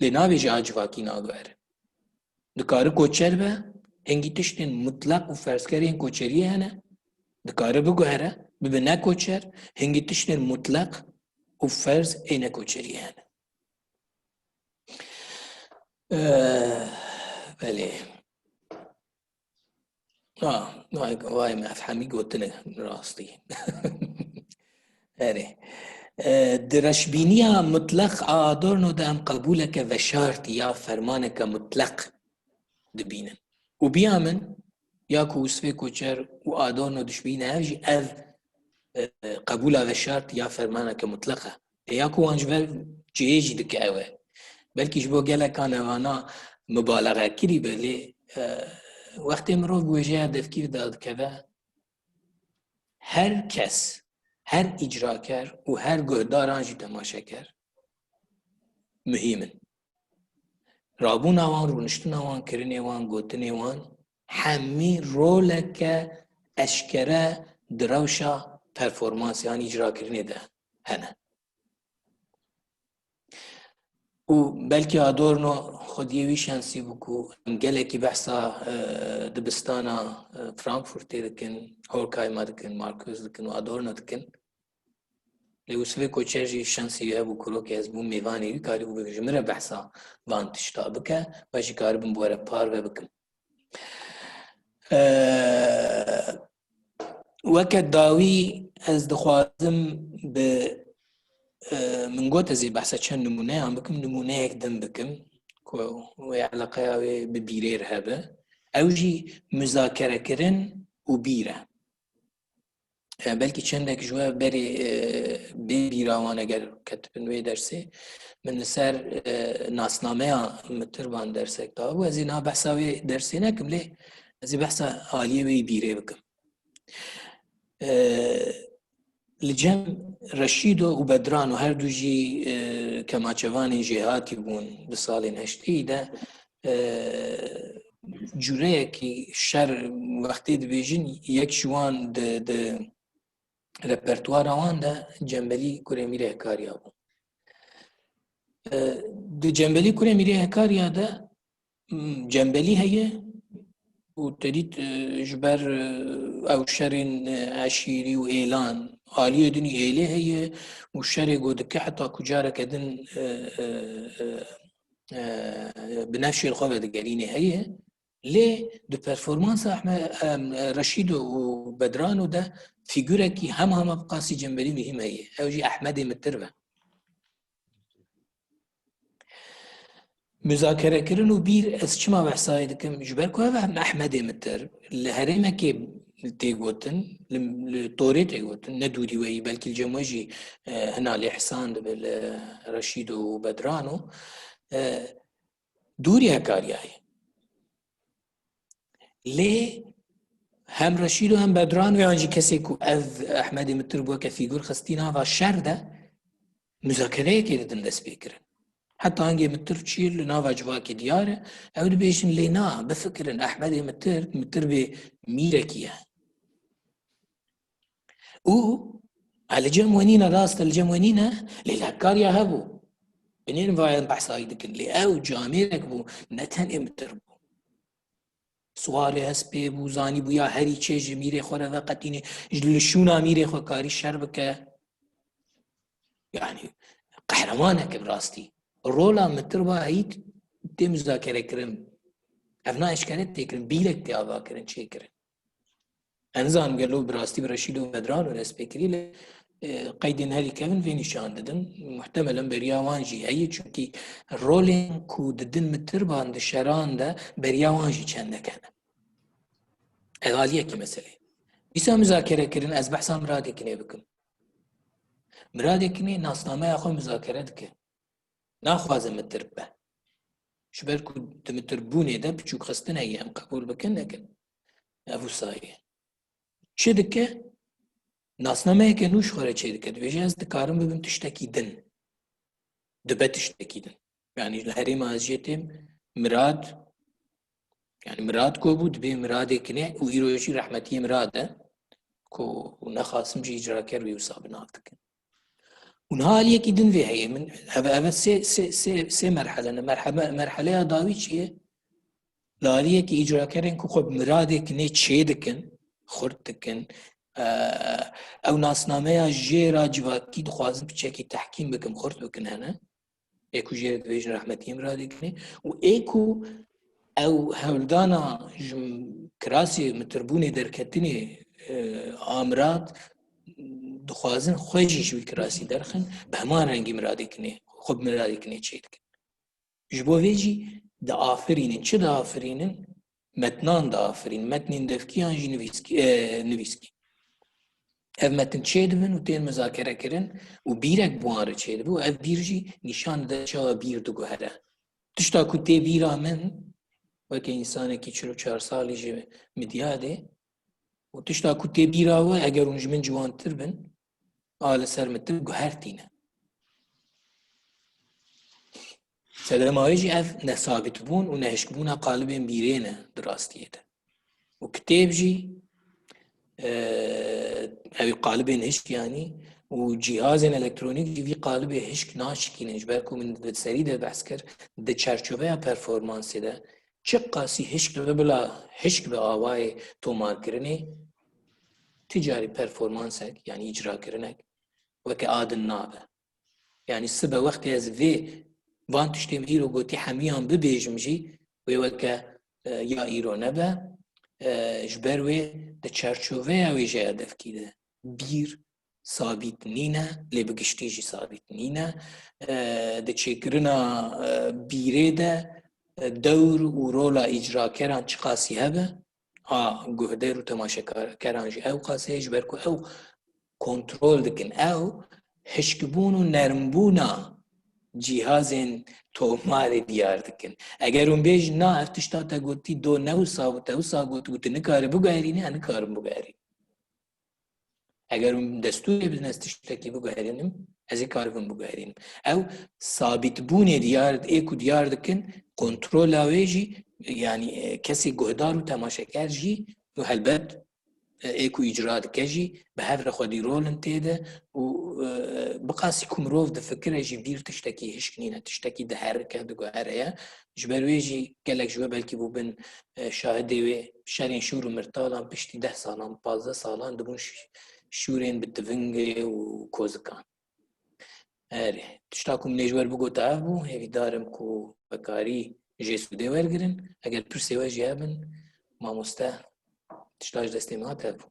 Lê nabêje a civakî naguhere. Dikare koçer be, hingî tiştên mutleq û ferzker yên koçeriyê hene. Dikare biguhere, bibe ne koçer, hingî tiştên mutleq û ferz ê ne koçeriyê hene. Eh, belê. Ha, vay, vay me, ev hemî gotine rastî. Erê. E, di reşbîniya mutleq a Adorno de em qebûleke veşartî ya fermaneke mutleq dibînin. Û biya min, ya ku Ûsvê Koçer û Adorno dişbîne ev jî ev, e, qebûla veşartî ya fermaneke mutleq e. E, ya ku wan ji ber cihê jî dike ew e. Belkî ji bo geleka nevana mubalexe kirî be, lê, e, wextê mirov bi wêjeya devkî de dikeve, her kes, her îcraker û her guhdaran jî temaşeker muhîm in. Rabûna wan, rûniştina wan, kirinê wan, gotinê wan, hemî roleke eşkere di rewşa performansê yan îcrakirinê de hene. Û belkî Adorno xwediyê wî şensî bû ku em gelekî behsa, e, dibistana, e, Frankfurtê dikin, Horkheimer dikin, Marcuse dikin û Adorno dikin. Lê Ûsvê Koçer jî şensî wî hebû ku rokê ez bûm mêvanê wî, karîbû bi ji min re behsa van tişta bike, ez jî karibim bi we re parve bikim. Eee, weke dawî ez dixwazim bi, eee, min got ez ê behsa çend nimûneyan bikim, nimûneyek din bikim ku wê eleqeya wê bi bîrê re hebe. Ew jî muzakerekirin û bîr e. E, belkî çendek ji we berê, e, bê bîra wan eger ketibin wê dersê. Min li ser, e, nasnameya mitirban dersek dabû. Ez ê niha behsa wê dersê nekim, lê ez ê behsa aliyê wê yî bîrê bikim. E, li cem Reşîdo û Bedrano her du jî, e, kemaçevanên jêhatî bûn di salên heştêyî de, e, cûreyekî şer wextê dibêjin, yek ji wan di, di repertuara wan de Cembelî Kurê Mîrê Hekariya bû. E, di Cembelî Kurê Mîrê Hekariya de, m, Cembelî heye û te dît, e, ji ber, e, ew şerên, e, eşîrî û êlan, aliyê dinî êlê heye û şerê ku dike heta ku careke din, e, e, e, e, bi nefşê li xwe vedigerînê heye. Lê di performansa Ehme-, em, Reşîdo û Bedrano de fîgurekî hema hema bi qasî Cembelî muhîm heye. Ew jî Ehmedê Mitir be. Muzakerekirin û bîr ez çima behsayê dikim? Ji ber ku ev Ehmedê Mitir li herêmekê tê gotin, li, li Torê tê gotin, ne dûrî we yî, belkî li cem we jî, e, hina lê hisan dibe li Reşîdo û Bedrano. E, dûrî Hekariyayê. Lê hem Reşîdo hem Bedrano yan jî kesê ku ev Ehmedê Mitir bû weke fîgur xistî nava şer de, muzakereyekê didin dest pê kirin. Heta hingê Mitir çî li nava civakê diyar e, ew dibêjin lê na, bifikirin Ehmedê Mitir, Mitir bê mîrekî ye. Û e li cem we nîne, rast e, li cem we nîne, lê li Hekariya hebû. Binên vayan behsayî dikin. Lê ew camêrek bû, ne tenê Mitir bû. Siwarê hespê bû, zanîbû ya herî çê ji mîrê xwe re veqetîne, ji li şûna mîrê xwe karî şer bike. Yanî qehremanek e bi rastî. Rola Mitir ba heyî tê muzakerekirin. Ev na eşkere tê kirin, bîrek tê avakirin, çêkirin. Ez nizanim gelo bi rastî bi Reşîd û Bedrano dest pê kirî, lê, e, qeydên herî kevin vê nîşan didin. Muhtemelen beriya wan jî heye, çunkî rolên ku didin Mitirban di şeran de beriya wan jî çendek hene. Ev aliyekî meselê. Dîsa muzakere kirin, ez behsa miradê kinê bikim. Miradê kinê nasnameya xwe muzakere dike. Naxwaze mitir be. Ji ber ku di mitirbûnê de piçûkxistin heye, em qebûl bikin, nekin. Ev wisa ye. Çi dike? Nasnameyeke nû ji xwe re çêdike. Dibêje, ez dikarim bibim tiştekî din. Dibe tiştekî din. Yani li herêma ez jê têm mirad, yani mirad ku bû, dibê miradê kinê û îro jî rehmetiyê mirad e ku nexasim jî îcraker wî wisa bi nav dikin. Û niha aliyekî din vê heye. Min ev, ev sê, sê, sê, sê merhele ne. Merhebe, merheleya dawî çi ye? Li aliyekî îcrakerên ku xwe bi miradê kinê çê dikin, xurt dikin, e, ew nasnameya jê re civakî dixwazin piçekî tehkîm bikin, xurt bikin hene. Ê ku jê re dibêjin rehmetiyê miradê kinê. Û ê ku ew hewldana ji kirasê mitirbûnê derketinê, e, a mirad, dixwazin xwe jî ji wî kirasî derxin, bi heman rengî miradê kinê, xwe bi miradê kinê çê dikin. Ji bo vê jî diafirînin. Çi diafirînin? Metnan diafirînin. Metnên devkî yan jî nivîskî, e, nivîskî. Ev metin çêdibin û tên muzakere kirin û bîrek bi wan re çêdibe û ev bîr jî nîşan dide çawa bîr diguhere. Tişta ku tê bîra min, weke însanekî çil û çar salî ji Midyadê, û tişta ku tê bîra we, eger hûn ji min ciwantir bin, a li ser min tu guhertî ne. Sedema wê jî ev nesabitbûn û nehişkbûna qalibên bîrê ne di rastiyê de. Û kitêb jî, e, ew qalibên hişk, yanî, û cîhazên elektronîk jî vî qalibê hişk naşikînin. Ji ber ku min di serî de behs kir, di çerçoveya performansê de çiqasî hişk dibe bila hişk bi awayê tomarkirinê, ti carî performansek, yanî îcrakirinek, weke a din nabe. Yanî sibe wextê ez vê van tiştê min îro gotî hemiyan bibêjim jî, wê weke, e, ya îro nebe, e, ji ber wê di çerçoveya wêjeya devkî de bîr sabît nîne, lê bi giştî jî sabît nîne. E, di çêkirina, e, bîrê de, e, dewr û rola îcrakeran çiqasî hebe, a guhder û temaşekeran jî ew qas heye, ji ber ku ew kontrol dikin. Ew hişkbûn û nermbûna cîhazên tomarê diyar dikin. Eger hûn bêjin, na, ev tişta te gotî do ne wisa bû, te wisa got û tu nikare biguherînî, ez nikarim biguherînim. Eger hûn destûrê bidin ez tiştekî biguherînim, ez ê karibim biguherînim. Ew sabîtbûnê diyar, ê ku diyar dikin, kontrola wê jî, yanî, e, kesê guhdar û temaşeker jî û helbet, e, ê ku îcra dike jî bi hev re xwedî rol in tê de û, e, bi qasî ku mirov difikire jî bîr tiştekî hişk nîne, tiştekî diherike, diguhere ye. Ji ber wê jî gelek ji we belkî bûbin, e, şahidê wê şerên şûr û mirtalan piştî deh salan, pazdeh salan dibûn ş-, şûrên bi tivingê û kozikan. Erê, tişta ku min ê ji we re bigota ev bû, hêvîdar im ku we karî jê sûdê wergirin. Eger pirsê we jî hebin, mamoste, tişta ji destê min hat ev bû.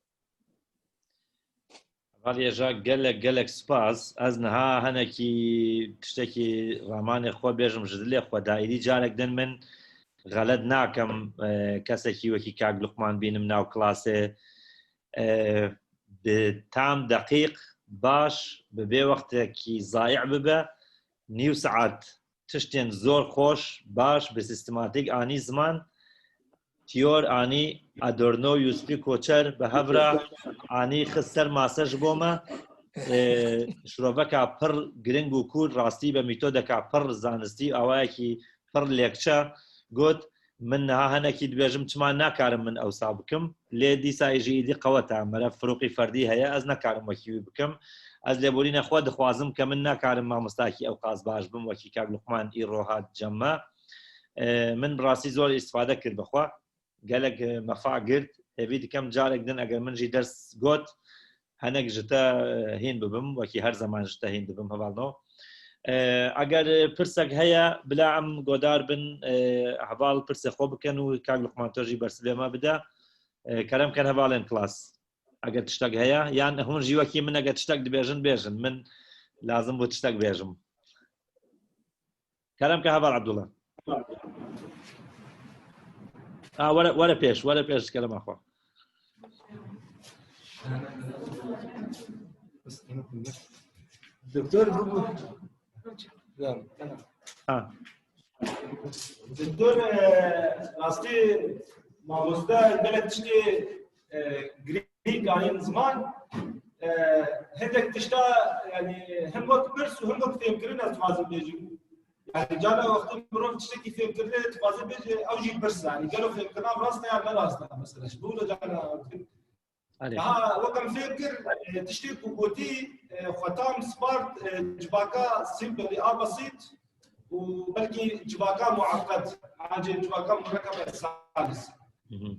Hevalê Êja, gelek, gelek spas. Ez niha henekî tiştekî ramanê xwe bêjim ji dilê xwe de. Êdî carek din min xelet nakim, e, kesekî wekî kak Luqman bînim nav klasê. E, bi tam deqîq baş, bi bê wextekî zayî bibe, nîv saet tiştên zor xweş, baş, bi sîstematîk anî ziman, Tiyor anî Adorno û Yûsfî Koçer bi hev re anî xist ser mase ji bo me. E, şiroveka pir giring û kûr, rastî be mîtodeka pir zanistî, awayekî pir lêkçe got. Min niha henekî dibêjim, çima nakarim min ewsa bikim? Lê dîsa jî êdî qeweta mere firoqî ferdî heye, ez nekarim wekî wî bikim. Ez lêborîna xwe dixwazim ke min nekarim mamostakî ewqas baş bim wekî kak Luqman îro hat cem me. E, min bi rastî zor îstifade kir bi xwe. Gelek, e, mefa girt. Hêvî dikim carek din eger min jî ders got, henek ji te, e, hîn bibim, wekî her zeman ji te hîn dibim, hevalno. E, eger, e, pirsek heye, bila em godar bin, e, heval pirsê xwe bikin û kak Luqman to jî bersivê me bide. E, kerem ken hevalên klas. Eger tiştek heye, yan hûn jî wekî min eger tiştek dibêjin, bêjin. Min lazim bû tiştek bêjim. Kerem ke heval Abdullah. Ha, were, were pêş, were pêş kerema xwe. Doktor, bu, bu. Ha. Doktor, e, rastî mamoste gelek tiştê, e, girîng anîn ziman. E, hindek tişta, yani, hem wek pirs û hem wek fêmkirin ez dixwazim bêjim. Yani, cana wextê mirov tiştekî fêmkirinê dixwaze bêje, ew jî pirs e. Yani, gelo fêmkirina rast e ya ne rast e, mesela. Ji bo wilo cana Erê. Daha wek em fêm kir, e, tiştê ku gotî, e, xwe tam spart, e, civaka simple a besît û belkî civaka muaqqed, an jî civaka murekkeb salis. Hı hı.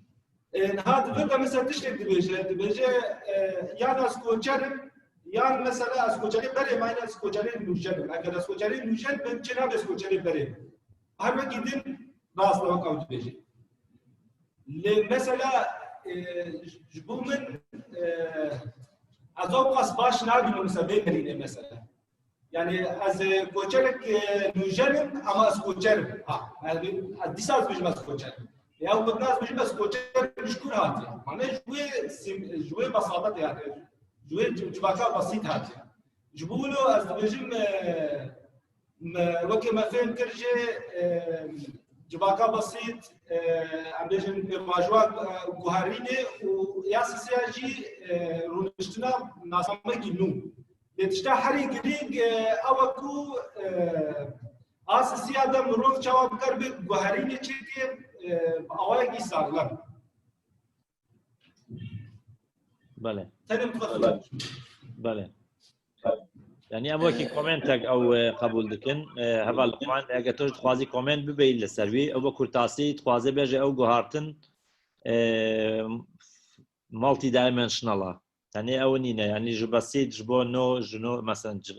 E, niha divê te mesela tiştek dibêje, dibêje, e, yan ez koçer im, yan mesela ez koçerê berê me, yan ez koçerê nûjen im. Eger ez koçerê nûjen bim, çi nabe ez koçerê berê bim. Her wekî din rast e wek ew dibêje. Lê mesela, e, ji bo min, e, ez ew qas baş nabînim mesela vê berînê mesela. Yani ez, e, koçerek, e, nûjen im, ama ez koçer im. Ha, yani ez dîsa ez bêjim ez koçer im. Ya gotina ez bêjim ez koçer im ji kur hatiye. Mane ji wê sim-, ji wê besatet yani. Ji wê ci-, civaka besît hatiye. Ji bo wilo ez dibêjim, e, Me, wekî me fêm kir jî, e, civaka besît, e, em bêjin pêvajoya, e, guherînê û ya sisiya jî, e, rûniştina nasnamekî nû. Lê tişta herî girîng, e, ew e ku, e, a sisiya de mirov çawa bikaribe guherînê çêke, e, bi awayekî saxlem. Belê. Tenê min dixwest Belê. Belê. Yani em wekî komentek ew, e, qebûl dikin. E, heval Luqman, eger tu dixwazî koment bibeyî li ser wî, ew bi kurtasî dixwaze bêje ew guhartin, e, multidimensional a. Yani ew nîne, yani ji besît, ji bo no, ji no, mesela, ji,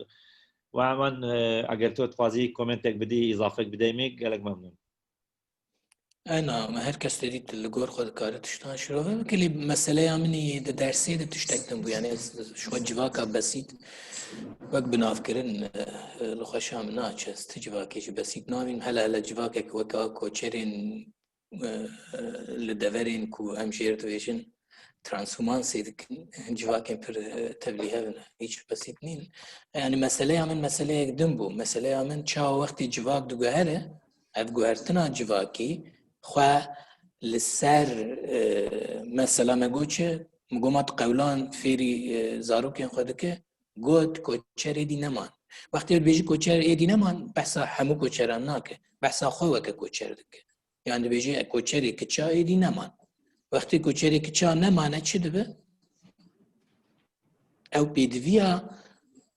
we hemen, e, eger tu dixwazî komentek bidî, îzafek bideyî me, gelek memnûn. Ena, me her kes te dît li gor xwe dikare tiştan şirove bike, lê meseleya min î di dersê de tiştek din bû. Yani ez ji xwe civaka besît wek binavkirin, eh, li xweşa min naçe. Ez ti civakê jî besît nabînim. Hele hele civakek weka koçerên, eh, li deverên ku em jêr dibêjin, transhumansê dikin, civakên pir, eh, tevlîhev in, hîç besît nîn. Yani meseleya min meseleyek din bû. Meseleya min çawa wextê civak diguhere, ev guhertina civakî xwe li ser, eh, mesela me got çi, min got ma tu qewlan fêrî, eh, zarokên xwe dike, got koçer êdî neman. Wextê dibêjî koçer êdî neman, behsa hemû koçeran nake. Behsa xwe weke koçer dike. Yan dibêje koçerê kiça êdî neman. Wextê koçerê kiça nemane çi dibe? Ew pêdiviya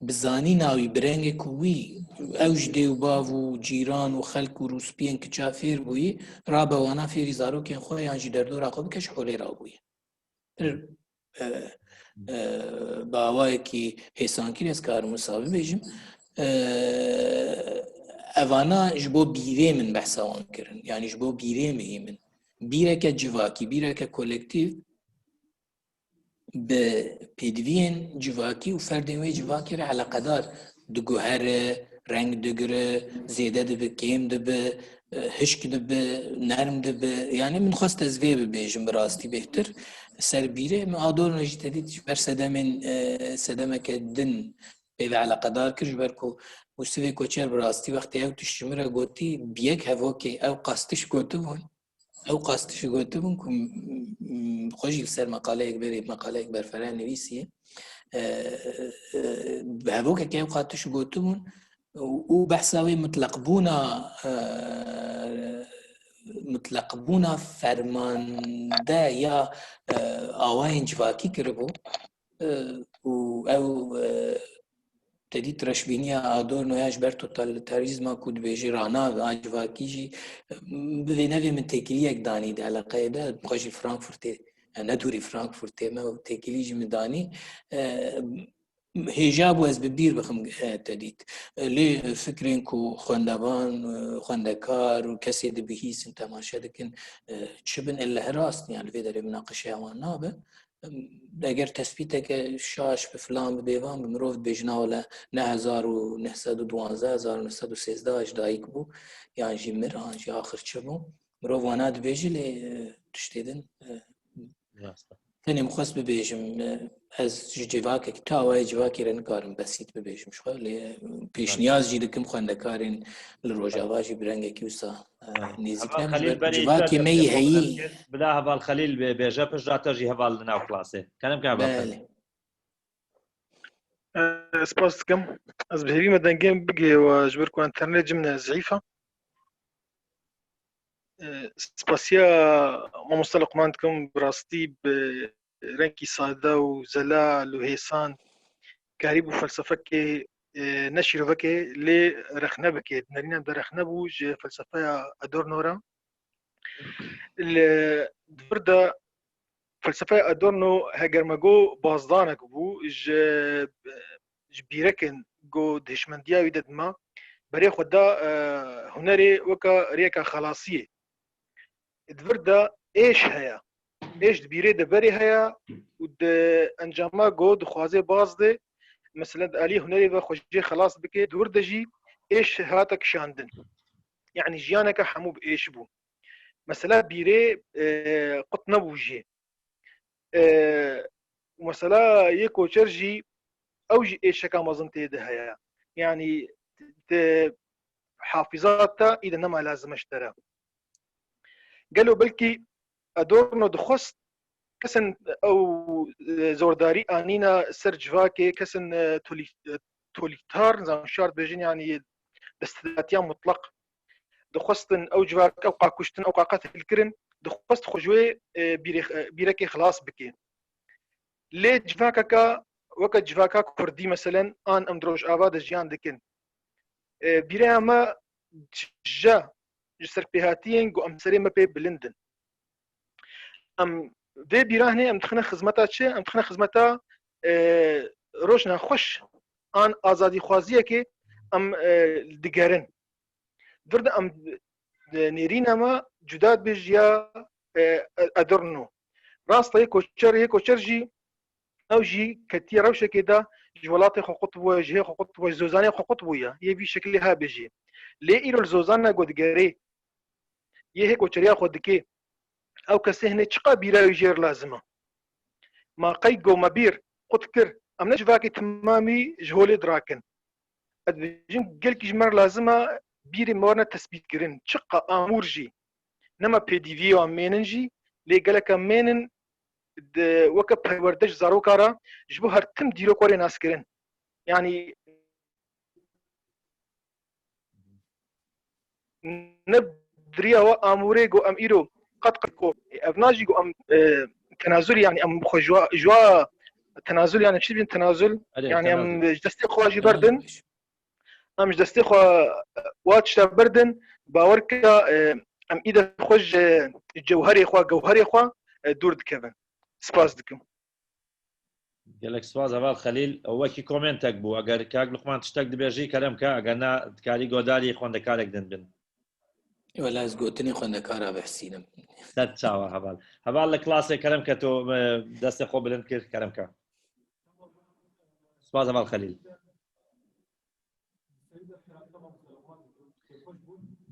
bi zanîna wî, bi rengê ku wî, ew ji dê û bav û cîran û xelk û rûspiyên kiça fêr bûyî, rabe wana fêrî zarokên xwe yan jî derdora xwe bike ji holê rabûye. Pir, e, e, bi awayekî hêsankî ez karim wisa bibêjim. E, evana ji bo bîrê min behsa wan kirin. Yani ji bo bîrê min, min. Bîreke civakî, bîreke kolektîf bi pêdiviyên civakî û ferdên wê civakê re eleqedar diguhere, reng digire, zêde dibe, kêm dibe, e, hişk dibe, nerm dibe. Yani min xwest ez vê bibêjim bi rastî bêhtir. Ser bîrê min Adorno jî te dît ji ber sedemên, e, sedemeke din pê ve eleqedar kir, ji ber ku Mûsivê Koçer bi rastî wextê ew tişt ji min re gotî, bi yek hevokê ew qas tişt gotibûn. Ew qas tişt gotibûn ku, m-, m-, xwe jî li ser meqaleyek berê, meqaleyek berfireh nivîsiye. E, e, bi hevokekê ew qas tişt gotibûn û, û behsa wê mutleqbûna, e, mutleqbûna fermande ya, e, awayên civakî kiribû. E, û ew, e, te dît reşbîniya Adorno ya ji ber totalîterîzma ku dibêje ranabe, a civakî jî, e, bi vê nevê min têkiliyek danî di eleqeyê de, xwe jî Frankfurtê, e, ne dûrî Frankfurtê me û têkilî jî min danî. E, hêja bû ez bi bîr bixim, e, te dît. E, lê fikrên ku xwendevan, e, xwendekar û kesê dibihîsin, temaşe dikin, e, çi bin, elle rast, yani li vê derê minaqeşeya wan nabe. Eger tespîteke şaş bi filan bi bêvan bi mirov dibêjin, "Wele ne hezar û neh sed û duwanzeh, hezar û neh sed û sêzdeh ji dayik bû, yan jî mir, an jî axir çi bû?" Mirov wana dibêje, lê, e, tiştê din, e, Rast e. Tenê min xwest bibêjim, ez ji civakek, tu awayê civakê re nikarim besît bibêjim ji xwe, lê pêşniyaz jî dikim xwendekarên li Rojava jî bi rengekî wisa, e, nêzîk Heval nebin, ji Xelîl ber ku berê civakê îcar me yê destê xwe heyî. Bilind kir. Bila Heval Xelîl bê-, bêje pişt, da te jî heval li nav klasê. Kerem ke Heval Xelîl. Belê. Ez spas dikim. Ez bi hêvî me dengê min bigihê we ji ber ku enternetê ji min e zîf e. E, spasiya mamoste Luqman dikim, bi rastî bi rengî sade û zelal û hêsan karîbû felsefekê, e, ne şîrovekê, lê rexne bike. Di nerîna de rexne bû ji felsefeya Adorno re. Li, di vir de felsefeya Adorno heger me got bazdanek bû, ji, ji bîrekin ku di hişmendiya wî de dima, berê xwe da, e, hunerê weke rêyeka xelasiyê. Di vir de êş heye. Êş di bîrê de berê heye û di encama ku dixwaze baz de, mesela di aliyê hunerê ve xwe jê xelas bike, di vir de jî êş hate kişandin. Yanî jiyaneke hemû bi êş bû. Mesela bîrê, e, qut nebû jê. E, mesela yê koçer jî, ew jî êşeka mezin tê de heye. Yanî di hafîza te î de nema lazim e ji te re. Gelo belkî Adorno dixwest kesên ew, e, zordarî anîna ser civakê, kesên, e, tolî-, e, tolîtar, nizam şart bêjin, yanî desthilatîya mutlaq. Dixwestin ew civak, ew qa kuştin, ew qa qetil kirin, dixwest xwe ji wê, e, bîrê-, e, bîrekê xilas bike. Lê civakeke weke civaka kurdî, meselen, an em di Rojava de jiyan dikin. E, bîreya me tije ji serpêhatiyên ku em serê me pê bilind in. Em vê bîra hinê em dixine xizmeta çi? Em dixine xizmeta, e, rojna xweş an azadîxwaziyekê em, e, digerin. Vir de em, e, nêrîna me cuda dibe ji ya, e, Adorno. Rast e, yê koçer, yê koçer jî ew jî ketiye rewşekê de ji welatê xwe qut bûye, ji hê xwe qut bûye, ji zozanê xwe qut bûye. Yê vî şekilê ha bêjî. Lê îro li zozana ku digerê, yê hê koçeriya xwe dikê, ew kesê hinê çiqa bîra wî jê re lazim e? Ma qey ku me bîr qut kir, em ne civakê timamî ji holê dirakin. Ez dibêjim, gelkî ji me re lazim e bîrê me werne tespîtkirin. Çiqa amûr jî, nema pêdiviyê wan mênin jî, lê gelek em mênin di, weke perwerde ji zaroka re ji bo her tim dîrok were naskirin. Yanî ne diriya we amûrê ku em îro qet qet ku ev na jî ku em, e, tenazul, yanî em xwe ji wa, ji wa tenazul, yanî çi dibên tenazul? Erê, yanî em tenazul. Ji destê xwe jî berdin. Em ji destê xwe wa tişta berdin, bawer ke, e, em îde xwe ji cewherê xwe, gewherê xwe, e, dûr dikevin. Spas dikim. Gelek spas, Heval Xelîl. Ew wekî komentek bû. Eger kak Luqman tiştek dibêjî, kerem ke, eger na, dikarî godarî xwendekarek din bin. Wela ez gotinê xwendekara bihsînim. Ser çawa, Heval. Heval li klasê, kerem ke, tu, e, destê xwe bilind kir, kerem ke. Spas, Heval Xelîl.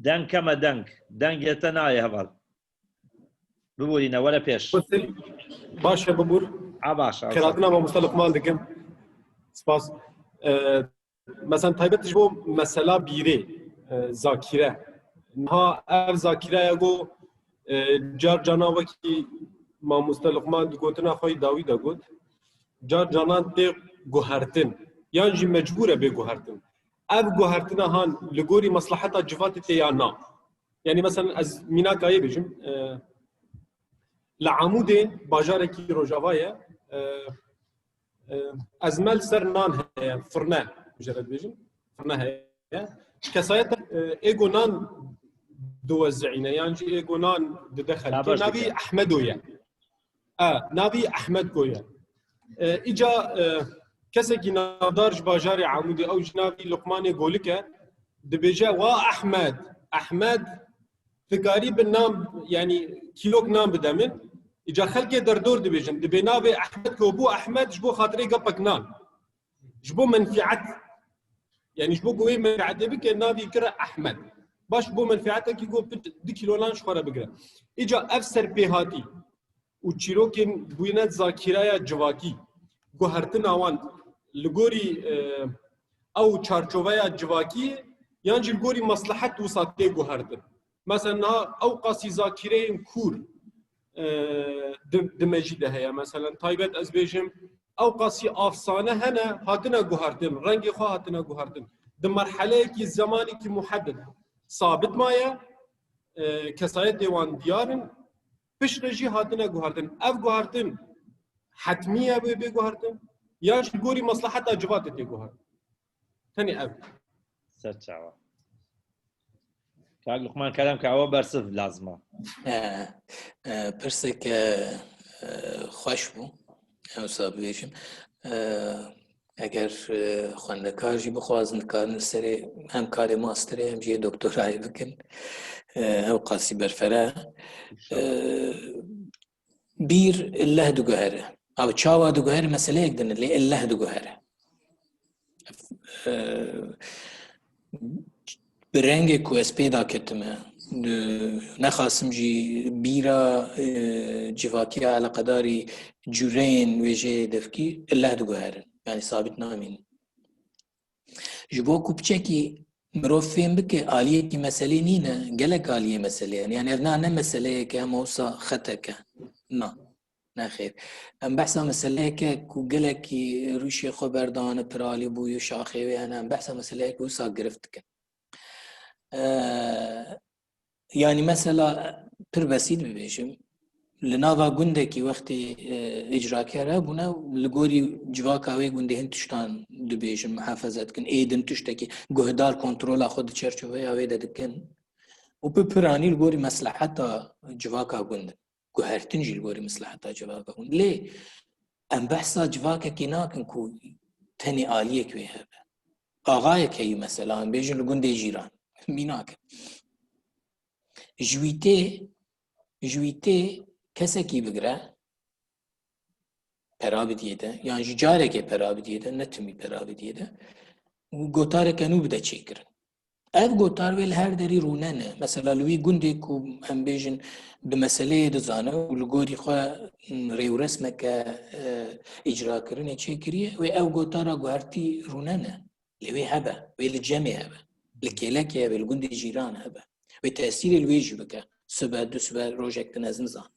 Deng keme deng. Dengê te nayê, Heval. Biborîne, were pêş. Baş e, bibûr. A, baş, a, Xêratina mamoste Luqman dikim. Spas. E, mesela taybet ji bo mesela bîrê, e, zakîre. Niha ev zakîreya ku, e, car canan wekî mamoste Luqman di gotina xwe yî dawî de got, car canan tê guhertin. Yan jî mecbûr e bê guhertin. Ev guhertina han li gorî meslaheta civatê tê ya na? Yanî, mesela, ez mînaka yê bêjim, e, li Amûdê bajarekî Rojava ye, e, e, ezmel ser nan heye, firne, mucerred bêjim, firne heye. Kesayeta, e, ê ku nan diwezîne, yan jî ê ku nan dide xelkê, navî Ehmedo ye. E, navî Ehmed Go ye. E, îca, e, kesekî navdar ji bajarê Amûdê, ew jî navî Luqmanê Golik e, dibêje, "Wa Ehmed, Ehmed, dikarî bi nan, yanî kîlok nan bide min?" Îca xelkê derdor dibêjin, dibê navê Ehmed Go bû Ehmed ji bo xatirê gepek nan. Ji bo menfîet. Yanî ji bo ku wê menfîetê bike, navî kire Ehmed. Baş, ji bo menfîetekî ku pir du kîlo nan ji xwe re bigire. Îca ev serpêhatî, û çîrokên bûyîne zakîreya civakî, guhertina wan li gorî, e, ew çarçoveya civakî yan jî li gorî meslehet wisa tê guhertin. Mesela niha ew qasî zakîreyên kûr, e, di, di mejî de heye. Mesela taybet ez bêjim, ew qasî afsane hene, hatine guhertin, rengê xwe hatine guhertin. Di merheleyekî zemanekî muhedded sabit maye, e, kesayetê wan diyar in, piştre jî hatine guhertin. Ev guhertin hetmî ye wê bê guhertin, yan jî gorî mesleheta civatê tê guhertin. Tenê ev. Ser çawa. Kak Luqman Kerem, ka ewa bersiv lazim e. E, e, pirseke, e, xweş bû. Em wisa bibêjim. E, eger, e, xwendekar jî bixwazin, dikarin li serê hem karê masterê hem jî doktorayê bikin. E, ew qasî berfere. E, bîr leh diguhere. Ew çawa diguhere meseleyek din e, lê leh diguhere. E, bi rengê ku ez pê daketime, di, nexasim jî bîra, e, civakiya eleqedarî cûreyên wêjeyê devkî leh diguherin. Yanî sabit namînin. Ji bo ku piçekî mirov fêm bike, aliyekî meselê nîne, gelek aliyê meselê ye. Yanî ev na ne meseleyeke hema wisa xetek e. Na. Nexêr. Em behsa meseleyeke ku gelekî rûşê xwe berdane, piralî bûyî û şaxê wê hene, em behsa meseleyeke wisa girift dikin. E, yanî mesela pir besît bibêjim, li nava gundekî wextê, e, îcraker hebûne, li gorî civaka wê gundê hin tiştan dibêjin, muhafeze dikin, ê din tiştekî guhdar kontrola xwe di çerçoveya wê de dikin û bi piranî li gorî mesleheta civaka gund in. Guhertin jî li gorî mesleheta civaka hûn. Lê em behsa civakekê nakin ku tenê aliyek wê hebe. Axayek heyî mesela, em bêjin li gundê cîran. Mînak e. Ji wî tê, ji wî tê kesekî bigire, pera bidiyê de, yan jî carekê pera bidiyê de, ne timî pera bidiyê de, û gotareke nû bide çêkirin. Ev gotar wê li her derî rûnene. Mesela li wî gundê ku em bêjin di meseleyê dizane û li gorî xwe, m, rêwresmeke, e, îcrakirinê çêkiriye, wê ew gotara guhertî rûnene. Lê wê hebe, wê li cemê hebe. Li kêlekê hebe, li gundê cîran hebe. Wê tesîrê li wê jî bike. Sibe, du sibe, rojek din ez nizanim.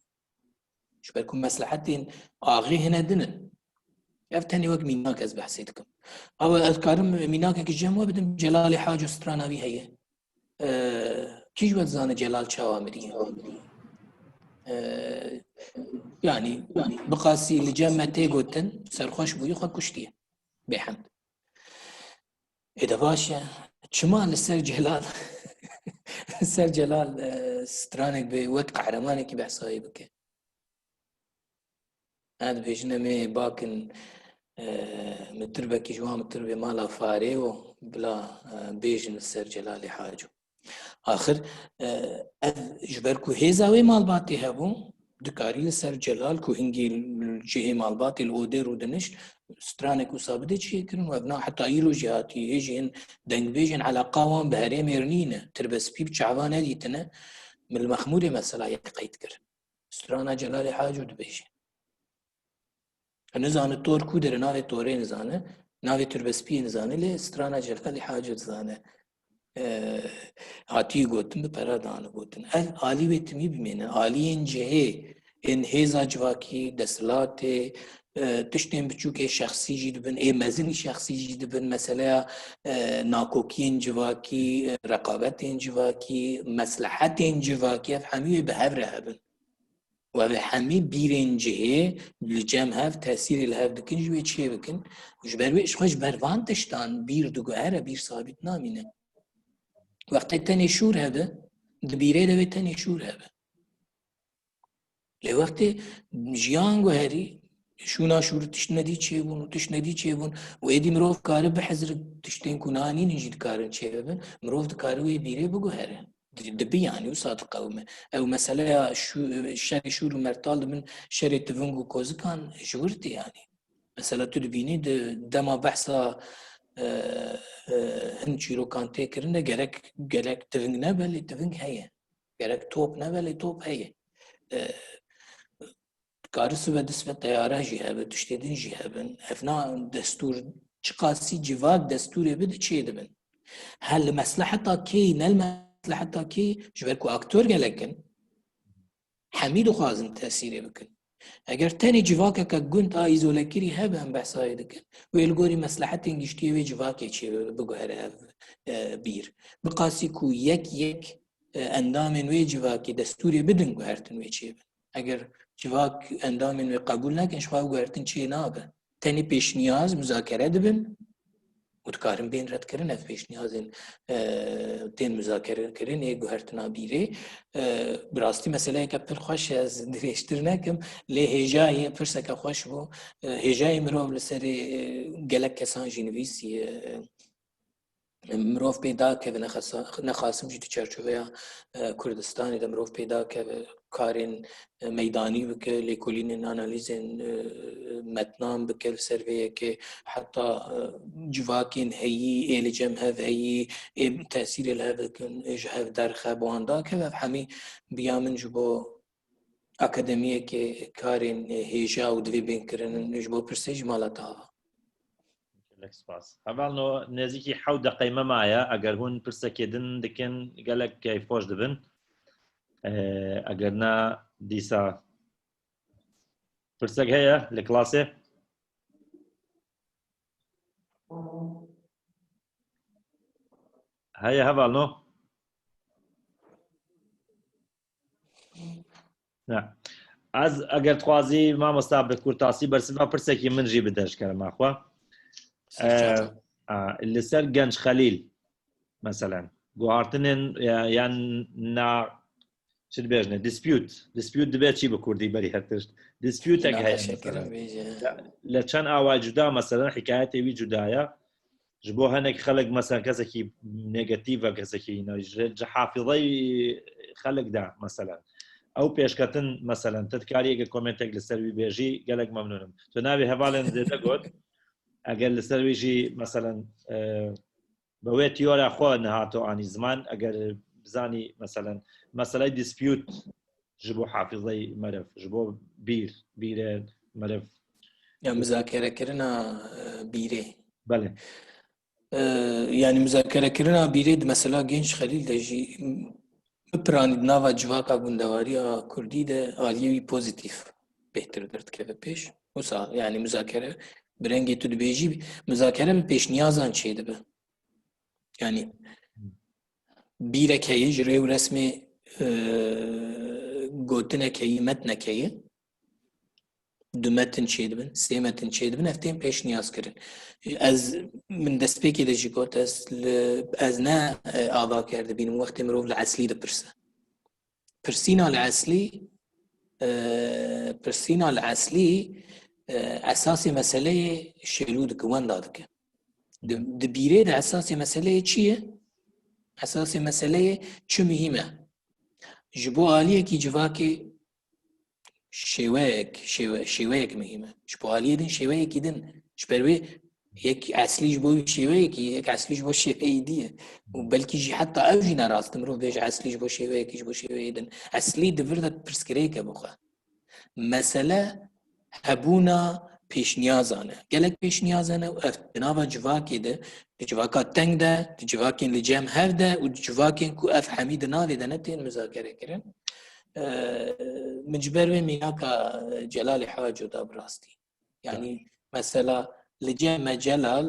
Ji ber ku meslehetên axê hine din in. Ev tenê wek mînak ez behsê dikim. Awe ez karim mînakekî cem we bidim, Celalê Haco strana wî heye. Ee, kî ji we dizane Celal çawa miriye? Ee, yanî, yanî biqasî li cem me tê gotin, serxweş bûyî xwe kuştiye. Bêhemd. Ê de baş e. Çima li ser Celal, li ser Celal, e, stranek bê wek qehremanekî behsa wê bike? Ha, dibêjin em ê bakin, e, mitirbekî ji wan mitir bê mala farê û bila, e, bêjin li ser Celalê Haco. Axir, e, ev ji ber ku hêza wê malbatê hebû, dikarî li ser Celal ku hingî li cihê malbatê li odê rûdinişt, stranek wisa bide çêkirin û ev na heta îro jî hatî, hê jî hin dengbêjên eleqa wan bi herêmê re nîne. Tirbespî bi çava nedîtine, min li Mexmûrê mesela yek qeyd kir. Strana Celalê Haco dibêje. Nizane tor ku dere, navê torê nizane, navê tirbespiyê nizane, lê strana Celalê Haco dizane. E, hatî gotin, bi pera dane gotin. Ev alî wê timî bimêne. Aliyên cihê, ên hêza civakî, desthilatê, e, tiştên biçûkê şexsî jî dibin, ê mezinî şexsî jî dibin. Meseleya, e, nakokiyên civakî, e, reqabetên civakî, meslehetên civakî, ev hemî wê bi hev re hebin. Û ev ê hemî bîrên cihê li cem hev tesîrê li hev dikin, ji wê çê bikin. Û ji ber wê ji xwe ji ber van tiştan bîr diguhere, bîr sabît namîne. Wextê tenê şûr hebe, di bîrê de wê tenê şûr hebe. Lê wextê jiyan guherî, şûna şûr tişt nedî çêbûn û tişt nedî çêbûn û êdî mirov kare bihizire tiştên ku nanînin jî dikarin çêbibin, mirov dikare wê bîrê biguhere. Di-, dibi yanî wisa diqewime. Ew meseleya şû-, şerê şûr û mertal dibin şerê tiving û kozikan ji wir tê yanî. Mesela tu dibînî di dema behsa, e, e, hin çîrokan tê kirin de gerek, gerek tiving nebe lê tiving heye. Gerek top nebe lê top heye. E, Kari sibe disbe teyare jî hebe, tiştê din jî hebin. Evna destûr çiqasî civak destûrê bide çê dibin. Hel li mesleheta kê, ne li mesleheta kê, ji ber ku aktor gelek in, hemî dixwazin tesîrê bikin. Eger tenê civakeke gund a îzolekirî hebe em behsayê dikin, wê li gorî meslehetên giştiyê wê civakê çê biguhere ev, e, bîr. Biqasî ku yek yek, e, endamên wê civakê destûrê bidin guhertin wê çê bin. Eger civak endamên wê qebûl nekin, ji xwe ew guhertin çê nabe. Tenê pêşniyaz, muzakere dibin û dikarin bên redkirin ev pêşniyazên, e, tên muzakerekirin ê guhertina bîrê. E, bi rastî meseleyeke pir xweş e, ez dirêjtir nekim, lê hêjayê pirseke xweş bû. E, hêjayê mirov li serê, e, gelek kesan jî nivîsiye. E, mirov pê dakeve, nexasa-, nexasim jî di çerçoveya, e, Kurdistanê de mirov pê dakeve, karên, e, meydanî bike, lêkolînên analîzên, e, metnan bike li ser vê yekê, heta, e, civakên heyî, ê li cem hev heyî, ê tesîrê li hev dikin, ê ji hev derxe, bi wan dakeve, ev hemî biya min ji bo akademiyekê karên, e, hêja û divê bên kirin ji bo pirsê ji mala te ava. Gelek spas. Hevalno, nêzîkî hewt deqeyê me maye. Eger hûn pirsekê din dikin, gelek keyfxweş dibin. Ee, eger na, dîsa pirsek heye li klasê? Heye hevalno? Ne. Ez, eger dixwazî, mamosta, bi kurtasî bersiva pirsekî min jî bide ji kerema xwe. Serçe. Ee, a, li ser Genç Xelîl, meselen, guhartinên, ya, yan na, çi dibêjine, dispute. Dispute dibe çi bi kurdî berî her tişt? Dispute heye, Münaqeşe kirin mesela. Bêje. Ya, li çend awayî cuda, meselen, hikayetê wî cuda ye. Ji bo hinek xelk, mesela, kesekî negatîf e, kesekî, îna, ji, ji hafîzeyê xelk de, mesela. Ew pêşketin, mesela, tu dikarî eke komentek li ser wî bêjî, gelek memnûn im. Tu navê hevalên zêde got, eger li ser wî jî, mesela, e, bi wê tiyora xwe niha tu anî ziman, eger bizanî, mesela, meseleyê dispute ji bo hafîzeyê meriv, ji bo bîr, bîrê meriv. Ya muzakerekirina, e, bîrê. Belê. E, yanî muzakerekirina bîrê di mesela Genç Xelîl de jî bipiranî di nava civaka gundewariya kurdî de aliyê wî pozîtîf bêhtir derdikeve pêş. Wisa, yanî muzakere bi rengê tu dibêjî, muzakere bi pêşniyazan çêdibe. Yanî bîrek heye ji rê û resmê, e, gotinek heye, metnek heye. Du metin çêdibin, sê metin çêdibin, ev tên pêşniyaz kirin. Ez, min destpêkê de jî got, ez li, ez ne, e, avakar dibînim, wextê mirov li eslî dipirse. Pirsîna li eslî, e, pirsîna li eslî, e, esasê meseleyê şêlû dike, wenda dike. Di, di bîrê de esasê meseleyê çi ye? Esasê meseleyê çi muhîm e? Ji bo aliyekî civakê şêweyek, şêwe-, şêweyek muhîm e. Ji bo aliyê din şêweyekî din. Ji ber wê yek eslî ji bo wî şêweyekî, yek eslî ji bo şêweyî dî ye. Û belkî jî heta ew jî ne rast e, mirov bêje eslî ji bo şêweyekî, ji bo şêweyê din. Eslî di vir de pirsgirêk e bi xwe. Mesele hebûna pêşniyazan e. Gelek pêşniyazan e û ev di nava civakê de, di civaka teng de, di civakên li cem hev de û di civakên ku ev hemî di navê de ne tên muzakere kirin. Ee, min ji ber wê mînaka Celalê hewa cuda bi rastî. Yanî mesela li cem me Celal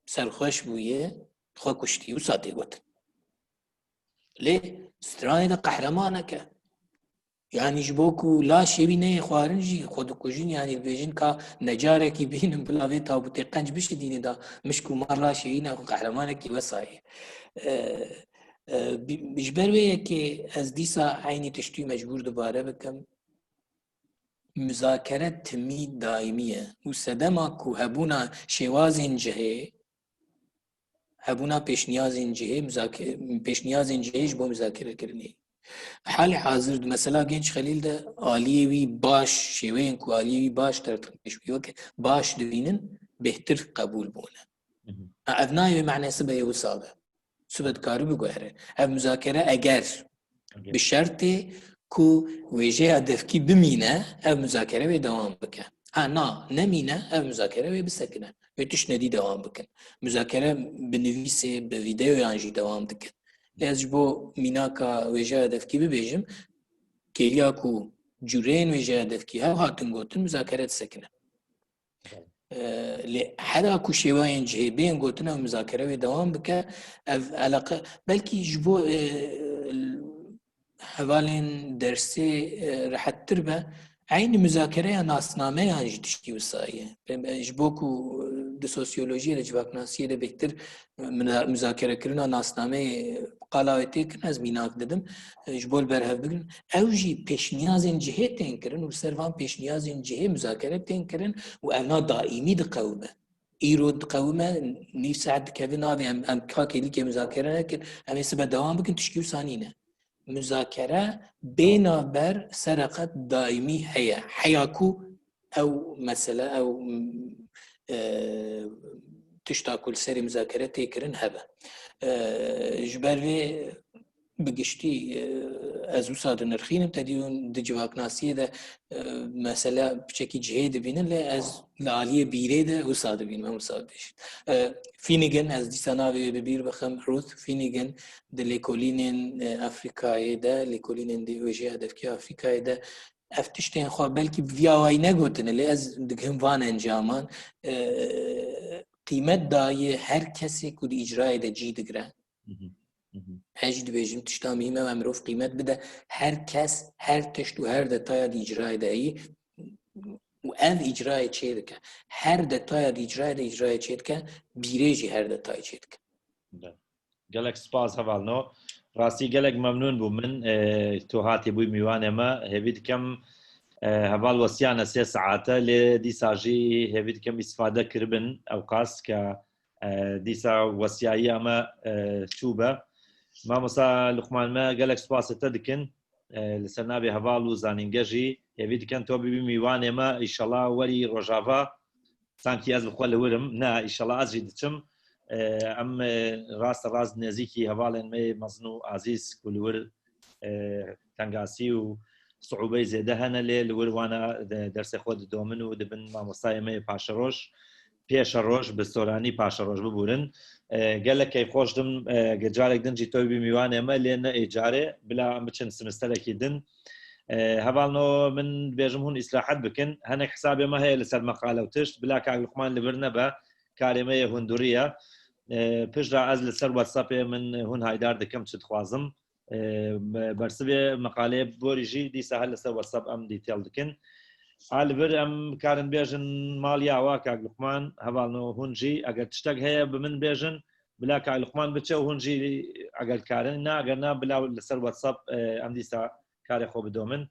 serxweş bûye, xwe kuştî, wisa tê gotin. Lê stranê de qehremanek e. Yanî ji bo ku laşê wî neyê xwarin jî xwe dikujin, yanî dibêjin ka necarekî bînin bila vê tabûtê qenc bişidîne da mişk û mar laşê wî ne, xwe qehremanekî wesa ye. E, e, bi-, ji ber wê yekê ez dîsa eynî tiştî mecbûr dubare bikim. Muzakere timî daîmî ye û sedema ku hebûna şêwazên cihê, hebûna pêşniyazên cihê, muzake-, pêşniyazên cihê ji bo muzakerekirinê. Halê hazir di mesela Genç Xelîl de aliyê wî baş, şêweyên ku aliyê wî baş derdikin pêş wî weke baş dibînin, bêhtir qebûl bûne. Hı hı. Ha, ev nayê wê mane sibe yê wisa be. Sibe dikare biguhere. Ev muzakere eger Eger. bi şertê ku wêjeya devkî bimîne, ev muzakere wê dewam bike. Ha, na, nemîne, ev muzakere wê bisekine. Wê tişt nedî dewam bikin. Muzakere bi nivîsê, bi vîdeoyan jî dewam dikin. Lê ez ji bo mînaka wêjeya devkî bibêjim, kêliya ku cûreyên wêjeya devkî hev hatin gotin, muzakere disekine. E, lê hera ku şêwayên cihê bên gotin, ew muzakere wê dewam bike, ev eleqe, belkî ji bo, e, hevalên dersê, e, rehettir be, eynî muzakereya nasnameyan jî tiştî wisa ye. Be-, be-, ji bo ku, e, di sosyolojiyê de, civaknasiyê de bêhtir, e, muna-, muzakerekirina nasnameyê qala wê tê kirin, ez mînak didim, e, ji bo li ber hev bigrin. Ew jî pêşniyazên cihê tên kirin û li ser van pêşniyazên cihê muzakere tên kirin û ev na daîmî diqewime. Îro diqewime, nîv saet dikeve navê em, em ka kêlîkê muzakere nekin, em ê sibe dewam bikin, tişkî wisa nîne. Muzakere bê navber sereqet daîmî heye. Heya ku ew mesele, ew, e, tişta ku li serê muzakere tê kirin hebe. E, ji ber vê bi giştî, e, ez wisa dinirxînim, te dî hûn di civaknasiyê de, e, mesele piçekî cihê dibînin, lê ez li aliyê bîrê de wisa dibînim, em wisa dibêjin. E, Finnegan, ez dîsa navê wê bi bîr bixim, Ruth Finnegan, di lêkolînên, e, Afrîkayê de, lêkolînên di wêjeya devkî Afrîkayê de, ev tiştên xwe belkî bi vî awayî negotine, lê ez digihim van encaman, e, qîmet daye her kesê ku di îcrayê de cî digire. Hı hı. Hı hı. Ez jî dibêjim, tişta muhîm ew e, mirov qîmet bide her kes, her tişt û her detaya di îcrayê de heyî û ev îcrayê çêdike. Her detaya di îcrayê de îcrayê çêdike, bîrê jî her detayê çêdike. Be. Gelek spas hevalno. Rastî gelek memnûn bûm min, e, tu hatî bûyî mîwanê me. Hêvî dikim, e, heval wesiyane sê saete, lê dîsa jî hêvî dikim îstifade kiribin ewqas ke, e, dîsa wesiyayiya me, e, çû be. Mamosta Luqman, me gelek spasê te dikin, e, li ser navê heval û zanînge jî. Hêvî dikin to bibî mîwanê me, îşallah werî Rojava. Sankî ez bi xwe li wir im. Ne, îşallah ez jî diçim. E, em, e, raste rast nêzîkî hevalên me yê mezin û azîz ku li wir, e, tengasî û siûbeyê zêde hene, lê li wir wana de-, dersê xwe didomin û dibin mamostayê me yê paşeroj, pêşeroj, bi soranî paşeroj bibûrin. E, gelek keyfxweş dim, e, ge carek din jî toy bî mîwanê me, lê ne ê carê, bila em biçin simisterekî din. E, hevalno min dibêjim hûn îsrahet bikin. Hinek hesabê me heye li ser meqale û tişt. Bila kak Luqman li vir nebe, karê me yê hundurî ye. E, piştre ez li ser WhatsAppê min hûn haydar dikim çi dixwazim. E, me-, bersivê meqaleyê borî jî dîsa her li ser WhatsApp em detail dikin. A li vir em karin bêjin mal ya wa kak Luqman, hevalno hûn jî eger tiştek heye bi min bêjin, bila kak Luqman biçe û hûn jî eger karin. Na, eger na bila li ser WhatsApp, e, em dîsa karê xwe bidomin.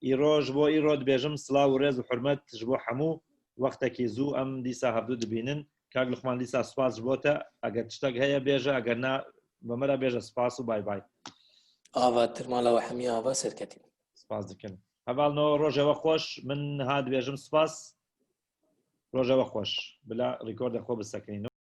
Îro, ji bo îro dibêjim silav û rêz û hurmet ji bo hemû. Wextekî zû em dîsa hevdû dibînin. Kak Luqman, dîsa spas ji bo te. Eger tiştek heye bêje, eger na, bi me re bêje spas û bay bay. Ava tir, mala we hemî ava, serketî. Spas dikim. Hevalno, rojê we xweş. Min niha dibêjim spas. Rojê we xweş. Bila rîkordê xwe bisekinînim.